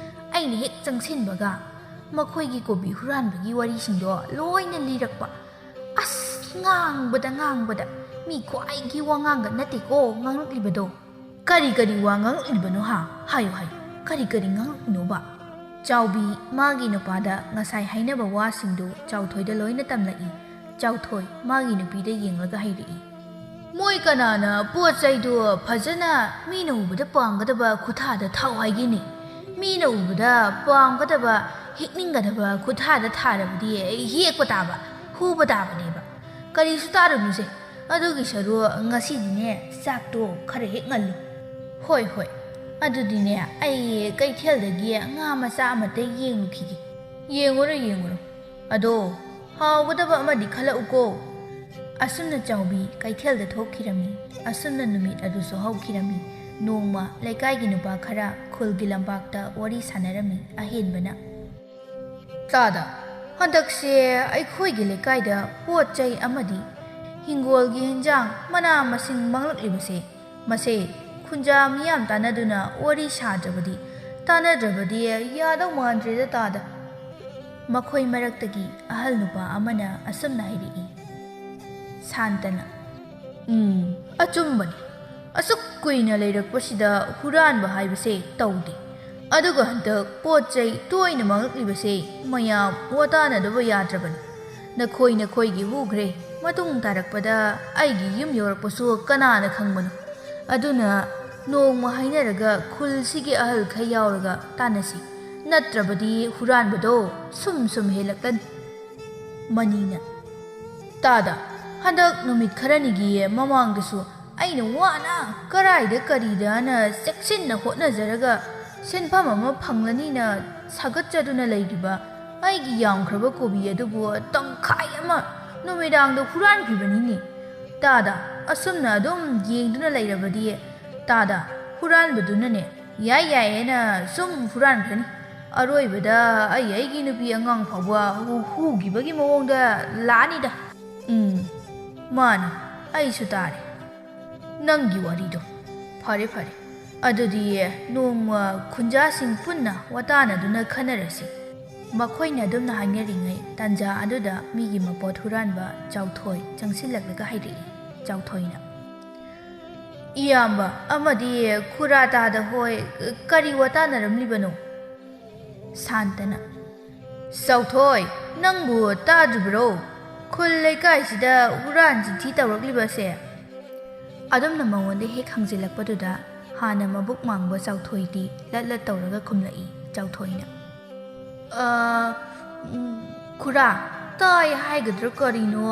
ꯑꯩꯅ ꯍꯦꯛ ꯆꯪꯁꯤꯟꯕꯒ ꯃꯈꯣꯏꯒꯤ ꯀꯣꯕꯤ ꯍꯨꯔꯥꯟꯕꯒꯤ ꯋꯥꯔꯤꯁꯤꯡꯗꯣ ꯂꯣꯏꯅ ꯂꯤꯔꯛꯄ꯫ ꯑꯁ, ꯉꯥꯡꯕꯗ ꯉꯥꯡꯕꯗ, ꯃꯤ ꯈ꯭ꯋꯥꯏꯒꯤ ꯋꯥꯉꯥꯡꯒ ꯅꯠꯇꯦꯀꯣ ꯉꯥꯡꯂꯛꯂꯤꯕꯗꯣ꯫" "ꯀꯔꯤ ꯀꯔꯤ ꯋꯥ ꯉꯥꯡꯂꯛꯂꯤꯕꯅꯣ ꯍꯥ? ꯍꯥꯏꯌꯨ ꯍꯥꯏꯌꯨ, ꯀꯔꯤ ꯀꯔꯤ ꯉꯥꯡꯂꯛꯂꯤꯅꯣꯕ?" ꯆꯥꯎꯕꯤ ꯃꯥꯒꯤ ꯅꯨꯄꯥꯗ ꯉꯁꯥꯏ ꯍꯥꯏꯅꯕ ꯋꯥꯁꯤꯡꯗꯨ ꯆꯥꯎꯊꯣꯏꯗ ꯂꯣꯏꯅ ꯇꯝꯂꯛꯏ꯫ ꯆꯥꯎꯊꯣꯏ ꯃꯥꯒꯤ ꯅꯨꯄꯤꯗ ꯌꯦꯡꯂꯒ ꯍꯥꯏꯔꯛꯏ, "ꯃꯣꯏ ꯀꯅꯥꯅ ꯄꯣꯠ ꯆꯩꯗꯨ ꯐꯖꯅ ꯃꯤꯅ ꯎꯕꯗ ꯄꯥꯝꯒꯗꯕ ꯈꯨꯊꯥꯗ ꯊꯥꯎ ꯍꯥꯏꯒꯦꯅꯦ? ꯃꯤꯅ ꯎꯕꯗ ꯄꯥꯝꯒꯗꯕ, ꯍꯦꯛꯅꯤꯡꯒꯗꯕ ꯈꯨꯊꯥꯗ ꯊꯥꯔꯕꯗꯤ ꯍꯦꯛꯄ ꯇꯥꯕ, ꯍꯨꯕ ꯇꯥꯕꯅꯦꯕ꯫ ꯀꯔꯤꯁꯨ ꯇꯥꯔꯨꯅꯨꯁꯦ꯫ ꯑꯗꯨꯒꯤ ꯁꯔꯨꯛ ꯉꯁꯤꯗꯤꯅꯦ, ꯆꯥꯛꯇꯣ ꯈꯔ ꯍꯦꯛ ꯉꯜꯂꯨ꯫" "ꯍꯣꯏ, ꯍꯣꯏ꯫ ꯑꯗꯨꯗꯤꯅꯦ, ꯑꯩ ꯀꯩꯊꯦꯜꯗꯒꯤ ꯉꯥ ꯃꯆꯥ ꯑꯃꯇ ꯌꯦꯡꯉꯨꯈꯤꯒꯦ꯫" "ꯌꯦꯡꯉꯨꯔꯣ, ꯌꯦꯡꯉꯨꯔꯣ꯫ ꯑꯗꯣ ꯍꯥꯎꯒꯗꯕ ꯑꯃꯗꯤ ꯈꯜꯂꯛꯎꯀꯣ꯫" ꯑꯁꯨꯝꯅ ꯆꯥꯎꯕꯤ ꯀꯩꯊꯦꯜꯗ ꯊꯣꯛꯈꯤꯔꯝꯃꯤ꯫ ꯑꯁꯨꯝꯅ ꯅꯨꯃꯤꯠ ꯑꯗꯨꯁꯨ ꯍꯧꯈꯤꯔꯝꯃꯤ꯫ ꯅꯣꯡꯃ ꯂꯩꯀꯥꯏꯒꯤ ꯅꯨꯄꯥ ꯈꯔ ꯈꯨꯜꯒꯤ ꯂꯝꯄꯥꯛꯇ ꯋꯥꯔꯤ ꯁꯥꯟꯅꯔꯝꯃꯤ꯫ ꯑꯍꯦꯟꯕꯅ, "ꯇꯥꯗ, ꯍꯟꯗꯛꯁꯦ ꯑꯩꯈꯣꯏꯒꯤ ꯂꯩꯀꯥꯏꯗ ꯄꯣꯠ ꯆꯩ ꯑꯃꯗꯤ ꯍꯤꯡꯒꯣꯜꯒꯤ ꯍꯤꯟꯖꯥꯡ ꯃꯅꯥ ꯃꯁꯤꯡ ꯃꯥꯡꯂꯛꯂꯤꯕꯁꯦ, ꯃꯁꯦ ꯈꯨꯟꯖꯥ ꯃꯤꯌꯥꯝ ꯇꯥꯟꯅꯗꯨꯅ ꯋꯥꯔꯤ ꯁꯥꯗ꯭ꯔꯕꯗꯤ, ꯇꯥꯟꯅꯗ꯭ꯔꯕꯗꯤ ꯌꯥꯗꯧ ꯃꯥꯟꯗ꯭ꯔꯦꯗ ꯇꯥꯗ꯫" ꯃꯈꯣꯏ ꯃꯔꯛꯇꯒꯤ ꯑꯍꯜ ꯅꯨꯄꯥ ꯑꯃꯅ ꯑꯁꯨꯝꯅ ꯍꯥꯏꯔꯛꯏ꯫ ꯁꯥꯟꯇꯅ, "ꯎꯝ, ꯑꯆꯨꯝꯕꯅꯤ꯫ ꯑꯁꯨꯛ ꯀꯨꯏꯅ ꯂꯩꯔꯛꯄꯁꯤꯗ ꯍꯨꯔꯥꯟꯕ ꯍꯥꯏꯕꯁꯦ ꯇꯧꯗꯦ꯫ ꯑꯗꯨꯒ ꯍꯟꯗꯛ ꯄꯣꯠ ꯆꯩ ꯇꯣꯏꯅ ꯃꯥꯡꯂꯛꯂꯤꯕꯁꯦ ꯃꯌꯥꯝ ꯋꯥꯇꯥꯅꯗꯕ ꯌꯥꯗ꯭ꯔꯕꯅꯤ꯫ ꯅꯈꯣꯏ ꯅꯈꯣꯏꯒꯤ ꯍꯨꯈ꯭ꯔꯦ꯫ ꯃꯇꯨꯡ ꯇꯥꯔꯛꯄꯗ ꯑꯩꯒꯤ ꯌꯨꯝ ꯌꯧꯔꯛꯄꯁꯨ ꯀꯅꯥꯅ ꯈꯪꯕꯅꯣ? ꯑꯗꯨꯅ ꯅꯣꯡꯃ ꯍꯥꯏꯅꯔꯒ ꯈꯨꯜꯁꯤꯒꯤ ꯑꯍꯜꯈꯩ ꯌꯥꯎꯔꯒ ꯇꯥꯟꯅꯁꯤ꯫ ꯅꯠꯇ꯭ꯔꯕꯗꯤ ꯍꯨꯔꯥꯟꯕꯗꯣ ꯁꯨꯝ ꯁꯨꯝ ꯍꯦꯜꯂꯛꯂꯅꯤ꯫" ꯃꯅꯤꯅ, "ꯇꯥꯗ, ꯍꯟꯗꯛ ꯅꯨꯃꯤꯠ ꯈꯔꯅꯤꯒꯤ ꯃꯃꯥꯡꯗꯁꯨ ꯑꯩꯅ ꯋꯥꯅ ꯀꯔꯥꯏꯗ ꯀꯔꯤꯗꯅ ꯆꯦꯛꯁꯤꯟꯅ ꯍꯣꯠꯅꯖꯔꯒ ꯁꯦꯟꯐꯝ ꯑꯃ ꯐꯪꯂꯅꯤꯅ ꯁꯥꯒꯠꯆꯗꯨꯅ ꯂꯩꯔꯤꯕ ꯑꯩꯒꯤ ꯌꯥꯝꯈ꯭ꯔꯕ ꯀꯣꯕꯤ ꯑꯗꯨꯕꯨ ꯇꯪꯈꯥꯏ ꯑꯃ ꯅꯨꯃꯤꯗꯥꯡꯗ ꯍꯨꯔꯥꯟꯈꯤꯕꯅꯤꯅꯦ꯫ ꯇꯥꯗ, ꯑꯁꯨꯝꯅ ꯑꯗꯨꯝ ꯌꯦꯡꯗꯨꯅ ꯂꯩꯔꯕꯗꯤ, ꯇꯥꯗ, ꯍꯨꯔꯥꯟꯕꯗꯨꯅꯅꯦ, ꯌꯥꯏ ꯌꯥꯏꯌꯦꯅ ꯁꯨꯝ ꯍꯨꯔꯥꯟꯈ꯭ꯔꯅꯤ꯫ ꯑꯔꯣꯏꯕꯗ ꯑꯩ ꯑꯩꯒꯤ ꯅꯨꯄꯤ ꯑꯉꯥꯡ ꯐꯥꯎꯕ ꯍꯨ-, ꯍꯨꯈꯤꯕꯒꯤ ꯃꯑꯣꯡꯗ ꯂꯥꯛꯑꯅꯤꯗ꯫ ꯎꯝ, ꯃꯥꯅꯤ, ꯑꯩꯁꯨ ꯇꯥꯔꯦ ꯅꯪꯒꯤ ꯋꯥꯔꯤꯗꯣ꯫ ꯐꯔꯦ, ꯐꯔꯦ꯫ ꯑꯗꯨꯗꯤ ꯅꯣꯡꯃ ꯈꯨꯟꯖꯥꯁꯤꯡ ꯄꯨꯟꯅ ꯋꯥꯇꯥꯅꯗꯨꯅ ꯈꯟꯅꯔꯁꯤ꯫" ꯃꯈꯣꯏꯅ ꯑꯗꯨꯝꯅ ꯍꯥꯏꯅꯔꯤꯉꯩ ꯇꯥꯟꯖꯥ ꯑꯗꯨꯗ ꯃꯤꯒꯤ ꯃꯄꯣꯠ ꯍꯨꯔꯥꯟꯕ ꯆꯥꯎꯊꯣꯏ ꯆꯪꯁꯤꯜꯂꯛꯂꯒ ꯍꯥꯏꯔꯛꯏ꯫ ꯆꯥꯎꯊꯣꯏꯅ, ꯏꯌꯥꯝꯕ ꯑꯃꯗꯤ ꯈꯨꯔꯥ ꯇꯥꯗ ꯍꯣꯏ ꯀꯔꯤ ꯋꯥ ꯇꯥꯅꯔꯝꯂꯤꯕꯅꯣ? ꯁꯥꯟꯇꯅ, "ꯆꯥꯎꯊꯣꯏ, ꯅꯪꯕꯨ ꯇꯥꯗ꯭ꯔꯤꯕ꯭ꯔꯣ? ꯈꯨꯜ ꯂꯩꯀꯥꯏꯁꯤꯗ ꯍꯨꯔꯥꯟ ꯆꯤꯟꯊꯤ ꯇꯧꯔꯛꯂꯤꯕꯁꯦ?" ꯑꯗꯨꯝꯅ ꯃꯉꯣꯟꯗ ꯍꯦꯛ ꯍꯪꯖꯤꯜꯂꯛꯄꯗꯨꯗ ꯍꯥꯟꯅ ꯃꯕꯨꯛ ꯃꯥꯡꯕ ꯆꯥꯎꯊꯣꯏꯗꯤ ꯂꯠ ꯂꯠ ꯇꯧꯔꯒ ꯈꯨꯝꯂꯛꯏ꯫ ꯆꯥꯎꯊꯣꯏꯅ, "ꯑ, ꯎꯝ, ꯈꯨꯔꯥ, ꯇꯥꯏ ꯍꯥꯏꯒꯗ꯭ꯔꯥ ꯀꯔꯤꯅꯣ,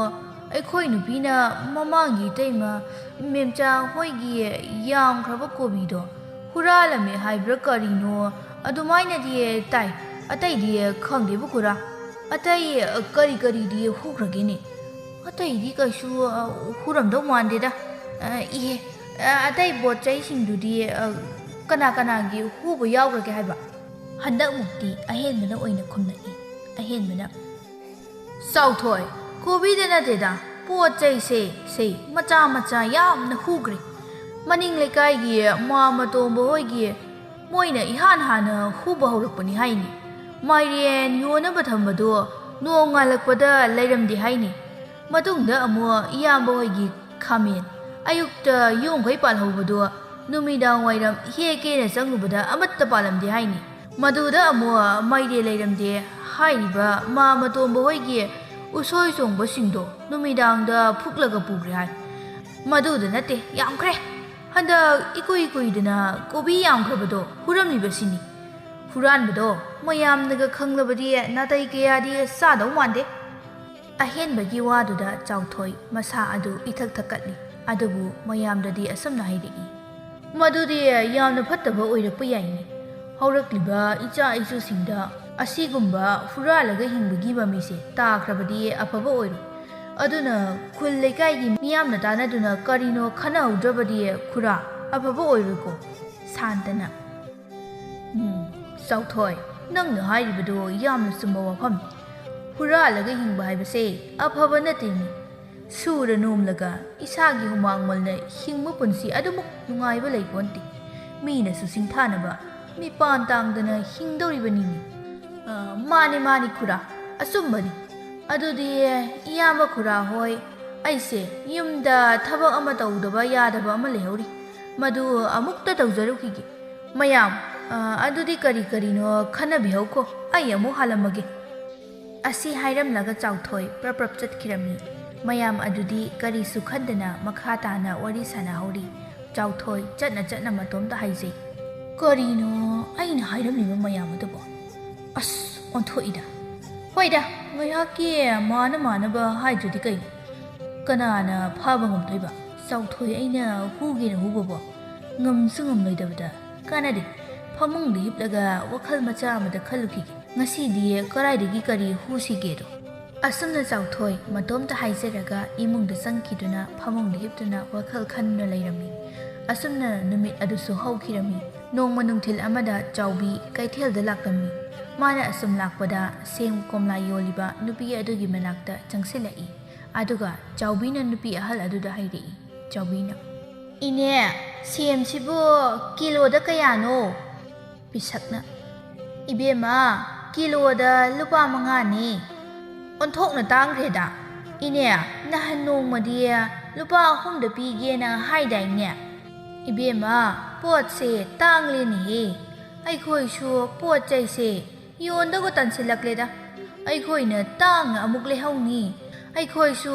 ꯑꯩꯈꯣꯏ ꯅꯨꯄꯤꯅ ꯃꯃꯥꯡꯒꯤ ꯏꯇꯩꯃ ꯃꯦꯝꯆꯥ ꯍꯣꯏꯒꯤ ꯌꯥꯝꯈ꯭ꯔꯕ ꯀꯣꯕꯤꯗꯣ ꯍꯨꯔꯥꯜꯂꯝꯃꯦ ꯍꯥꯏꯕ꯭ꯔꯥ ꯀꯔꯤꯅꯣ, ꯑꯗꯨꯃꯥꯏꯅꯗꯤ ꯇꯥꯏ꯫ ꯑꯇꯩꯗꯤ ꯈꯪꯗꯦꯕꯨ ꯈꯨꯔꯥ꯫ ꯑꯇꯩ ꯀꯔꯤ ꯀꯔꯤꯗꯤ ꯍꯨꯈ꯭ꯔꯒꯦꯅꯦ? ꯑꯇꯩꯗꯤ ꯀꯩꯁꯨ, ꯑ, ꯍꯨꯔꯝꯗꯧ ꯃꯥꯟꯗꯦꯗ꯫ ꯑ, ꯏꯍꯦ, ꯑ, ꯑꯇꯩ ꯄꯣꯠ ꯆꯩꯁꯤꯡꯗꯨꯗꯤ, ꯑ, ꯀꯅꯥ ꯀꯅꯥꯒꯤ ꯍꯨꯕ ꯌꯥꯎꯈ꯭ꯔꯒꯦ ꯍꯥꯏꯕ?" ꯍꯟꯗꯛꯃꯨꯛꯇꯤ ꯑꯍꯦꯟꯕꯅ ꯑꯣꯏꯅ ꯈꯨꯝꯂꯛꯏ꯫ ꯑꯍꯦꯟꯕꯅ, "ꯆꯥꯎꯊꯣꯏ, ꯀꯣꯕꯤꯗ ꯅꯠꯇꯦꯗ, ꯄꯣꯠ ꯆꯩꯁꯦ, ꯁꯦ, ꯃꯆꯥ ꯃꯆꯥ ꯌꯥꯝꯅ ꯍꯨꯈ꯭ꯔꯦ꯫ ꯃꯅꯤꯡ ꯂꯩꯀꯥꯏꯒꯤ ꯃꯥꯃ ꯇꯣꯝꯕ ꯍꯣꯏꯒꯤ ꯃꯣꯏꯅ ꯏꯍꯥꯟ ꯍꯥꯟꯅ ꯍꯨꯕ ꯍꯧꯔꯛꯄꯅꯤ ꯍꯥꯏꯅꯤ꯫ ꯃꯥꯏꯔꯦꯟ ꯌꯣꯟꯅꯕ ꯊꯝꯕꯗꯣ ꯅꯣꯡ ꯉꯥꯜꯂꯛꯄꯗ ꯂꯩꯔꯝꯗꯦ ꯍꯥꯏꯅꯤ꯫ ꯃꯇꯨꯡꯗ ꯑꯃꯨꯛ ꯏꯌꯥꯝꯕ ꯍꯣꯏꯒꯤ ꯈꯥꯃꯦꯟ ꯑꯌꯨꯛꯇ ꯌꯣꯡꯈꯩ ꯄꯥꯜꯍꯧꯕꯗꯣ ꯅꯨꯃꯤꯗꯥꯡ ꯋꯥꯏꯔꯝ ꯍꯦꯛꯀꯦꯅ ꯆꯪꯂꯨꯕꯗ ꯑꯃꯠꯇ ꯄꯥꯜꯂꯝꯗꯦ ꯍꯥꯏꯅꯤ꯫ ꯃꯗꯨꯗ ꯑꯃꯨꯛ ꯃꯥꯏꯔꯦꯟ ꯂꯩꯔꯝꯗꯦ ꯍꯥꯏꯔꯤꯕ ꯃꯥꯃ ꯇꯣꯝꯕ ꯍꯣꯏꯒꯤ ꯎꯁꯣꯏ ꯆꯣꯡꯕꯁꯤꯡꯗꯣ ꯅꯨꯃꯤꯗꯥꯡꯗ ꯐꯨꯛꯂꯒ ꯄꯨꯈ꯭ꯔꯦ ꯍꯥꯏ꯫ ꯃꯗꯨꯗ ꯅꯠꯇꯦ, ꯌꯥꯝꯈ꯭ꯔꯦ꯫ ꯍꯟꯗꯛ ꯏꯀꯨꯏ ꯀꯨꯏꯗꯅ ꯀꯣꯕꯤ ꯌꯥꯝꯈ꯭ꯔꯕꯗꯣ ꯍꯨꯔꯝꯂꯤꯕꯁꯤꯅꯤ꯫ ꯍꯨꯔꯥꯟꯕꯗꯣ ꯃꯌꯥꯝꯅꯒ ꯈꯪꯂꯕꯗꯤ ꯅꯥꯇꯩ ꯀꯌꯥꯗꯤ ꯆꯥꯗꯧ ꯃꯥꯟꯗꯦ꯫" ꯑꯍꯦꯟꯕꯒꯤ ꯋꯥꯗꯨꯗ ꯆꯥꯎꯊꯣꯏ ꯃꯁꯥ ꯑꯗꯨ ꯏꯊꯛ ꯊꯛꯀꯠꯂꯤ꯫ ꯑꯗꯨꯕꯨ ꯃꯌꯥꯝꯗꯗꯤ ꯑꯁꯨꯝꯅ ꯍꯥꯏꯔꯛꯏ, "ꯃꯗꯨꯗꯤ ꯌꯥꯝꯅ ꯐꯠꯇꯕ ꯑꯣꯏꯔꯛꯄ ꯌꯥꯏꯅꯦ꯫ ꯍꯧꯔꯛꯂꯤꯕ ꯏꯆꯥ ꯏꯁꯨꯁꯤꯡꯗ ꯑꯁꯤꯒꯨꯝꯕ ꯍꯨꯔꯥꯜꯂꯒ ꯍꯤꯡꯕꯒꯤ ꯃꯃꯤꯁꯦ ꯇꯥꯈ꯭ꯔꯕꯗꯤ ꯑꯐꯕ ꯑꯣꯏꯔꯣꯏ꯫ ꯑꯗꯨꯅ ꯈꯨꯜ ꯂꯩꯀꯥꯏꯒꯤ ꯃꯤꯌꯥꯝꯅ ꯇꯥꯟꯅꯗꯨꯅ ꯀꯔꯤꯅꯣ ꯈꯟꯅꯍꯧꯗ꯭ꯔꯕꯗꯤ ꯈꯨꯔꯥ, ꯑꯐꯕ ꯑꯣꯏꯔꯣꯏꯀꯣ?" ꯁꯥꯟꯇꯅ, "ꯎꯝ, ꯆꯥꯎꯊꯣꯏ, ꯅꯪꯅ ꯍꯥꯏꯔꯤꯕꯗꯣ ꯌꯥꯝꯅ ꯆꯨꯝꯕ ꯋꯥꯐꯝꯅꯤ꯫ ꯍꯨꯔꯥꯜꯂꯒ ꯍꯤꯡꯕ ꯍꯥꯏꯕꯁꯦ ꯑꯐꯕ ꯅꯠꯇꯦꯅꯦ꯫ ꯁꯨꯔ ꯅꯣꯝꯂꯒ ꯏꯁꯥꯒꯤ ꯍꯨꯃꯥꯡ ꯃꯜꯅ ꯍꯤꯡꯕ ꯄꯨꯟꯁꯤ ꯑꯗꯨꯃꯨꯛ ꯅꯨꯡꯉꯥꯏꯕ ꯂꯩꯄꯣꯟꯇꯦ꯫ ꯃꯤꯅꯁꯨ ꯁꯤꯡꯊꯥꯅꯕ ꯃꯤꯄꯥꯟ ꯇꯥꯡꯗꯅ ꯍꯤꯡꯗꯧꯔꯤꯕꯅꯤꯅꯦ꯫" "ꯑ, ꯃꯥꯅꯤ, ꯃꯥꯅꯤ ꯈꯨꯔꯥ, ꯑꯆꯨꯝꯕꯅꯤ꯫ ꯑꯗꯨꯗꯤ ꯏꯌꯥꯝꯕ ꯈꯨꯔꯥ ꯍꯣꯏ ꯑꯩꯁꯦ ꯌꯨꯝꯗ ꯊꯕꯛ ꯑꯃ ꯇꯧꯗꯕ ꯌꯥꯗꯕ ꯑꯃ ꯂꯩꯍꯧꯔꯤ꯫ ꯃꯗꯨ ꯑꯃꯨꯛꯇ ꯇꯧꯖꯔꯨꯈꯤꯒꯦ꯫ ꯃꯌꯥꯝ, ꯑ, ꯑꯗꯨꯗꯤ ꯀꯔꯤ ꯀꯔꯤꯅꯣ ꯈꯟꯅꯕꯤꯍꯧꯈꯣ꯫ ꯑꯩ ꯑꯃꯨꯛ ꯍꯜꯂꯝꯃꯒꯦ꯫ ꯑꯁꯤ ꯍꯥꯏꯔꯝꯂꯒ ꯆꯥꯎꯊꯣꯏ ꯄ꯭ꯔꯞ ꯄ꯭ꯔꯞ ꯆꯠꯈꯤꯔꯝꯃꯤ꯫ ꯃꯌꯥꯝ ꯑꯗꯨꯗꯤ ꯀꯔꯤꯁꯨ ꯈꯟꯗꯅ ꯃꯈꯥ ꯇꯥꯅ ꯋꯥꯔꯤ ꯁꯥꯟꯅꯍꯧꯔꯤ꯫ ꯆꯥꯎꯊꯣꯏ ꯆꯠꯅ ꯆꯠꯅ ꯃꯇꯣꯝꯇ ꯍꯥꯏꯖꯩ, "ꯀꯔꯤꯅꯣ ꯑꯩꯅ ꯍꯥꯏꯔꯝꯂꯤꯕ ꯃꯌꯥꯝ ꯑꯗꯨꯕꯣ? ꯑꯁ, ꯑꯣꯟꯊꯣꯛꯏꯗ꯫ ꯍꯣꯏꯗ, ꯉꯥꯏꯍꯥꯛꯀꯤ ꯃꯥꯅ ꯃꯥꯅꯕ ꯍꯥꯏꯗ꯭ꯔꯗꯤ ꯀꯩꯅꯣ? ꯀꯅꯥꯅ ꯐꯥꯕ ꯉꯝꯗꯣꯏꯕ? ꯆꯥꯎꯊꯣꯏ ꯑꯩꯅ ꯍꯨꯒꯦꯅ ꯍꯨꯕꯕꯣ? ꯉꯝꯁꯨ ꯉꯝꯂꯣꯏꯗꯕꯗ꯫ ꯀꯥꯟꯅꯗꯦ꯫ ꯐꯃꯨꯡꯗ ꯍꯤꯞꯂꯒ ꯋꯥꯈꯜ ꯃꯆꯥ ꯑꯃꯗ ꯈꯜꯂꯨꯈꯤꯒꯦ꯫ ꯉꯁꯤꯗꯤ ꯀꯗꯥꯏꯗꯒꯤ ꯀꯔꯤ ꯍꯨꯁꯤꯒꯦꯗꯣ?" ꯑꯁꯨꯝꯅ ꯆꯥꯎꯊꯣꯏ ꯃꯇꯣꯝꯇ ꯍꯥꯏꯖꯔꯒ ꯏꯃꯨꯡꯗ ꯆꯪꯈꯤꯗꯨꯅ ꯐꯃꯨꯡꯗ ꯍꯤꯞꯇꯨꯅ ꯋꯥꯈꯜ ꯈꯟꯗꯨꯅ ꯂꯩꯔꯝꯃꯤ꯫ ꯑꯁꯨꯝꯅ ꯅꯨꯃꯤꯠ ꯑꯗꯨꯁꯨ ꯍꯧꯈꯤꯔꯝꯃꯤ꯫ ꯅꯣꯡꯃ ꯅꯨꯡꯊꯤꯜ ꯑꯃꯗ ꯆꯥꯎꯕꯤ ꯀꯩꯊꯦꯜꯗ ꯂꯥꯛꯂꯝꯃꯤ꯫ ꯃꯥꯅ ꯑꯁꯨꯝ ꯂꯥꯛꯄꯗ ꯁꯦꯝ ꯀꯣꯝꯂꯥ ꯌꯣꯜꯂꯤꯕ ꯅꯨꯄꯤ ꯑꯗꯨꯒꯤ ꯃꯅꯥꯛꯇ ꯆꯪꯁꯤꯜꯂꯛꯏ꯫ ꯑꯗꯨꯒ ꯆꯥꯎꯕꯤꯅ ꯅꯨꯄꯤ ꯑꯍꯜ ꯑꯗꯨꯗ ꯍꯥꯏꯔꯛꯏ꯫ ꯆꯥꯎꯕꯤꯅ, "ꯏꯅꯦ, ꯁꯦꯝꯁꯤꯕꯨ ꯀꯤꯂꯣꯗ ꯀꯌꯥꯅꯣ?" ꯄꯤꯁꯛꯅ, "ꯏꯕꯦꯝꯃ, ꯀꯤꯂꯣꯗ ꯂꯨꯄꯥ ꯃꯉꯥꯅꯤ꯫ ꯑꯣꯟꯊꯣꯛꯅ ꯇꯥꯡꯈ꯭ꯔꯦꯗ꯫ ꯏꯅꯦ, ꯅꯍꯥꯟ ꯅꯣꯡꯃꯗꯤ ꯂꯨꯄꯥ ꯑꯍꯨꯝꯗ ꯄꯤꯒꯦꯅ ꯍꯥꯏꯗꯥꯏꯅꯦ?" "ꯏꯕꯦꯝꯃ, ꯄꯣꯠꯁꯦ ꯇꯥꯡꯂꯦꯅꯦꯍꯦ꯫ ꯑꯩꯈꯣꯏꯁꯨ ꯄꯣꯠ ꯆꯩꯁꯦ ꯌꯣꯟꯗꯧꯒ ꯇꯟꯁꯤꯜꯂꯛꯂꯦꯗ꯫ ꯑꯩꯈꯣꯏꯅ ꯇꯥꯡꯅ ꯑꯃꯨꯛ ꯂꯩꯍꯧꯅꯤ꯫ ꯑꯩꯈꯣꯏꯁꯨ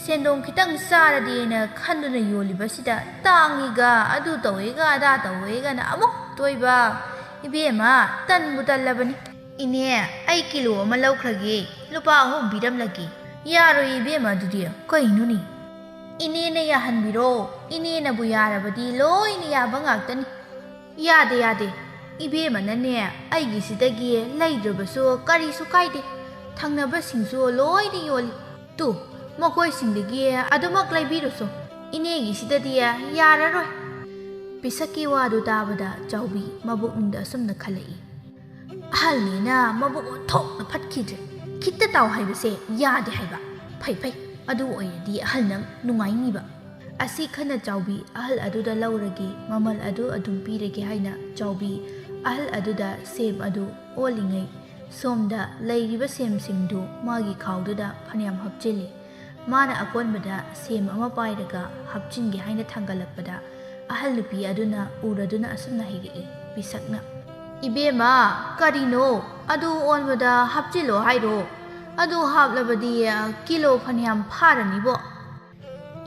ꯁꯦꯟꯗꯣꯡ ꯈꯤꯇꯪ ꯆꯥꯔꯗꯤꯅ ꯈꯟꯗꯨꯅ ꯌꯣꯜꯂꯤꯕꯁꯤꯗ ꯇꯥꯡꯉꯤꯒ, ꯑꯗꯨ ꯇꯧꯋꯦꯒ, ꯑꯗꯥ ꯇꯧꯋꯦꯒꯅ ꯑꯃꯨꯛ ꯇꯣꯏꯕ꯫ ꯏꯕꯦꯝꯃ, ꯇꯟꯕꯨ ꯇꯜꯂꯕꯅꯤ꯫ ꯏꯅꯦ, ꯑꯩ ꯀꯤꯂꯣ ꯑꯃ ꯂꯧꯈ꯭ꯔꯒꯦ꯫ ꯂꯨꯄꯥ ꯑꯍꯨꯝ ꯄꯤꯔꯝꯂꯒꯦ꯫" "ꯌꯥꯔꯣꯏ ꯏꯕꯦꯝꯃ, ꯑꯗꯨꯗꯤ ꯀꯩꯅꯣꯅꯦ?" "ꯏꯅꯦꯅ ꯌꯥꯍꯟꯕꯤꯔꯣ꯫ ꯏꯅꯦꯅꯕꯨ ꯌꯥꯔꯕꯗꯤ ꯂꯣꯏꯅ ꯌꯥꯕ ꯉꯥꯛꯇꯅꯤ꯫" "ꯌꯥꯗꯦ, ꯌꯥꯗꯦ꯫ ꯏꯕꯦꯝꯃꯅꯅꯦ, ꯑꯩꯒꯤꯁꯤꯗꯒꯤ ꯂꯩꯗ꯭ꯔꯕꯁꯨ ꯀꯔꯤꯁꯨ ꯀꯥꯏꯗꯦ꯫ ꯊꯪꯅꯕꯁꯤꯡꯁꯨ ꯂꯣꯏꯅ ꯌꯣꯜꯂꯤ꯫ ꯇꯨ, ꯃꯈꯣꯏꯁꯤꯡꯗꯒꯤ ꯑꯗꯨꯃꯛ ꯂꯩꯕꯤꯔꯨꯁꯨ꯫ ꯏꯅꯦꯒꯤꯁꯤꯗꯗꯤ ꯌꯥꯔꯔꯣꯏ꯫" ꯄꯤꯁꯛꯀꯤ ꯋꯥꯗꯨ ꯇꯥꯕꯗ ꯆꯥꯎꯕꯤ ꯃꯕꯨꯛꯅꯤꯡꯗ ꯑꯁꯨꯝꯅ ꯈꯜꯂꯛꯏ, "ꯑꯍꯜꯅꯤꯅ ꯃꯕꯨꯛ ꯑꯣꯟꯊꯣꯛꯅ ꯐꯠꯈꯤꯗ꯭ꯔꯦ꯫ ꯈꯤꯠꯇ ꯇꯥꯎ ꯍꯥꯏꯕꯁꯦ ꯌꯥꯗꯦ ꯍꯥꯏꯕ꯫ ꯐꯩ, ꯐꯩ꯫ ꯑꯗꯨ ꯑꯣꯏꯔꯗꯤ ꯑꯍꯜ ꯅꯪ ꯅꯨꯡꯉꯥꯏꯅꯤꯕ꯫" ꯑꯁꯤ ꯈꯟꯅ ꯆꯥꯎꯕꯤ ꯑꯍꯜ ꯑꯗꯨꯗ ꯂꯧꯔꯒꯦ, ꯃꯃꯜ ꯑꯗꯨ ꯑꯗꯨꯝ ꯄꯤꯔꯒꯦ ꯍꯥꯏꯅ ꯆꯥꯎꯕꯤ ꯑꯍꯜ ꯑꯗꯨꯗ ꯁꯦꯝ ꯑꯗꯨ ꯑꯣꯜꯂꯤꯉꯩ, ꯁꯣꯝꯗ ꯂꯩꯔꯤꯕ ꯁꯦꯝꯁꯤꯡꯗꯨ ꯃꯥꯒꯤ ꯈꯥꯎꯗꯨꯗ ꯐꯅꯌꯥꯝ ꯍꯥꯞꯆꯤꯜꯂꯤ꯫ ꯃꯥꯅ ꯑꯀꯣꯟꯕꯗ ꯁꯦꯝ ꯑꯃ ꯄꯥꯏꯔꯒ ꯍꯥꯞꯆꯤꯟꯒꯦ ꯍꯥꯏꯅ ꯊꯥꯡꯒꯠꯂꯛꯄꯗ, ꯑꯍꯜ ꯅꯨꯄꯤ ꯑꯗꯨꯅ ꯎꯔꯗꯨꯅ ꯑꯁꯨꯝꯅ ꯍꯥꯏꯔꯛꯏ, ꯄꯤꯁꯛꯅ, "ꯏꯕꯦꯝꯃ, ꯀꯔꯤꯅꯣ? ꯑꯗꯨ ꯑꯣꯟꯕꯗ ꯍꯥꯞꯆꯤꯜꯂꯣ ꯍꯥꯏꯔꯣ? ꯑꯗꯨ ꯍꯥꯞꯂꯕꯗꯤ ꯀꯤꯂꯣ ꯐꯅꯌꯥꯝ ꯐꯥꯔꯅꯤꯕꯣ꯫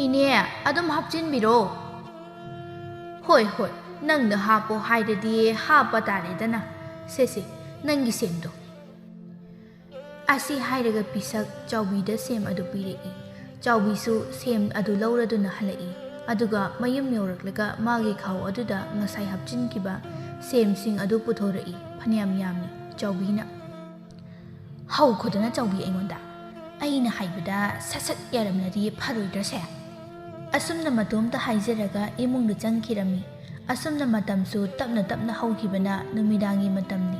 ꯏꯅꯦ, ꯑꯗꯨꯝ ꯍꯥꯞꯆꯤꯟꯕꯤꯔꯣ꯫" "ꯍꯣꯏ, ꯍꯣꯏ, ꯅꯪꯅ ꯍꯥꯞꯄꯣ ꯍꯥꯏꯔꯗꯤ ꯍꯥꯞꯄ ꯇꯥꯔꯦꯗꯅ꯫ ꯁꯦ, ꯁꯦ, ꯅꯪꯒꯤ ꯁꯦꯝꯗꯣ꯫" ꯑꯁꯤ ꯍꯥꯏꯔꯒ ꯄꯤꯁꯛ ꯆꯥꯎꯕꯤꯗ ꯁꯦꯝ ꯑꯗꯨ ꯄꯤꯔꯛꯏ꯫ ꯆꯥꯎꯕꯤꯁꯨ ꯁꯦꯝ ꯑꯗꯨ ꯂꯧꯔꯗꯨꯅ ꯍꯜꯂꯛꯏ꯫ ꯑꯗꯨꯒ ꯃꯌꯨꯝ ꯌꯧꯔꯛꯂꯒ ꯃꯥꯒꯤ ꯈꯥꯎ ꯑꯗꯨꯗ ꯉꯁꯥꯏ ꯍꯥꯞꯆꯤꯟꯈꯤꯕ ꯁꯦꯝꯁꯤꯡ ꯑꯗꯨ ꯄꯨꯊꯣꯔꯛꯏ꯫ ꯐꯅꯌꯥꯝ ꯌꯥꯝꯃꯤ꯫ ꯆꯥꯎꯕꯤꯅ, "ꯍꯧꯈꯣꯗꯅ ꯆꯥꯎꯕꯤ ꯑꯩꯉꯣꯟꯗ꯫ ꯑꯩꯅ ꯍꯥꯏꯕꯗ ꯁꯠ ꯁꯠ ꯌꯥꯔꯝꯂꯗꯤ ꯐꯔꯣꯏꯗ꯭ꯔꯁꯦ?" ꯑꯁꯨꯝꯅ ꯃꯇꯣꯝꯇ ꯍꯥꯏꯖꯔꯒ ꯏꯃꯨꯡꯗ ꯆꯪꯈꯤꯔꯝꯃꯤ꯫ ꯑꯁꯨꯝꯅ ꯃꯇꯝꯁꯨ ꯇꯞꯅ ꯇꯞꯅ ꯍꯧꯈꯤꯕꯅ ꯅꯨꯃꯤꯗꯥꯡꯒꯤ ꯃꯇꯝꯅꯤ꯫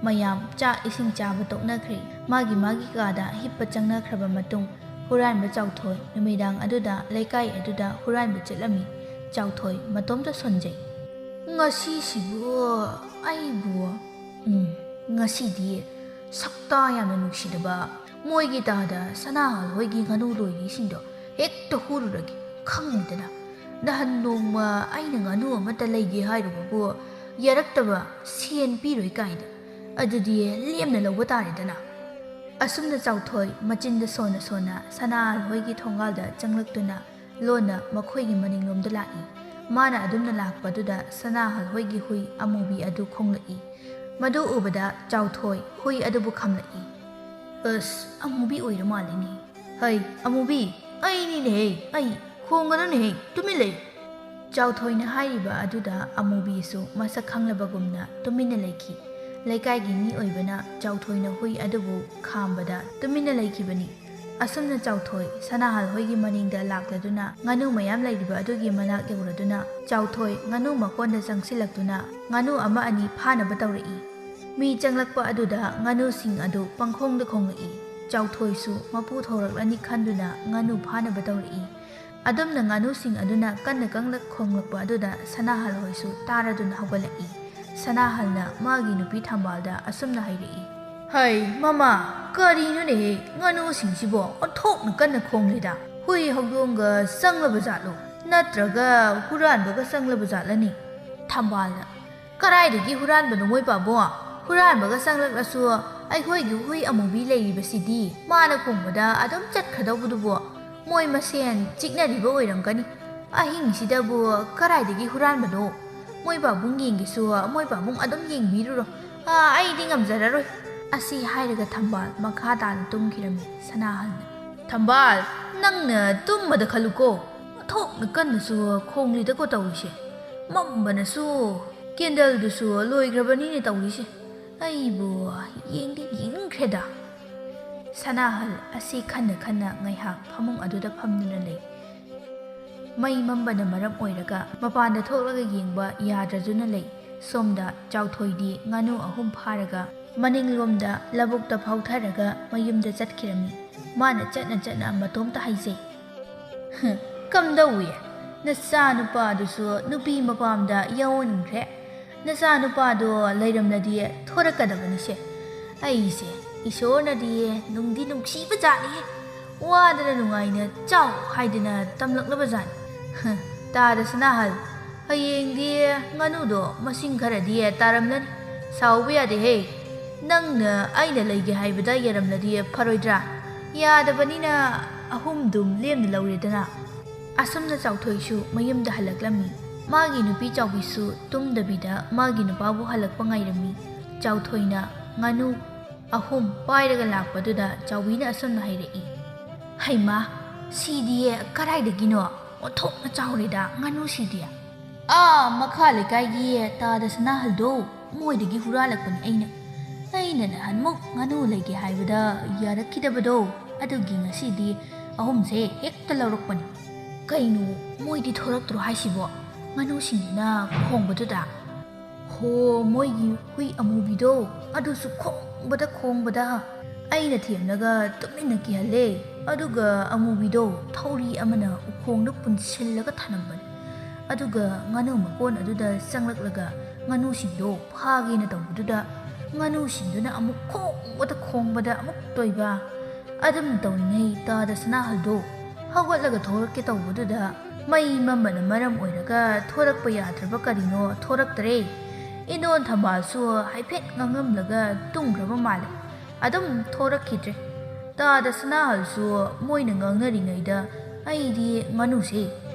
ꯃꯌꯥꯝ ꯆꯥꯛ ꯏꯁꯤꯡ ꯆꯥꯕ ꯇꯣꯛꯅꯈ꯭ꯔꯦ꯫ ꯃꯥꯒꯤ ꯃꯥꯒꯤ ꯀꯥꯗ ꯍꯤꯞꯄ ꯆꯪꯅꯈ꯭ꯔꯕ ꯃꯇꯨꯡ, ꯍꯨꯔꯥꯟꯕ ꯆꯥꯎꯊꯣꯏ ꯅꯨꯃꯤꯗꯥꯡ ꯑꯗꯨꯗ ꯂꯩꯀꯥꯏ ꯑꯗꯨꯗ ꯍꯨꯔꯥꯟꯕ ꯆꯠꯂꯝꯃꯤ꯫ ꯆꯥꯎꯊꯣꯏ ꯃꯇꯣꯝꯇ ꯁꯣꯟꯖꯩ꯫ "ꯉꯁꯤꯁꯤꯕꯨ ꯑꯩꯕꯨ, ꯎꯝ, ꯉꯁꯤꯗꯤ ꯁꯛꯇꯥ ꯌꯥꯝꯅ ꯅꯨꯡꯁꯤꯗꯕ ꯃꯣꯏꯒꯤ ꯇꯥꯗ ꯁꯅꯥꯍꯜ ꯍꯣꯏꯒꯤ ꯉꯥꯅꯨ ꯂꯣꯏꯔꯤꯁꯤꯡꯗꯣ ꯍꯦꯛꯇ ꯍꯨꯔꯨꯔꯒꯦ꯫ ꯈꯪꯉꯤꯗꯅ, ꯅꯍꯥꯟ ꯅꯣꯡꯃ ꯑꯩꯅ ꯉꯥꯅꯨ ꯑꯃꯠꯇ ꯂꯩꯒꯦ ꯍꯥꯏꯔꯨꯕꯕꯨ ꯌꯥꯔꯛꯇꯕ, ꯁꯦꯟ ꯄꯤꯔꯣꯏ ꯀꯥꯏꯅ꯫ ꯑꯗꯨꯗꯤ ꯂꯦꯝꯅ ꯂꯧꯕ ꯇꯥꯔꯦꯗꯅ꯫" ꯑꯁꯨꯝꯅ ꯆꯥꯎꯊꯣꯏ ꯃꯆꯤꯟꯗ ꯁꯣꯟꯅ ꯁꯣꯟꯅ ꯁꯅꯥꯍꯜ ꯍꯣꯏꯒꯤ ꯊꯣꯡꯒꯥꯜꯗ ꯆꯪꯂꯛꯇꯨꯅ ꯂꯣꯟꯅ ꯃꯈꯣꯏꯒꯤ ꯃꯅꯤꯡꯂꯣꯝꯗ ꯂꯥꯛꯏ꯫ ꯃꯥꯅ ꯑꯗꯨꯝꯅ ꯂꯥꯛꯄꯗꯨꯗ ꯁꯅꯥꯍꯜ ꯍꯣꯏꯒꯤ ꯍꯨꯏ ꯑꯃꯨꯕꯤ ꯑꯗꯨ ꯈꯣꯡꯂꯛꯏ꯫ ꯃꯗꯨ ꯎꯕꯗ ꯆꯥꯎꯊꯣꯏ ꯍꯨꯏ ꯑꯗꯨꯕꯨ ꯈꯝꯂꯛꯏ꯫ "ꯑꯁ, ꯑꯃꯨꯕꯤ ꯑꯣꯏꯔ ꯃꯥꯜꯂꯤꯅꯦ꯫ ꯍꯩ, ꯑꯃꯨꯕꯤ, ꯑꯩꯅꯤꯅꯦꯍꯦ, ꯑꯩ꯫ ꯈꯣꯡꯒꯅꯨꯅꯦꯍꯦ, ꯇꯨꯃꯤꯟ ꯂꯩꯌꯨ꯫" ꯆꯥꯎꯊꯣꯏꯅ ꯍꯥꯏꯔꯤꯕ ꯑꯗꯨꯗ ꯑꯃꯨꯕꯤꯁꯨ ꯃꯁꯛ ꯈꯪꯂꯕꯒꯨꯝꯅ ꯇꯨꯃꯤꯟꯅ ꯂꯩꯈꯤ꯫ ꯂꯩꯀꯥꯏꯒꯤ ꯃꯤ ꯑꯣꯏꯕꯅ ꯆꯥꯎꯊꯣꯏꯅ ꯍꯨꯏ ꯑꯗꯨꯕꯨ ꯈꯥꯝꯕꯗ ꯇꯨꯃꯤꯟꯅ ꯂꯩꯈꯤꯕꯅꯤ꯫ ꯑꯁꯨꯝꯅ ꯆꯥꯎꯊꯣꯏ ꯁꯅꯥꯍꯜ ꯍꯣꯏꯒꯤ ꯃꯅꯤꯡꯗ ꯂꯥꯛꯂꯗꯨꯅ ꯉꯥꯅꯨ ꯃꯌꯥꯝ ꯂꯩꯔꯤꯕ ꯑꯗꯨꯒꯤ ꯃꯅꯥꯛ ꯌꯧꯔꯗꯨꯅ ꯆꯥꯎꯊꯣꯏ ꯉꯥꯅꯨ ꯃꯀꯣꯟꯗ ꯆꯪꯁꯤꯜꯂꯛꯇꯨꯅ ꯉꯥꯅꯨ ꯑꯃ ꯑꯅꯤ ꯐꯥꯅꯕ ꯇꯧꯔꯛꯏ꯫ ꯃꯤ ꯆꯪꯂꯛꯄ ꯑꯗꯨꯗ ꯉꯥꯅꯨꯁꯤꯡ ꯑꯗꯨ ꯄꯪꯈꯣꯡꯗ ꯈꯣꯡꯂꯛꯏ꯫ ꯆꯥꯎꯊꯣꯏꯁꯨ ꯃꯄꯨ ꯊꯧꯔꯛꯂꯅꯤ ꯈꯟꯗꯨꯅ ꯉꯥꯅꯨ ꯐꯥꯅꯕ ꯇꯧꯔꯛꯏ꯫ ꯑꯗꯨꯝꯅ ꯉꯥꯅꯨꯁꯤꯡ ꯑꯗꯨꯅ ꯀꯟꯅ ꯀꯪꯂꯛ ꯈꯣꯡꯂꯛꯄ ꯑꯗꯨꯗ ꯁꯅꯥꯍꯜ ꯍꯣꯏꯁꯨ ꯇꯥꯔꯗꯨꯅ ꯍꯧꯒꯠꯂꯛꯏ꯫ ꯁꯅꯥꯍꯜꯅ ꯃꯥꯒꯤ ꯅꯨꯄꯤ ꯊꯝꯕꯥꯜꯗ ꯑꯁꯨꯝꯅ ꯍꯥꯏꯔꯛꯏ, ꯍꯩ, ꯃꯃꯥ, ꯀꯔꯤꯅꯣꯅꯦꯍꯦ? ꯉꯥꯅꯨꯁꯤꯡꯁꯤꯕꯣ ꯑꯣꯟꯊꯣꯛꯅ ꯀꯟꯅ ꯈꯣꯡꯂꯤꯗ꯫ ꯍꯨꯏ ꯍꯧꯗꯣꯡꯒ ꯆꯪꯂꯕ ꯖꯥꯠꯂꯣ? ꯅꯠꯇ꯭ꯔꯒ ꯍꯨꯔꯥꯟꯕꯒ ꯆꯪꯂꯕ ꯖꯥꯠꯂꯅꯤ? ꯊꯝꯕꯥꯜꯅ, "ꯀꯗꯥꯏꯗꯒꯤ ꯍꯨꯔꯥꯟꯕꯅꯣ, ꯃꯣꯏ ꯄꯥꯕꯨꯡ? ꯍꯨꯔꯥꯟꯕꯒ ꯆꯪꯂꯛꯂꯁꯨ ꯑꯩꯈꯣꯏꯒꯤ ꯍꯨꯏ ꯑꯃꯨꯕꯤ ꯂꯩꯔꯤꯕꯁꯤꯗꯤ, ꯃꯥꯅ ꯈꯣꯡꯕꯗ ꯑꯗꯨꯝ ꯆꯠꯈ꯭ꯔꯗꯧꯕꯗꯨꯕꯨ꯫ ꯃꯣꯏ ꯃꯁꯦꯟ ꯆꯤꯛꯅꯔꯤꯕ ꯑꯣꯏꯔꯝꯒꯅꯤ꯫ ꯑꯍꯤꯡꯁꯤꯗꯕꯨ ꯀꯗꯥꯏꯗꯒꯤ ꯍꯨꯔꯥꯟꯕꯅꯣ? ꯃꯣꯏ ꯄꯥꯕꯨꯡ ꯌꯦꯡꯒꯦꯁꯨ ꯃꯣꯏ ꯄꯥꯕꯨꯡ ꯑꯗꯨꯝ ꯌꯦꯡꯕꯤꯔꯨꯔꯣ꯫ ꯑꯥ, ꯑꯩꯗꯤ ꯉꯝꯖꯔꯔꯣꯏ"꯫ ꯑꯁꯤ ꯍꯥꯏꯔꯒ ꯊꯝꯕꯥꯜ ꯃꯈꯥ ꯇꯥꯅ ꯇꯨꯝꯈꯤꯔꯝꯃꯤ꯫ ꯁꯅꯥꯍꯜꯅ, "ꯊꯝꯕꯥꯜ, ꯅꯪꯅ ꯇꯨꯝꯃꯗ ꯈꯜꯂꯨꯀꯣ꯫ ꯑꯣꯟꯊꯣꯛꯅ ꯀꯟꯅꯁꯨ ꯈꯣꯡꯂꯤꯗꯀꯣ ꯇꯧꯔꯤꯁꯦ꯫ ꯃꯝꯕꯅꯁꯨ, ꯀꯦꯟꯗꯜꯗꯨꯁꯨ ꯂꯣꯏꯈ꯭ꯔꯕꯅꯤꯅꯦ ꯇꯧꯔꯤꯁꯦ꯫ ꯑꯩꯕꯨ ꯌꯦꯡꯗꯤ ꯌꯦꯡꯅꯤꯡꯈ꯭ꯔꯦꯗ"꯫ ꯁꯅꯥꯍꯜ ꯑꯁꯤ ꯈꯟꯅ ꯈꯟꯅ ꯉꯥꯏꯍꯥꯛ ꯐꯃꯨꯡ ꯑꯗꯨꯗ ꯐꯝꯗꯨꯅ ꯂꯩ꯫ ꯃꯩ ꯃꯝꯕꯅ ꯃꯔꯝ ꯑꯣꯏꯔꯒ ꯃꯄꯥꯟꯗ ꯊꯣꯛꯂꯒ ꯌꯦꯡꯕ ꯌꯥꯗ꯭ꯔꯗꯨꯅ ꯂꯩ꯫ ꯁꯣꯝꯗ ꯆꯥꯎꯊꯣꯏꯗꯤ ꯉꯥꯅꯨ ꯑꯍꯨꯝ ꯐꯥꯔꯒ ꯃꯅꯤꯡꯂꯣꯝꯗ ꯂꯧꯕꯨꯛꯇ ꯐꯥꯎꯊꯔꯒ ꯃꯌꯨꯝꯗ ꯆꯠꯈꯤꯔꯝꯃꯤ꯫ ꯃꯥꯅ ꯆꯠꯅ ꯆꯠꯅ ꯃꯇꯣꯝꯇ ꯍꯥꯏꯖꯩ, "ꯍꯝ, ꯀꯝꯗꯧꯏ? ꯅꯆꯥ ꯅꯨꯄꯥꯗꯨꯁꯨ ꯅꯨꯄꯤ ꯃꯄꯥꯝꯗ ꯌꯥꯎꯍꯟꯈ꯭ꯔꯦ꯫ ꯅꯆꯥ ꯅꯨꯄꯥꯗꯣ ꯂꯩꯔꯝꯂꯗꯤ ꯊꯣꯔꯛꯀꯗꯕꯅꯤꯁꯦ꯫ ꯑꯩꯁꯦ, ꯏꯁꯣꯔꯅꯗꯤ ꯅꯨꯡꯗꯤ ꯅꯨꯡꯁꯤꯕ ꯖꯥꯠꯅꯤꯍꯦ꯫ ꯋꯥꯗꯅ ꯅꯨꯡꯉꯥꯏꯅ ꯆꯥꯎ ꯍꯥꯏꯗꯅ ꯇꯝꯂꯛꯂꯕ ꯖꯥꯠꯅꯤ꯫ ꯍ, ꯇꯥꯗ ꯁꯅꯥꯍꯜ, ꯍꯌꯦꯡꯗꯤ ꯉꯥꯅꯨꯗꯣ ꯃꯁꯤꯡ ꯈꯔꯗꯤ ꯇꯥꯔꯝꯂꯅꯤ꯫ ꯁꯥꯎꯕ ꯌꯥꯗꯦꯍꯦ꯫ ꯅꯪꯅ ꯑꯩꯅ ꯂꯩꯒꯦ ꯍꯥꯏꯕꯗ ꯌꯥꯔꯝꯂꯗꯤ ꯐꯔꯣꯏꯗ꯭ꯔꯥ? ꯌꯥꯗꯕꯅꯤꯅ ꯑꯍꯨꯝꯗꯨꯝ ꯂꯦꯝꯅ ꯂꯧꯔꯦꯗꯅ"꯫ ꯑꯁꯨꯝꯅ ꯆꯥꯎꯊꯣꯏꯁꯨ ꯃꯌꯨꯝꯗ ꯍꯜꯂꯛꯂꯝꯃꯤ꯫ ꯃꯥꯒꯤ ꯅꯨꯄꯤ ꯆꯥꯎꯕꯤꯁꯨ ꯇꯨꯝꯗꯕꯤꯗ ꯃꯥꯒꯤ ꯅꯨꯄꯥꯕꯨ ꯍꯜꯂꯛꯄ ꯉꯥꯏꯔꯝꯃꯤ꯫ ꯆꯥꯎꯊꯣꯏꯅ ꯉꯥꯅꯨ ꯑꯍꯨꯝ ꯄꯥꯏꯔꯒ ꯂꯥꯛꯄꯗꯨꯗ ꯆꯥꯎꯕꯤꯅ ꯑꯁꯨꯝꯅ ꯍꯥꯏꯔꯛꯏ, "ꯍꯩꯃꯥ, ꯁꯤꯗꯤ ꯀꯗꯥꯏꯗꯒꯤꯅꯣ? ꯑꯣꯟꯊꯣꯛꯅ ꯆꯥꯎꯔꯦꯗ ꯉꯥꯅꯨꯁꯤꯗꯤ꯫ ꯑꯥ ꯃꯈꯥ ꯂꯩꯀꯥꯏꯒꯤ ꯇꯥꯗ ꯁꯅꯥꯍꯜꯗꯣ, ꯃꯣꯏꯗꯒꯤ ꯍꯨꯔꯥꯜꯂꯛꯄꯅꯤ ꯑꯩꯅ꯫ ꯑꯩꯅ ꯅꯍꯥꯟꯃꯨꯛ ꯉꯥꯅꯨ ꯂꯩꯒꯦ ꯍꯥꯏꯕꯗ ꯌꯥꯔꯛꯈꯤꯗꯕꯗꯣ, ꯑꯗꯨꯒꯤ ꯉꯁꯤꯗꯤ ꯑꯍꯨꯝꯁꯦ ꯍꯦꯛꯇ ꯂꯧꯔꯛꯄꯅꯤ"꯫ "ꯀꯩꯅꯣ, ꯃꯣꯏꯗꯤ ꯊꯣꯔꯛꯇ꯭ꯔꯣ ꯍꯥꯏꯁꯤꯕꯣ? ꯉꯥꯅꯨꯁꯤꯡꯗꯨꯅ ꯈꯣꯡꯕꯗꯨꯗ?" "ꯍꯣ, ꯃꯣꯏꯒꯤ ꯍꯨꯏ ꯑꯃꯨꯕꯤꯗꯣ, ꯑꯗꯨꯁꯨ ꯈꯣꯡꯕꯗ ꯈꯣꯡꯕꯗ꯫ ꯑꯩꯅ ꯊꯦꯝꯂꯒ ꯇꯨꯃꯤꯟꯅ ꯀꯤꯍꯜꯂꯦ꯫ ꯑꯗꯨꯒ ꯑꯃꯨꯕꯤꯗꯣ ꯊꯧꯔꯤ ꯑꯃꯅ ꯎꯈꯣꯡꯗ ꯄꯨꯟꯁꯤꯜꯂꯒ ꯊꯅꯝꯕꯅꯤ꯫ ꯑꯗꯨꯒ ꯉꯥꯅꯨ ꯃꯀꯣꯟ ꯑꯗꯨꯗ ꯆꯪꯂꯛꯂꯒ ꯉꯥꯅꯨꯁꯤꯡꯗꯣ ꯐꯥꯒꯦꯅ ꯇꯧꯕꯗꯨꯗ ꯉꯥꯅꯨꯁꯤꯡꯗꯨꯅ ꯑꯃꯨꯛ ꯈꯣꯡꯕꯗ ꯈꯣꯡꯕꯗ ꯑꯃꯨꯛ ꯇꯣꯏꯕ꯫ ꯑꯗꯨꯝ ꯇꯧꯔꯤꯉꯩ ꯇꯥꯗ ꯁꯅꯥꯍꯜꯗꯣ ꯍꯧꯒꯠꯂꯒ ꯊꯣꯛꯂꯛꯀꯦ ꯇꯧꯕꯗꯨꯗ ꯃꯩ ꯃꯝꯕꯅ ꯃꯔꯝ ꯑꯣꯏꯔꯒ ꯊꯣꯔꯛꯄ ꯌꯥꯗ꯭ꯔꯕ ꯀꯔꯤꯅꯣ ꯊꯣꯔꯛꯇ꯭ꯔꯦ꯫ ꯏꯟꯗꯣꯟ ꯊꯝꯕꯥꯜꯁꯨ ꯍꯥꯏꯐꯦꯠ ꯉꯥꯡꯉꯝꯂꯒ ꯇꯨꯝꯈ꯭ꯔꯕ ꯃꯥꯜꯂꯦ꯫ ꯑꯗꯨꯝ ꯊꯣꯔꯛꯈꯤꯗ꯭ꯔꯦ꯫ ꯇꯥꯗ ꯁꯅꯥꯍꯜꯁꯨ ꯃꯣꯏꯅ ꯉꯥꯡꯅꯔꯤꯉꯩꯗ ꯑꯩꯗꯤ ꯉꯥꯅꯨꯁꯦ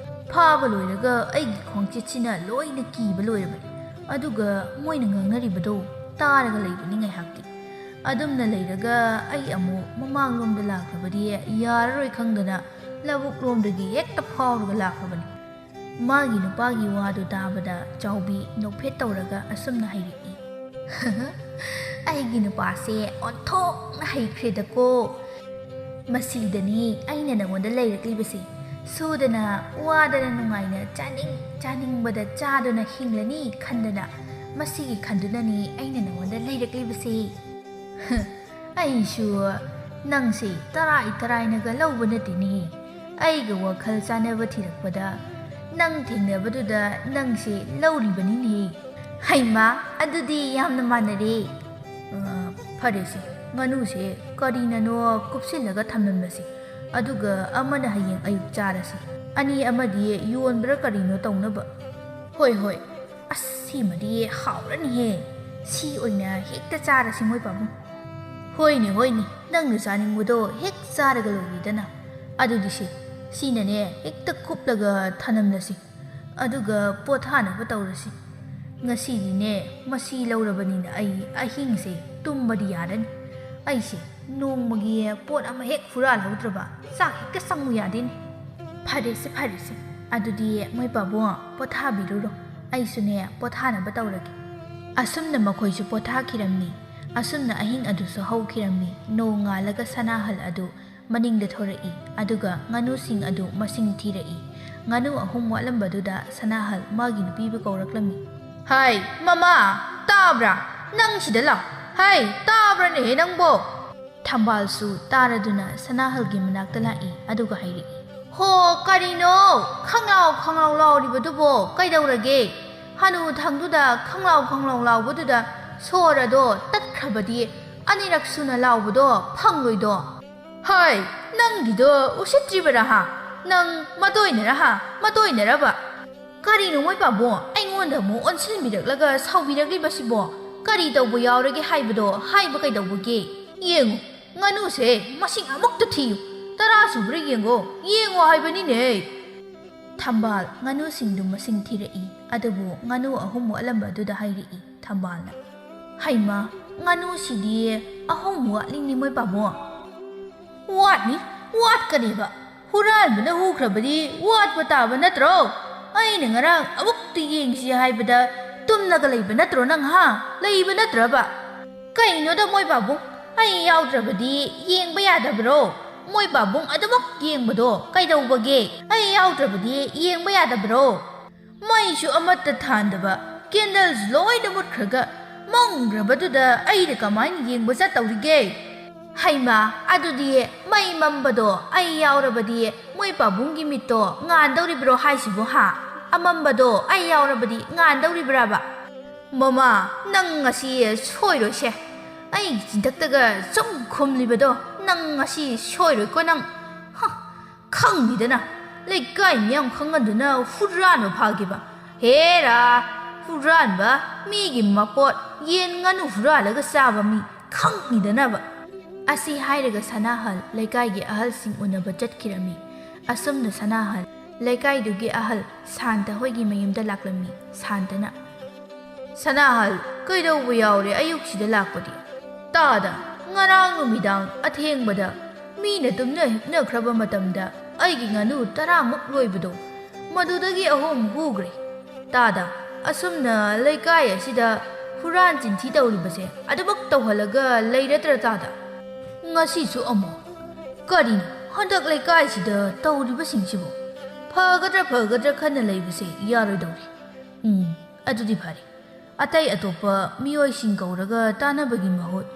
ꯐꯥꯕ ꯂꯣꯏꯔꯒ ꯑꯩꯒꯤ ꯈꯣꯡꯆꯦꯠꯁꯤꯅ ꯂꯣꯏꯅ ꯀꯤꯕ ꯂꯣꯏꯔꯕꯅꯤ꯫ ꯑꯗꯨꯒ ꯃꯣꯏꯅ ꯉꯥꯡꯅꯔꯤꯕꯗꯣ ꯇꯥꯔꯒ ꯂꯩꯕꯅꯤ ꯉꯥꯏꯍꯥꯛꯇꯤ꯫ ꯑꯗꯨꯝꯅ ꯂꯩꯔꯒ ꯑꯩ ꯑꯃꯨꯛ ꯃꯃꯥꯡꯂꯣꯝꯗ ꯂꯥꯛꯂꯕꯗꯤ ꯌꯥꯔꯔꯣꯏ ꯈꯪꯗꯅ ꯂꯧꯕꯨꯛꯂꯣꯝꯗꯒꯤ ꯍꯦꯛꯇ ꯐꯥꯎꯔꯒ ꯂꯥꯛꯂꯕꯅꯤ꯫ ꯃꯥꯒꯤ ꯅꯨꯄꯥꯒꯤ ꯋꯥꯗꯨ ꯇꯥꯕꯗ ꯆꯥꯎꯕꯤ ꯅꯣꯛꯐꯦꯠ ꯇꯧꯔꯒ ꯑꯁꯨꯝꯅ ꯍꯥꯏꯔꯛꯏ, "ꯑꯩꯒꯤ ꯅꯨꯄꯥꯁꯦ ꯑꯣꯟꯊꯣꯛꯅ ꯍꯩꯈ꯭ꯔꯦꯗꯀꯣ꯫ ꯃꯁꯤꯗꯅꯤ ꯑꯩꯅ ꯅꯉꯣꯟꯗ ꯂꯩꯔꯛꯂꯤꯕꯁꯦ꯫ ꯁꯨꯗꯅ ꯋꯥꯗꯅ ꯅꯨꯡꯉꯥꯏꯅ ꯆꯥꯅꯤꯡ ꯆꯥꯅꯤꯡꯕꯗ ꯆꯥꯗꯨꯅ ꯍꯤꯡꯂꯅꯤ ꯈꯟꯗꯅ, ꯃꯁꯤꯒꯤ ꯈꯟꯗꯨꯅꯅꯤ ꯑꯩꯅ ꯅꯉꯣꯟꯗ ꯂꯩꯔꯛꯂꯤꯕꯁꯦ꯫" ꯑꯩꯁꯨ ꯅꯪꯁꯦ ꯇꯔꯥꯏ ꯇꯔꯥꯏꯅꯒ ꯂꯧꯕ ꯅꯠꯇꯦꯅꯦ꯫ ꯑꯩꯒ ꯋꯥꯈꯜ ꯆꯥꯟꯅꯕ ꯊꯤꯔꯛꯄꯗ ꯅꯪ ꯊꯦꯡꯅꯕꯗꯨꯗ ꯅꯪꯁꯦ ꯂꯧꯔꯤꯕꯅꯤꯅꯦ꯫ ꯍꯩꯃꯥ, ꯑꯗꯨꯗꯤ ꯌꯥꯝꯅ ꯃꯥꯟꯅꯔꯦ꯫ ꯑ, ꯐꯔꯦꯁꯦ, ꯉꯥꯅꯨꯁꯦ ꯀꯔꯤꯅꯅꯣ ꯀꯨꯞꯁꯤꯜꯂꯒ ꯊꯝꯂꯝꯂꯁꯤ꯫ ꯑꯗꯨꯒ ꯑꯃꯅ ꯍꯌꯦꯡ ꯑꯌꯨꯛ ꯆꯥꯔꯁꯤ꯫ ꯑꯅꯤ ꯑꯃꯗꯤ ꯌꯣꯟꯕ꯭ꯔꯥ ꯀꯔꯤꯅꯣ ꯇꯧꯅꯕ꯫ ꯍꯣꯏ, ꯍꯣꯏ꯫ ꯑꯁ, ꯁꯤꯃꯗꯤ ꯍꯥꯎꯔꯅꯤꯍꯦ꯫ ꯁꯤ ꯑꯣꯏꯅ ꯍꯦꯛꯇ ꯆꯥꯔꯁꯤ, ꯃꯣꯏ ꯄꯥꯕꯨꯡ꯫ ꯍꯣꯏꯅꯦ, ꯍꯣꯏꯅꯦ, ꯅꯪꯅ ꯆꯥꯅꯤꯡꯕꯗꯣ ꯍꯦꯛ ꯆꯥꯔꯒ ꯂꯣꯏꯔꯦꯗꯅ꯫ ꯑꯗꯨꯗꯤ ꯁꯦ, ꯁꯤꯅꯅꯦ ꯍꯦꯛꯇ ꯀꯨꯞꯂꯒ ꯊꯅꯝꯂꯁꯤ꯫ ꯑꯗꯨꯒ ꯄꯣꯊꯥꯅꯕ ꯇꯧꯔꯁꯤ꯫ ꯉꯁꯤꯗꯤꯅꯦ, ꯃꯁꯤ ꯂꯧꯔꯕꯅꯤꯅ ꯑꯩ ꯑꯍꯤꯡꯁꯦ ꯇꯨꯝꯕꯗꯤ ꯌꯥꯔꯅꯤ꯫ ꯑꯩꯁꯦ ꯅꯣꯡꯃꯒꯤ ꯄꯣꯠ ꯑꯃ ꯍꯦꯛ ꯍꯨꯔꯥꯜꯍꯧꯗ꯭ꯔꯕ ꯆꯥꯛ ꯍꯦꯛꯇ ꯆꯪꯉꯨ ꯌꯥꯗꯦꯅꯦ꯫ ꯐꯔꯦꯁꯦ, ꯐꯔꯦꯁꯦ, ꯑꯗꯨꯗꯤ ꯃꯣꯏ ꯄꯥꯕꯨꯡ ꯄꯣꯊꯥꯕꯤꯔꯨꯔꯣ, ꯑꯩꯁꯨꯅꯦ ꯄꯣꯊꯥꯅꯕ ꯇꯧꯔꯒꯦ꯫ ꯑꯁꯨꯝꯅ ꯃꯈꯣꯏꯁꯨ ꯄꯣꯊꯥꯈꯤꯔꯝꯃꯤ꯫ ꯑꯁꯨꯝꯅ ꯑꯍꯤꯡ ꯑꯗꯨꯁꯨ ꯍꯧꯈꯤꯔꯝꯃꯤ꯫ ꯅꯣꯡꯉꯥꯜꯂꯒ ꯁꯅꯥꯍꯜ ꯑꯗꯨ ꯃꯅꯤꯡꯗ ꯊꯣꯔꯛꯏ, ꯑꯗꯨꯒ ꯉꯥꯅꯨꯁꯤꯡ ꯑꯗꯨ ꯃꯁꯤꯡ ꯊꯤꯔꯛꯏ꯫ ꯉꯥꯅꯨ ꯑꯍꯨꯝ ꯋꯥꯠꯂꯝꯕꯗꯨꯗ ꯁꯅꯥꯍꯜ ꯃꯥꯒꯤ ꯅꯨꯄꯤꯕꯨ ꯀꯧꯔꯛꯂꯝꯃꯤ꯫ "ꯍꯥꯏ, ꯃꯃꯥ, ꯇꯥꯕ꯭ꯔꯥ? ꯅꯪ ꯁꯤꯗ ꯂꯥꯎ꯫ ꯍꯥꯏ, ꯇꯥꯕ꯭ꯔꯥꯅꯦꯍꯦ ꯅꯪꯕꯣ?" ꯊꯝꯕꯥꯜꯁꯨ ꯇꯥꯔꯗꯨꯅ ꯁꯅꯥꯍꯜꯒꯤ ꯃꯅꯥꯛꯇ ꯂꯥꯛꯏ, ꯑꯗꯨꯒ ꯍꯥꯏꯔꯛꯏ, "ꯍꯣ, ꯀꯔꯤꯅꯣ ꯈꯪꯂꯥꯎ ꯈꯪꯂꯥꯎ ꯂꯥꯎꯔꯤꯕꯗꯨꯕꯣ? ꯀꯩꯗꯧꯔꯒꯦ? ꯍꯅꯨ ꯊꯪꯗꯨꯗ ꯈꯪꯂꯥꯎ ꯈꯪꯂꯥꯎ ꯂꯥꯎꯕꯗꯨꯗ ꯁꯣꯔ ꯑꯗꯣ ꯇꯠꯈ꯭ꯔꯕꯗꯤ ꯑꯅꯤꯔꯛ ꯁꯨꯅ ꯂꯥꯎꯕꯗꯣ ꯐꯪꯂꯣꯏꯗꯣ꯫ ꯍꯥꯏ, ꯅꯪꯒꯤꯗꯣ ꯎꯁꯤꯠꯇ꯭ꯔꯤꯕꯔꯥ ꯍꯥ? ꯅꯪ ꯃꯇꯣꯏꯅꯔꯥ ꯍꯥ? ꯃꯇꯣꯏꯅꯔꯕ? ꯀꯔꯤꯅꯣ ꯃꯣꯏ ꯄꯥꯕꯨꯡ ꯑꯩꯉꯣꯟꯗ ꯑꯃꯨꯛ ꯑꯣꯟꯁꯤꯟꯕꯤꯔꯛꯂꯒ ꯁꯥꯎꯕꯤꯔꯛꯂꯤꯕꯁꯤꯕꯣ? ꯀꯔꯤ ꯇꯧꯕ ꯌꯥꯎꯔꯒꯦ ꯍꯥꯏꯕꯗꯣ ꯍꯥꯏꯕ ꯀꯩꯗꯧꯕꯒꯦ? ꯌꯦꯡꯉꯨ, ꯉꯥꯅꯨꯁꯦ ꯃꯁꯤꯡ ꯑꯃꯨꯛꯇ ꯊꯤꯌꯨ꯫ ꯇꯔꯥ ꯁꯨꯕ꯭ꯔꯥ ꯌꯦꯡꯉꯣ, ꯌꯦꯡꯉꯣ ꯍꯥꯏꯕꯅꯤꯅꯦ꯫ ꯊꯝꯕꯥꯜ ꯉꯥꯅꯨꯁꯤꯡꯗꯨ ꯃꯁꯤꯡ ꯊꯤꯔꯛꯏ꯫ ꯑꯗꯨꯕꯨ ꯉꯥꯅꯨ ꯑꯍꯨꯝ ꯋꯥꯠꯂꯝꯕ ꯑꯗꯨꯗ ꯍꯥꯏꯔꯛꯏ ꯊꯝꯕꯥꯜꯅ, "ꯍꯩꯃꯥ, ꯉꯥꯅꯨꯁꯤꯗꯤ ꯑꯍꯨꯝ ꯋꯥꯠꯂꯤꯅꯤ ꯃꯣꯏ ꯄꯥꯕꯨꯡ꯫ ꯋꯥꯠꯅꯤ, ꯋꯥꯠꯀꯅꯦꯕ꯫ ꯍꯨꯔꯥꯟꯕꯅ ꯍꯨꯈ꯭ꯔꯕꯗꯤ ꯋꯥꯠꯄ ꯇꯥꯕ ꯅꯠꯇ꯭ꯔꯣ? ꯑꯩꯅ ꯉꯔꯥꯡ ꯑꯃꯨꯛꯇ ꯌꯦꯡꯁꯤ ꯍꯥꯏꯕꯗ ꯇꯨꯝꯂꯒ ꯂꯩꯕ ꯅꯠꯇ꯭ꯔꯣ ꯅꯪ, ꯍꯥ? ꯂꯩꯕ ꯅꯠꯇ꯭ꯔꯕ? ꯀꯩꯅꯣꯗ ꯃꯣꯏ ꯄꯥꯕꯨꯡ, ꯑꯩ ꯌꯥꯎꯗ꯭ꯔꯕꯗꯤ ꯌꯦꯡꯕ ꯌꯥꯗꯕ꯭ꯔꯣ? ꯃꯣꯏ ꯄꯥꯕꯨꯡ ꯑꯗꯨꯃꯛ ꯌꯦꯡꯕꯗꯣ ꯀꯩꯗꯧꯕꯒꯦ? ꯑꯩ ꯌꯥꯎꯗ꯭ꯔꯕꯗꯤ ꯌꯦꯡꯕ ꯌꯥꯗꯕ꯭ꯔꯣ?" ꯃꯩꯁꯨ ꯑꯃꯠꯇ ꯊꯥꯟꯗꯕ, candles ꯂꯣꯏꯅ ꯃꯨꯠꯈ꯭ꯔꯒ ꯃꯝꯈ꯭ꯔꯕꯗꯨꯗ ꯑꯩꯅ ꯀꯃꯥꯏꯅ ꯌꯦꯡꯕ ꯆꯠꯇꯧꯔꯤꯒꯦ? ꯍꯩꯃꯥ, ꯑꯗꯨꯗꯤ ꯃꯩ ꯃꯝꯕꯗꯣ ꯑꯩ ꯌꯥꯎꯔꯕꯗꯤ ꯃꯣꯏ ꯄꯥꯕꯨꯡꯒꯤ ꯃꯤꯠꯇꯣ ꯉꯥꯟꯗꯧꯔꯤꯕ꯭ꯔꯣ ꯍꯥꯏꯁꯤꯕꯨ ꯍꯥ? ꯑꯃꯝꯕꯗꯣ ꯑꯩ ꯌꯥꯎꯔꯕꯗꯤ ꯉꯥꯟꯗꯧꯔꯤꯕ꯭ꯔꯥꯕ? ꯃꯃꯥ, ꯅꯪ ꯉꯁꯤ ꯁꯣꯏꯔꯣꯏꯁꯦ꯫ ꯑꯩꯒꯤ ꯆꯤꯟꯊꯛꯇꯒ ꯁꯨꯝ ꯈꯨꯝꯂꯤꯕꯗꯣ ꯅꯪ ꯉꯁꯤ ꯁꯣꯏꯔꯣꯏꯀꯣ ꯅꯪ꯫ ꯍ, ꯈꯪꯗꯦꯗꯅ, ꯂꯩꯀꯥꯏ ꯃꯤꯌꯥꯝ ꯈꯪꯍꯟꯗꯨꯅ ꯍꯨꯔꯥꯟꯕ ꯐꯥꯈꯤꯕ꯫ ꯍꯦꯔꯥ, ꯍꯨꯔꯥꯟꯕ, ꯃꯤꯒꯤ ꯃꯄꯣꯠ, ꯌꯦꯟ ꯉꯥꯅꯨ ꯍꯨꯔꯥꯜꯂꯒ ꯆꯥꯕ ꯃꯤ ꯈꯪꯉꯤꯗꯅꯕ꯫ ꯑꯁꯤ ꯍꯥꯏꯔꯒ ꯁꯅꯥꯍꯜ ꯂꯩꯀꯥꯏꯒꯤ ꯑꯍꯜꯁꯤꯡ ꯎꯅꯕ ꯆꯠꯈꯤꯔꯝꯃꯤ꯫ ꯑꯁꯨꯝꯅ ꯁꯅꯥꯍꯜ ꯂꯩꯀꯥꯏꯗꯨꯒꯤ ꯑꯍꯜ ꯁꯥꯟꯇ ꯍꯣꯏꯒꯤ ꯃꯌꯨꯝꯗ ꯂꯥꯛꯂꯝꯃꯤ꯫ ꯁꯥꯟꯇꯅ, "ꯁꯅꯥꯍꯜ, ꯀꯩꯗꯧꯕ ꯌꯥꯎꯔꯦ ꯑꯌꯨꯛꯁꯤꯗ ꯂꯥꯛꯄꯗꯤ? ꯇꯥꯗ, ꯉꯔꯥꯡ ꯅꯨꯃꯤꯗꯥꯡ ꯑꯊꯦꯡꯕꯗ ꯃꯤꯅ ꯇꯨꯝꯅ ꯍꯤꯞꯅꯈ꯭ꯔꯕ ꯃꯇꯝꯗ ꯑꯩꯒꯤ ꯉꯥꯅꯨ ꯇꯔꯥꯃꯨꯛ ꯂꯣꯏꯕꯗꯣ, ꯃꯗꯨꯗꯒꯤ ꯑꯍꯨꯝ ꯍꯨꯈ꯭ꯔꯦ꯫ ꯇꯥꯗ, ꯑꯁꯨꯝꯅ ꯂꯩꯀꯥꯏ ꯑꯁꯤꯗ ꯍꯨꯔꯥꯟ ꯆꯤꯟꯊꯤ ꯇꯧꯔꯤꯕꯁꯦ ꯑꯗꯨꯃꯛ ꯇꯧꯍꯜꯂꯒ ꯂꯩꯔꯗ꯭ꯔꯥ ꯇꯥꯗ? ꯉꯁꯤꯁꯨ ꯑꯃꯨꯛ꯫ ꯀꯔꯤꯅꯣ ꯍꯟꯗꯛ ꯂꯩꯀꯥꯏꯁꯤꯗ ꯇꯧꯔꯤꯕꯁꯤꯡꯁꯤꯕꯨ? ꯐꯒꯗ꯭ꯔꯥ ꯐꯒꯗ꯭ꯔꯥ ꯈꯟꯅ ꯂꯩꯕꯁꯦ ꯌꯥꯔꯣꯏꯗꯧꯔꯤ꯫ ꯎꯝ, ꯑꯗꯨꯗꯤ ꯐꯔꯦ꯫ ꯑꯇꯩ ꯑꯇꯣꯞꯄ ꯃꯤꯑꯣꯏꯁꯤꯡ ꯀꯧꯔꯒ ꯇꯥꯟꯅꯕꯒꯤ ꯃꯍꯨꯠ,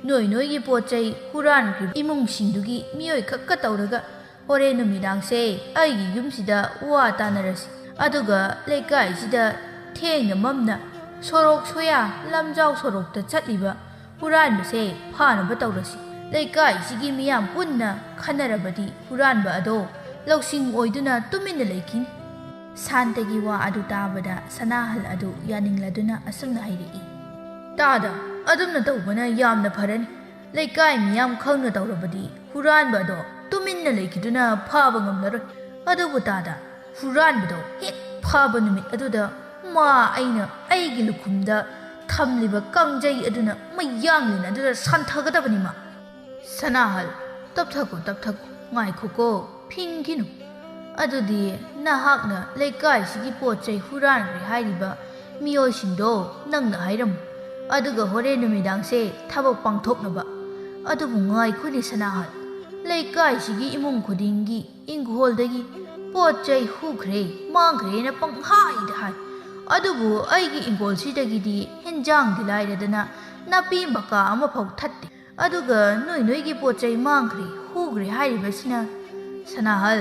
ꯅꯣꯏ ꯅꯣꯏꯒꯤ ꯄꯣꯠ ꯆꯩ ꯍꯨꯔꯥꯟꯈ꯭ꯔꯤꯕ ꯏꯃꯨꯡꯁꯤꯡꯗꯨꯒꯤ ꯃꯤꯑꯣꯏ ꯈꯛꯀ ꯇꯧꯔꯒ ꯍꯣꯔꯦꯟ ꯅꯨꯃꯤꯗꯥꯡꯁꯦ ꯑꯩꯒꯤ ꯌꯨꯝꯁꯤꯗ ꯋꯥ ꯇꯥꯟꯅꯔꯁꯤ꯫ ꯑꯗꯨꯒ ꯂꯩꯀꯥꯏꯁꯤꯗ ꯊꯦꯡꯅ ꯃꯝꯅ ꯁꯣꯔꯣꯛ ꯁꯣꯌꯥ ꯂꯝꯖꯥꯎ ꯁꯣꯔꯣꯛꯇ ꯆꯠꯂꯤꯕ ꯍꯨꯔꯥꯟꯕꯁꯦ ꯐꯥꯅꯕ ꯇꯧꯔꯁꯤ꯫ ꯂꯩꯀꯥꯏꯁꯤꯒꯤ ꯃꯤꯌꯥꯝ ꯄꯨꯟꯅ ꯈꯟꯅꯔꯕꯗꯤ ꯍꯨꯔꯥꯟꯕ ꯑꯗꯣ ꯂꯧꯁꯤꯡ ꯑꯣꯏꯗꯨꯅ ꯇꯨꯃꯤꯟꯅ ꯂꯩꯈꯤꯅꯤ꯫ ꯁꯥꯟꯇꯒꯤ ꯋꯥ ꯑꯗꯨ ꯇꯥꯕꯗ ꯁꯅꯥꯍꯜ ꯑꯗꯨ ꯌꯥꯅꯤꯡꯂꯗꯨꯅ ꯑꯁꯨꯝꯅ ꯍꯥꯏꯔꯛꯏ, "ꯇꯥꯗ, ꯑꯗꯨꯝꯅ ꯇꯧꯕꯅ ꯌꯥꯝꯅ ꯐꯔꯅꯤ꯫ ꯂꯩꯀꯥꯏ ꯃꯤꯌꯥꯝ ꯈꯪꯅ ꯇꯧꯔꯕꯗꯤ ꯍꯨꯔꯥꯟꯕ ꯑꯗꯣ ꯇꯨꯃꯤꯟꯅ ꯂꯩꯈꯤꯗꯨꯅ ꯐꯥꯕ ꯉꯝꯂꯔꯣꯏ꯫ ꯑꯗꯨꯕꯨ ꯇꯥꯗ, ꯍꯨꯔꯥꯟꯕꯗꯣ ꯍꯦꯛ ꯐꯥꯕ ꯅꯨꯃꯤꯠ ꯑꯗꯨꯗ ꯃꯥ ꯑꯩꯅ ꯑꯩꯒꯤ ꯂꯨꯈꯨꯝꯗ ꯊꯝꯂꯤꯕ ꯀꯥꯡꯖꯩ ꯑꯗꯨꯅ ꯃꯌꯥꯡꯂꯦꯟ ꯑꯗꯨꯗ ꯁꯥꯟꯊꯒꯗꯕꯅꯤ ꯃꯥ꯫" "ꯁꯅꯥꯍꯜ, ꯇꯞꯊꯈꯣ, ꯇꯞꯊꯈꯣ, ꯉꯥꯏꯈꯣꯀꯣ, ꯐꯤꯡꯈꯤꯅꯨ꯫ ꯑꯗꯨꯗꯤ ꯅꯍꯥꯛꯅ ꯂꯩꯀꯥꯏꯁꯤꯒꯤ ꯄꯣꯠ ꯆꯩ ꯍꯨꯔꯥꯟꯈ꯭ꯔꯦ ꯍꯥꯏꯔꯤꯕ ꯃꯤꯑꯣꯏꯁꯤꯡꯗꯣ ꯅꯪꯅ ꯍꯥꯏꯔꯝꯃꯨ, ꯑꯗꯨꯒ ꯍꯣꯔꯦꯟ ꯅꯨꯃꯤꯗꯥꯡꯁꯦ ꯊꯕꯛ ꯄꯥꯡꯊꯣꯛꯅꯕ꯫ ꯑꯗꯨꯕꯨ ꯉꯥꯏꯈꯣꯅꯦ ꯁꯅꯥꯍꯜ, ꯂꯩꯀꯥꯏꯁꯤꯒꯤ ꯏꯃꯨꯡ ꯈꯨꯗꯤꯡꯒꯤ ꯏꯪꯈꯣꯜꯗꯒꯤ ꯄꯣꯠ ꯆꯩ ꯍꯨꯈ꯭ꯔꯦ, ꯃꯥꯡꯈ꯭ꯔꯦꯅ ꯄꯪꯍꯥꯏꯗ ꯍꯥꯏ꯫ ꯑꯗꯨꯕꯨ ꯑꯩꯒꯤ ꯏꯪꯈꯣꯜꯁꯤꯗꯒꯤꯗꯤ ꯍꯦꯟꯖꯥꯡꯗꯤ ꯂꯥꯏꯔꯗꯅ ꯅꯥꯄꯤ ꯃꯀꯥ ꯑꯃꯐꯥꯎ ꯊꯠꯇꯦ꯫ ꯑꯗꯨꯒ ꯅꯣꯏ ꯅꯣꯏꯒꯤ ꯄꯣꯠ ꯆꯩ ꯃꯥꯡꯈ꯭ꯔꯦ, ꯍꯨꯈ꯭ꯔꯦ ꯍꯥꯏꯔꯤꯕꯁꯤꯅ?" "ꯁꯅꯥꯍꯜ,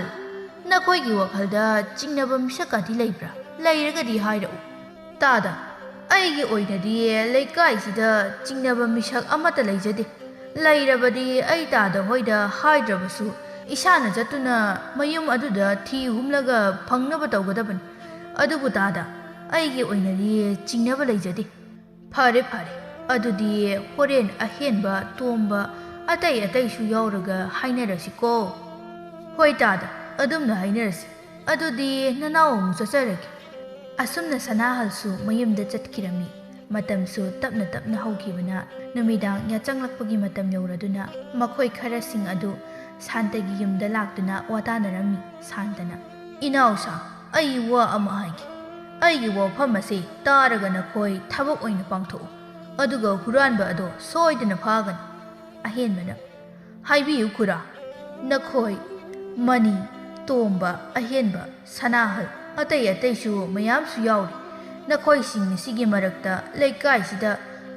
ꯅꯈꯣꯏꯒꯤ ꯋꯥꯈꯜꯗ ꯆꯤꯡꯅꯕ ꯃꯤꯁꯛꯀꯗꯤ ꯂꯩꯕ꯭ꯔꯥ? ꯂꯩꯔꯒꯗꯤ ꯍꯥꯏꯔꯛꯎ꯫" "ꯇꯥꯗ, ꯑꯩꯒꯤ ꯑꯣꯏꯅꯗꯤ ꯂꯩꯀꯥꯏꯁꯤꯗ ꯆꯤꯡꯅꯕ ꯃꯤꯁꯛ ꯑꯃꯠꯇ ꯂꯩꯖꯗꯦ꯫ ꯂꯩꯔꯕꯗꯤ ꯑꯩ ꯇꯥꯗ ꯍꯣꯏꯗ ꯍꯥꯏꯗ꯭ꯔꯕꯁꯨ ꯏꯁꯥꯅ ꯆꯠꯇꯨꯅ ꯃꯌꯨꯝ ꯑꯗꯨꯗ ꯊꯤ ꯍꯨꯝꯂꯒ ꯐꯪꯅꯕ ꯇꯧꯒꯗꯕꯅꯤ꯫ ꯑꯗꯨꯕꯨ ꯇꯥꯗ, ꯑꯩꯒꯤ ꯑꯣꯏꯅꯗꯤ ꯆꯤꯡꯅꯕ ꯂꯩꯖꯗꯦ꯫" "ꯐꯔꯦ, ꯐꯔꯦ꯫ ꯑꯗꯨꯗꯤ ꯍꯣꯔꯦꯟ ꯑꯍꯦꯟꯕ ꯇꯣꯝꯕ ꯑꯇꯩ ꯑꯇꯩꯁꯨ ꯌꯥꯎꯔꯒ ꯍꯥꯏꯅꯔꯁꯤꯀꯣ꯫" "ꯍꯣꯏ ꯇꯥꯗ, ꯑꯗꯨꯝꯅ ꯍꯥꯏꯅꯔꯁꯤ꯫ ꯑꯗꯨꯗꯤ ꯅꯅꯥꯎ ꯑꯃꯨꯛ ꯆꯠꯆꯔꯒꯦ꯫" ꯑꯁꯨꯝꯅ ꯁꯅꯥꯍꯜꯁꯨ ꯃꯌꯨꯝꯗ ꯆꯠꯈꯤꯔꯝꯃꯤ꯫ ꯃꯇꯝꯁꯨ ꯇꯞꯅ ꯇꯞꯅ ꯍꯧꯈꯤꯕꯅ ꯅꯨꯃꯤꯗꯥꯡ ꯌꯥꯆꯪꯂꯛꯄꯒꯤ ꯃꯇꯝ ꯌꯧꯔꯗꯨꯅ ꯃꯈꯣꯏ ꯈꯔꯁꯤꯡ ꯑꯗꯨ ꯁꯥꯟꯇꯒꯤ ꯌꯨꯝꯗ ꯂꯥꯛꯇꯨꯅ ꯋꯥꯇꯥꯅꯔꯝꯃꯤ꯫ ꯁꯥꯟꯇꯅ, "ꯏꯅꯥꯎꯁꯥ, ꯑꯩ ꯋꯥ ꯑꯃ ꯍꯥꯏꯒꯦ꯫ ꯑꯩꯒꯤ ꯋꯥꯐꯝ ꯑꯁꯦ ꯇꯥꯔꯒ ꯅꯈꯣꯏ ꯊꯕꯛ ꯑꯣꯏꯅ ꯄꯥꯡꯊꯣꯛꯎ꯫ ꯑꯗꯨꯒ ꯍꯨꯔꯥꯟꯕ ꯑꯗꯣ ꯁꯣꯏꯗꯅ ꯐꯥꯒꯅꯤ꯫" ꯑꯍꯦꯟꯕꯅ, "ꯍꯥꯏꯕꯤꯌꯨ ꯈꯨꯔꯥ, ꯅꯈꯣꯏ, ꯃꯅꯤ, ꯇꯣꯝꯕ, ꯑꯍꯦꯟꯕ, ꯁꯅꯥꯍꯜ, ꯑꯇꯩ ꯑꯇꯩꯁꯨ ꯃꯌꯥꯝꯁꯨ ꯌꯥꯎꯔꯤ꯫ ꯅꯈꯣꯏꯁꯤꯡ ꯑꯁꯤꯒꯤ ꯃꯔꯛꯇ ꯂꯩꯀꯥꯏꯁꯤꯗ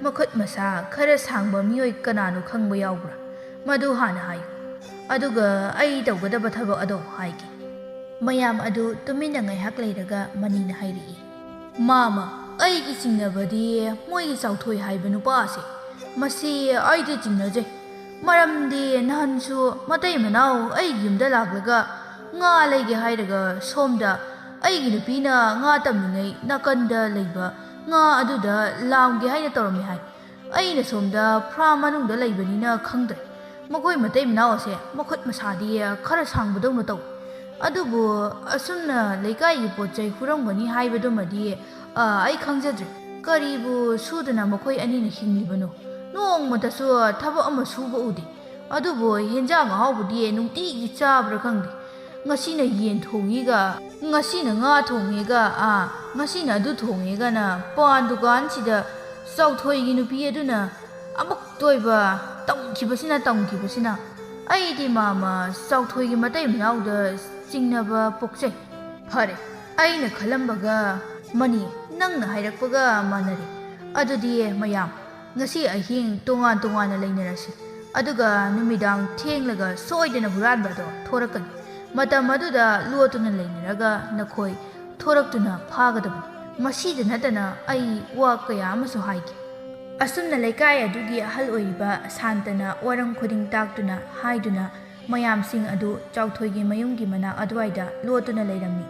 ꯃꯈꯨꯠ ꯃꯁꯥ ꯈꯔ ꯁꯥꯡꯕ ꯃꯤꯑꯣꯏ ꯀꯅꯥꯅꯣ ꯈꯪꯕ ꯌꯥꯎꯕ꯭ꯔꯥ? ꯃꯗꯨ ꯍꯥꯟꯅ ꯍꯥꯏꯌꯨ꯫ ꯑꯗꯨꯒ ꯑꯩ ꯇꯧꯒꯗꯕ ꯊꯕꯛ ꯑꯗꯣ ꯍꯥꯏꯒꯦ꯫" ꯃꯌꯥꯝ ꯑꯗꯨ ꯇꯨꯃꯤꯟꯅ ꯉꯥꯏꯍꯥꯛ ꯂꯩꯔꯒ ꯃꯅꯤꯅ ꯍꯥꯏꯔꯛꯏ, "ꯃꯥꯃ, ꯑꯩꯒꯤ ꯆꯤꯡꯅꯕꯗꯤ ꯃꯣꯏꯒꯤ ꯆꯥꯎꯊꯣꯏ ꯍꯥꯏꯕ ꯅꯨꯄꯥ ꯑꯁꯦ, ꯃꯁꯤ ꯑꯩꯗꯤ ꯆꯤꯡꯅꯖꯩ꯫ ꯃꯔꯝꯗꯤ ꯅꯍꯥꯟꯁꯨ ꯃꯇꯩ ꯃꯅꯥꯎ ꯑꯩꯒꯤ ꯌꯨꯝꯗ ꯂꯥꯛꯂꯒ ꯉꯥ ꯂꯩꯒꯦ ꯍꯥꯏꯔꯒ ꯁꯣꯝꯗ ꯑꯩꯒꯤ ꯅꯨꯄꯤꯅ ꯉꯥ ꯇꯝꯂꯤꯉꯩ ꯅꯥꯀꯟꯗ ꯂꯩꯕ ꯉꯥ ꯑꯗꯨꯗ ꯂꯥꯝꯒꯦ ꯍꯥꯏꯅ ꯇꯧꯔꯝꯃꯤ ꯍꯥꯏ꯫ ꯑꯩꯅ ꯁꯣꯝꯗ ꯐ꯭ꯔꯥꯝ ꯃꯅꯨꯡꯗ ꯂꯩꯕꯅꯤꯅ ꯈꯪꯗ꯭ꯔꯦ꯫ ꯃꯈꯣꯏ ꯃꯇꯩ ꯃꯅꯥꯎ ꯑꯁꯦ ꯃꯈꯨꯠ ꯃꯁꯥꯗꯤ ꯈꯔ ꯁꯥꯡꯕꯗꯧꯅ ꯇꯧ꯫ ꯑꯗꯨꯕꯨ ꯑꯁꯨꯝꯅ ꯂꯩꯀꯥꯏꯒꯤ ꯄꯣꯠ ꯆꯩ ꯍꯨꯔꯝꯒꯅꯤ ꯍꯥꯏꯕꯗꯨꯃꯗꯤ, ꯑ, ꯑꯩ ꯈꯪꯖꯗ꯭ꯔꯦ꯫ ꯀꯔꯤꯕꯨ ꯁꯨꯗꯅ ꯃꯈꯣꯏ ꯑꯅꯤꯅ ꯍꯤꯡꯂꯤꯕꯅꯣ? ꯅꯣꯡꯃꯇꯁꯨ ꯊꯕꯛ ꯑꯃ ꯁꯨꯕ ꯎꯗꯦ꯫ ꯑꯗꯨꯕꯨ ꯍꯦꯟꯖꯥꯡ ꯑꯍꯥꯎꯕꯗꯤ ꯅꯨꯡꯇꯤꯒꯤ ꯆꯥꯕ꯭ꯔꯥ ꯈꯪꯗꯦ꯫ ꯉꯁꯤꯅ ꯌꯦꯟ ꯊꯣꯡꯉꯤꯒ, ꯉꯁꯤꯅ ꯉꯥ ꯊꯣꯡꯉꯦꯒ, ꯑꯥ, ꯉꯁꯤꯅ ꯑꯗꯨ ꯊꯣꯡꯉꯦꯒꯅ ꯄꯥꯟ ꯗꯨꯀꯥꯟꯁꯤꯗ ꯆꯥꯎꯊꯣꯏꯒꯤ ꯅꯨꯄꯤ ꯑꯗꯨꯅ ꯑꯃꯨꯛꯇ ꯑꯣꯏꯕ ꯇꯝꯈꯤꯕꯁꯤꯅ, ꯇꯝꯈꯤꯕꯁꯤꯅ꯫ ꯑꯩꯗꯤ ꯃꯥꯃ ꯆꯥꯎꯊꯣꯏꯒꯤ ꯃꯇꯩ ꯃꯅꯥꯎꯗ ꯆꯤꯡꯅꯕ ꯄꯣꯛꯆꯩ꯫ ꯐꯔꯦ, ꯑꯩꯅ ꯈꯜꯂꯝꯕꯒ ꯃꯅꯤ, ꯅꯪꯅ ꯍꯥꯏꯔꯛꯄꯒ ꯃꯥꯟꯅꯔꯦ꯫ ꯑꯗꯨꯗꯤ ꯃꯌꯥꯝ, ꯉꯁꯤ ꯑꯍꯤꯡ ꯇꯣꯉꯥꯟ ꯇꯣꯉꯥꯟꯅ ꯂꯩꯅꯔꯁꯤ꯫ ꯑꯗꯨꯒ ꯅꯨꯃꯤꯗꯥꯡ ꯊꯦꯡꯂꯒ ꯁꯣꯏꯗꯅ ꯍꯨꯔꯥꯟꯕ ꯑꯗꯣ ꯊꯣꯔꯛꯀꯅꯤ꯫ ꯃꯇꯝ ꯑꯗꯨꯗ ꯂꯣꯠꯇꯨꯅ ꯂꯩꯅꯔꯒ ꯅꯈꯣꯏ ꯊꯣꯔꯛꯇꯨꯅ ꯐꯥꯒꯗꯕꯅꯤ꯫ ꯃꯁꯤꯗ ꯅꯠꯇꯅ ꯑꯩ ꯋꯥ ꯀꯌꯥ ꯑꯃꯁꯨ ꯍꯥꯏꯒꯦ꯫ ꯑꯁꯨꯝꯅ ꯂꯩꯀꯥꯏ ꯑꯗꯨꯒꯤ ꯑꯍꯜ ꯑꯣꯏꯔꯤꯕ ꯁꯥꯟꯇꯅ ꯋꯥꯔꯪ ꯈꯨꯗꯤꯡ ꯇꯥꯛꯇꯨꯅ ꯍꯥꯏꯗꯨꯅ ꯃꯌꯥꯝꯁꯤꯡ ꯑꯗꯨ ꯆꯥꯎꯊꯣꯏꯒꯤ ꯃꯌꯨꯝꯒꯤ ꯃꯅꯥꯛ ꯑꯗꯨꯋꯥꯏꯗ ꯂꯣꯠꯇꯨꯅ ꯂꯩꯔꯝꯃꯤ꯫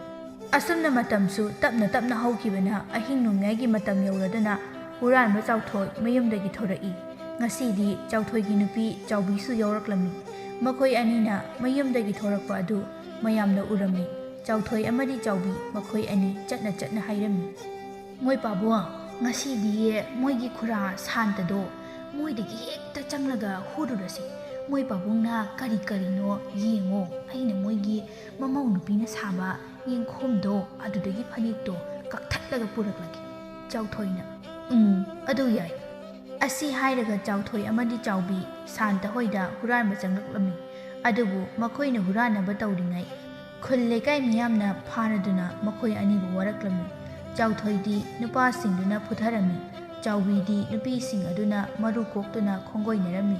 ꯑꯁꯨꯝꯅ ꯃꯇꯝꯁꯨ ꯇꯞꯅ ꯇꯞꯅ ꯍꯧꯈꯤꯕꯅ ꯑꯍꯤꯡ ꯅꯣꯡꯌꯥꯏꯒꯤ ꯃꯇꯝ ꯌꯧꯔꯗꯨꯅ ꯍꯨꯔꯥꯟꯕ ꯆꯥꯎꯊꯣꯏ ꯃꯌꯨꯝꯗꯒꯤ ꯊꯣꯔꯛꯏ꯫ ꯉꯁꯤꯗꯤ ꯆꯥꯎꯊꯣꯏꯒꯤ ꯅꯨꯄꯤ ꯆꯥꯎꯕꯤꯁꯨ ꯌꯥꯎꯔꯛꯂꯝꯃꯤ꯫ ꯃꯈꯣꯏ ꯑꯅꯤꯅ ꯃꯌꯨꯝꯗꯒꯤ ꯊꯣꯔꯛꯄ ꯑꯗꯨ ꯃꯌꯥꯝꯅ ꯎꯔꯝꯃꯤ꯫ ꯆꯥꯎꯊꯣꯏ ꯑꯃꯗꯤ ꯆꯥꯎꯕꯤ ꯃꯈꯣꯏ ꯑꯅꯤ ꯆꯠꯅ ꯆꯠꯅ ꯍꯥꯏꯔꯝꯃꯤ, "ꯃꯣꯏ ꯄꯥꯕꯨꯡ, ꯉꯁꯤꯗꯤ ꯃꯣꯏꯒꯤ ꯈꯨꯔꯥ ꯁꯥꯟꯇꯗꯣ ꯃꯣꯏꯗꯒꯤ ꯍꯦꯛꯇ ꯆꯪꯂꯒ ꯍꯨꯔꯨꯔꯁꯤ꯫ ꯃꯣꯏ ꯄꯥꯕꯨꯡꯅ ꯀꯔꯤ ꯀꯔꯤꯅꯣ ꯌꯦꯡꯉꯣ, ꯑꯩꯅ ꯃꯣꯏꯒꯤ ꯃꯃꯧ ꯅꯨꯄꯤꯅ ꯁꯥꯕ ꯌꯦꯡꯈꯣꯝꯗꯣ ꯑꯗꯨꯗꯒꯤ ꯐꯅꯦꯛꯇꯣ ꯀꯛꯊꯠꯂꯒ ꯄꯨꯔꯛꯂꯒꯦ꯫" ꯆꯥꯎꯊꯣꯏꯅ, "ꯎꯝ, ꯑꯗꯨ ꯌꯥꯏ꯫" ꯑꯁꯤ ꯍꯥꯏꯔꯒ ꯆꯥꯎꯊꯣꯏ ꯑꯃꯗꯤ ꯆꯥꯎꯕꯤ ꯁꯥꯟꯇ ꯍꯣꯏꯗ ꯍꯨꯔꯥꯟꯕ ꯆꯪꯂꯛꯂꯝꯃꯤ꯫ ꯑꯗꯨꯕꯨ ꯃꯈꯣꯏꯅ ꯍꯨꯔꯥꯟꯅꯕ ꯇꯧꯔꯤꯉꯩ ꯈꯨꯜ ꯂꯩꯀꯥꯏ ꯃꯤꯌꯥꯝꯅ ꯐꯥꯔꯗꯨꯅ ꯃꯈꯣꯏ ꯑꯅꯤꯕꯨ ꯋꯥꯔꯛꯂꯝꯃꯤ꯫ ꯆꯥꯎꯊꯣꯏꯗꯤ ꯅꯨꯄꯥꯁꯤꯡꯗꯨꯅ ꯐꯨꯊꯔꯝꯃꯤ꯫ ꯆꯥꯎꯕꯤꯗꯤ ꯅꯨꯄꯤꯁꯤꯡ ꯑꯗꯨꯅ ꯃꯔꯨ ꯀꯣꯛꯇꯨꯅ ꯈꯣꯡꯒꯣꯏꯅꯔꯝꯃꯤ꯫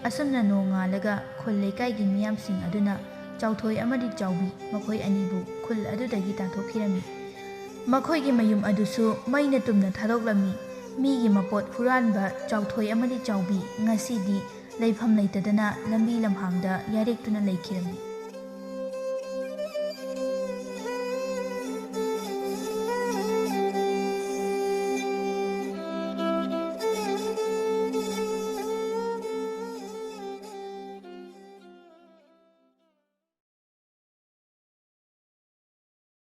ꯑꯁꯨꯝꯅ ꯅꯣꯡꯉꯥꯜꯂꯒ ꯈꯨꯜ ꯂꯩꯀꯥꯏꯒꯤ ꯃꯤꯌꯥꯝꯁꯤꯡ ꯑꯗꯨꯅ ꯆꯥꯎꯊꯣꯏ ꯑꯃꯗꯤ ꯆꯥꯎꯕꯤ ꯃꯈꯣꯏ ꯑꯅꯤꯕꯨ ꯈꯨꯜ ꯑꯗꯨꯗꯒꯤ ꯇꯥꯟꯊꯣꯛꯈꯤꯔꯝꯃꯤ꯫ ꯃꯈꯣꯏꯒꯤ ꯃꯌꯨꯝ ꯑꯗꯨꯁꯨ ꯃꯩꯅ ꯇꯨꯝꯅ ꯊꯥꯗꯣꯛꯂꯝꯃꯤ꯫ ꯃꯤꯒꯤ ꯃꯄꯣꯠ ꯍꯨꯔꯥꯟꯕ ꯆꯥꯎꯊꯣꯏ ꯑꯃꯗꯤ ꯆꯥꯎꯕꯤ ꯉꯁꯤꯗꯤ ꯂꯩꯐꯝ ꯂꯩꯇꯗꯅ ꯂꯝꯕꯤ ꯂꯝꯍꯥꯡꯗ ꯌꯥꯔꯦꯛꯇꯨꯅ ꯂꯩꯈꯤꯔꯝꯃꯤ꯫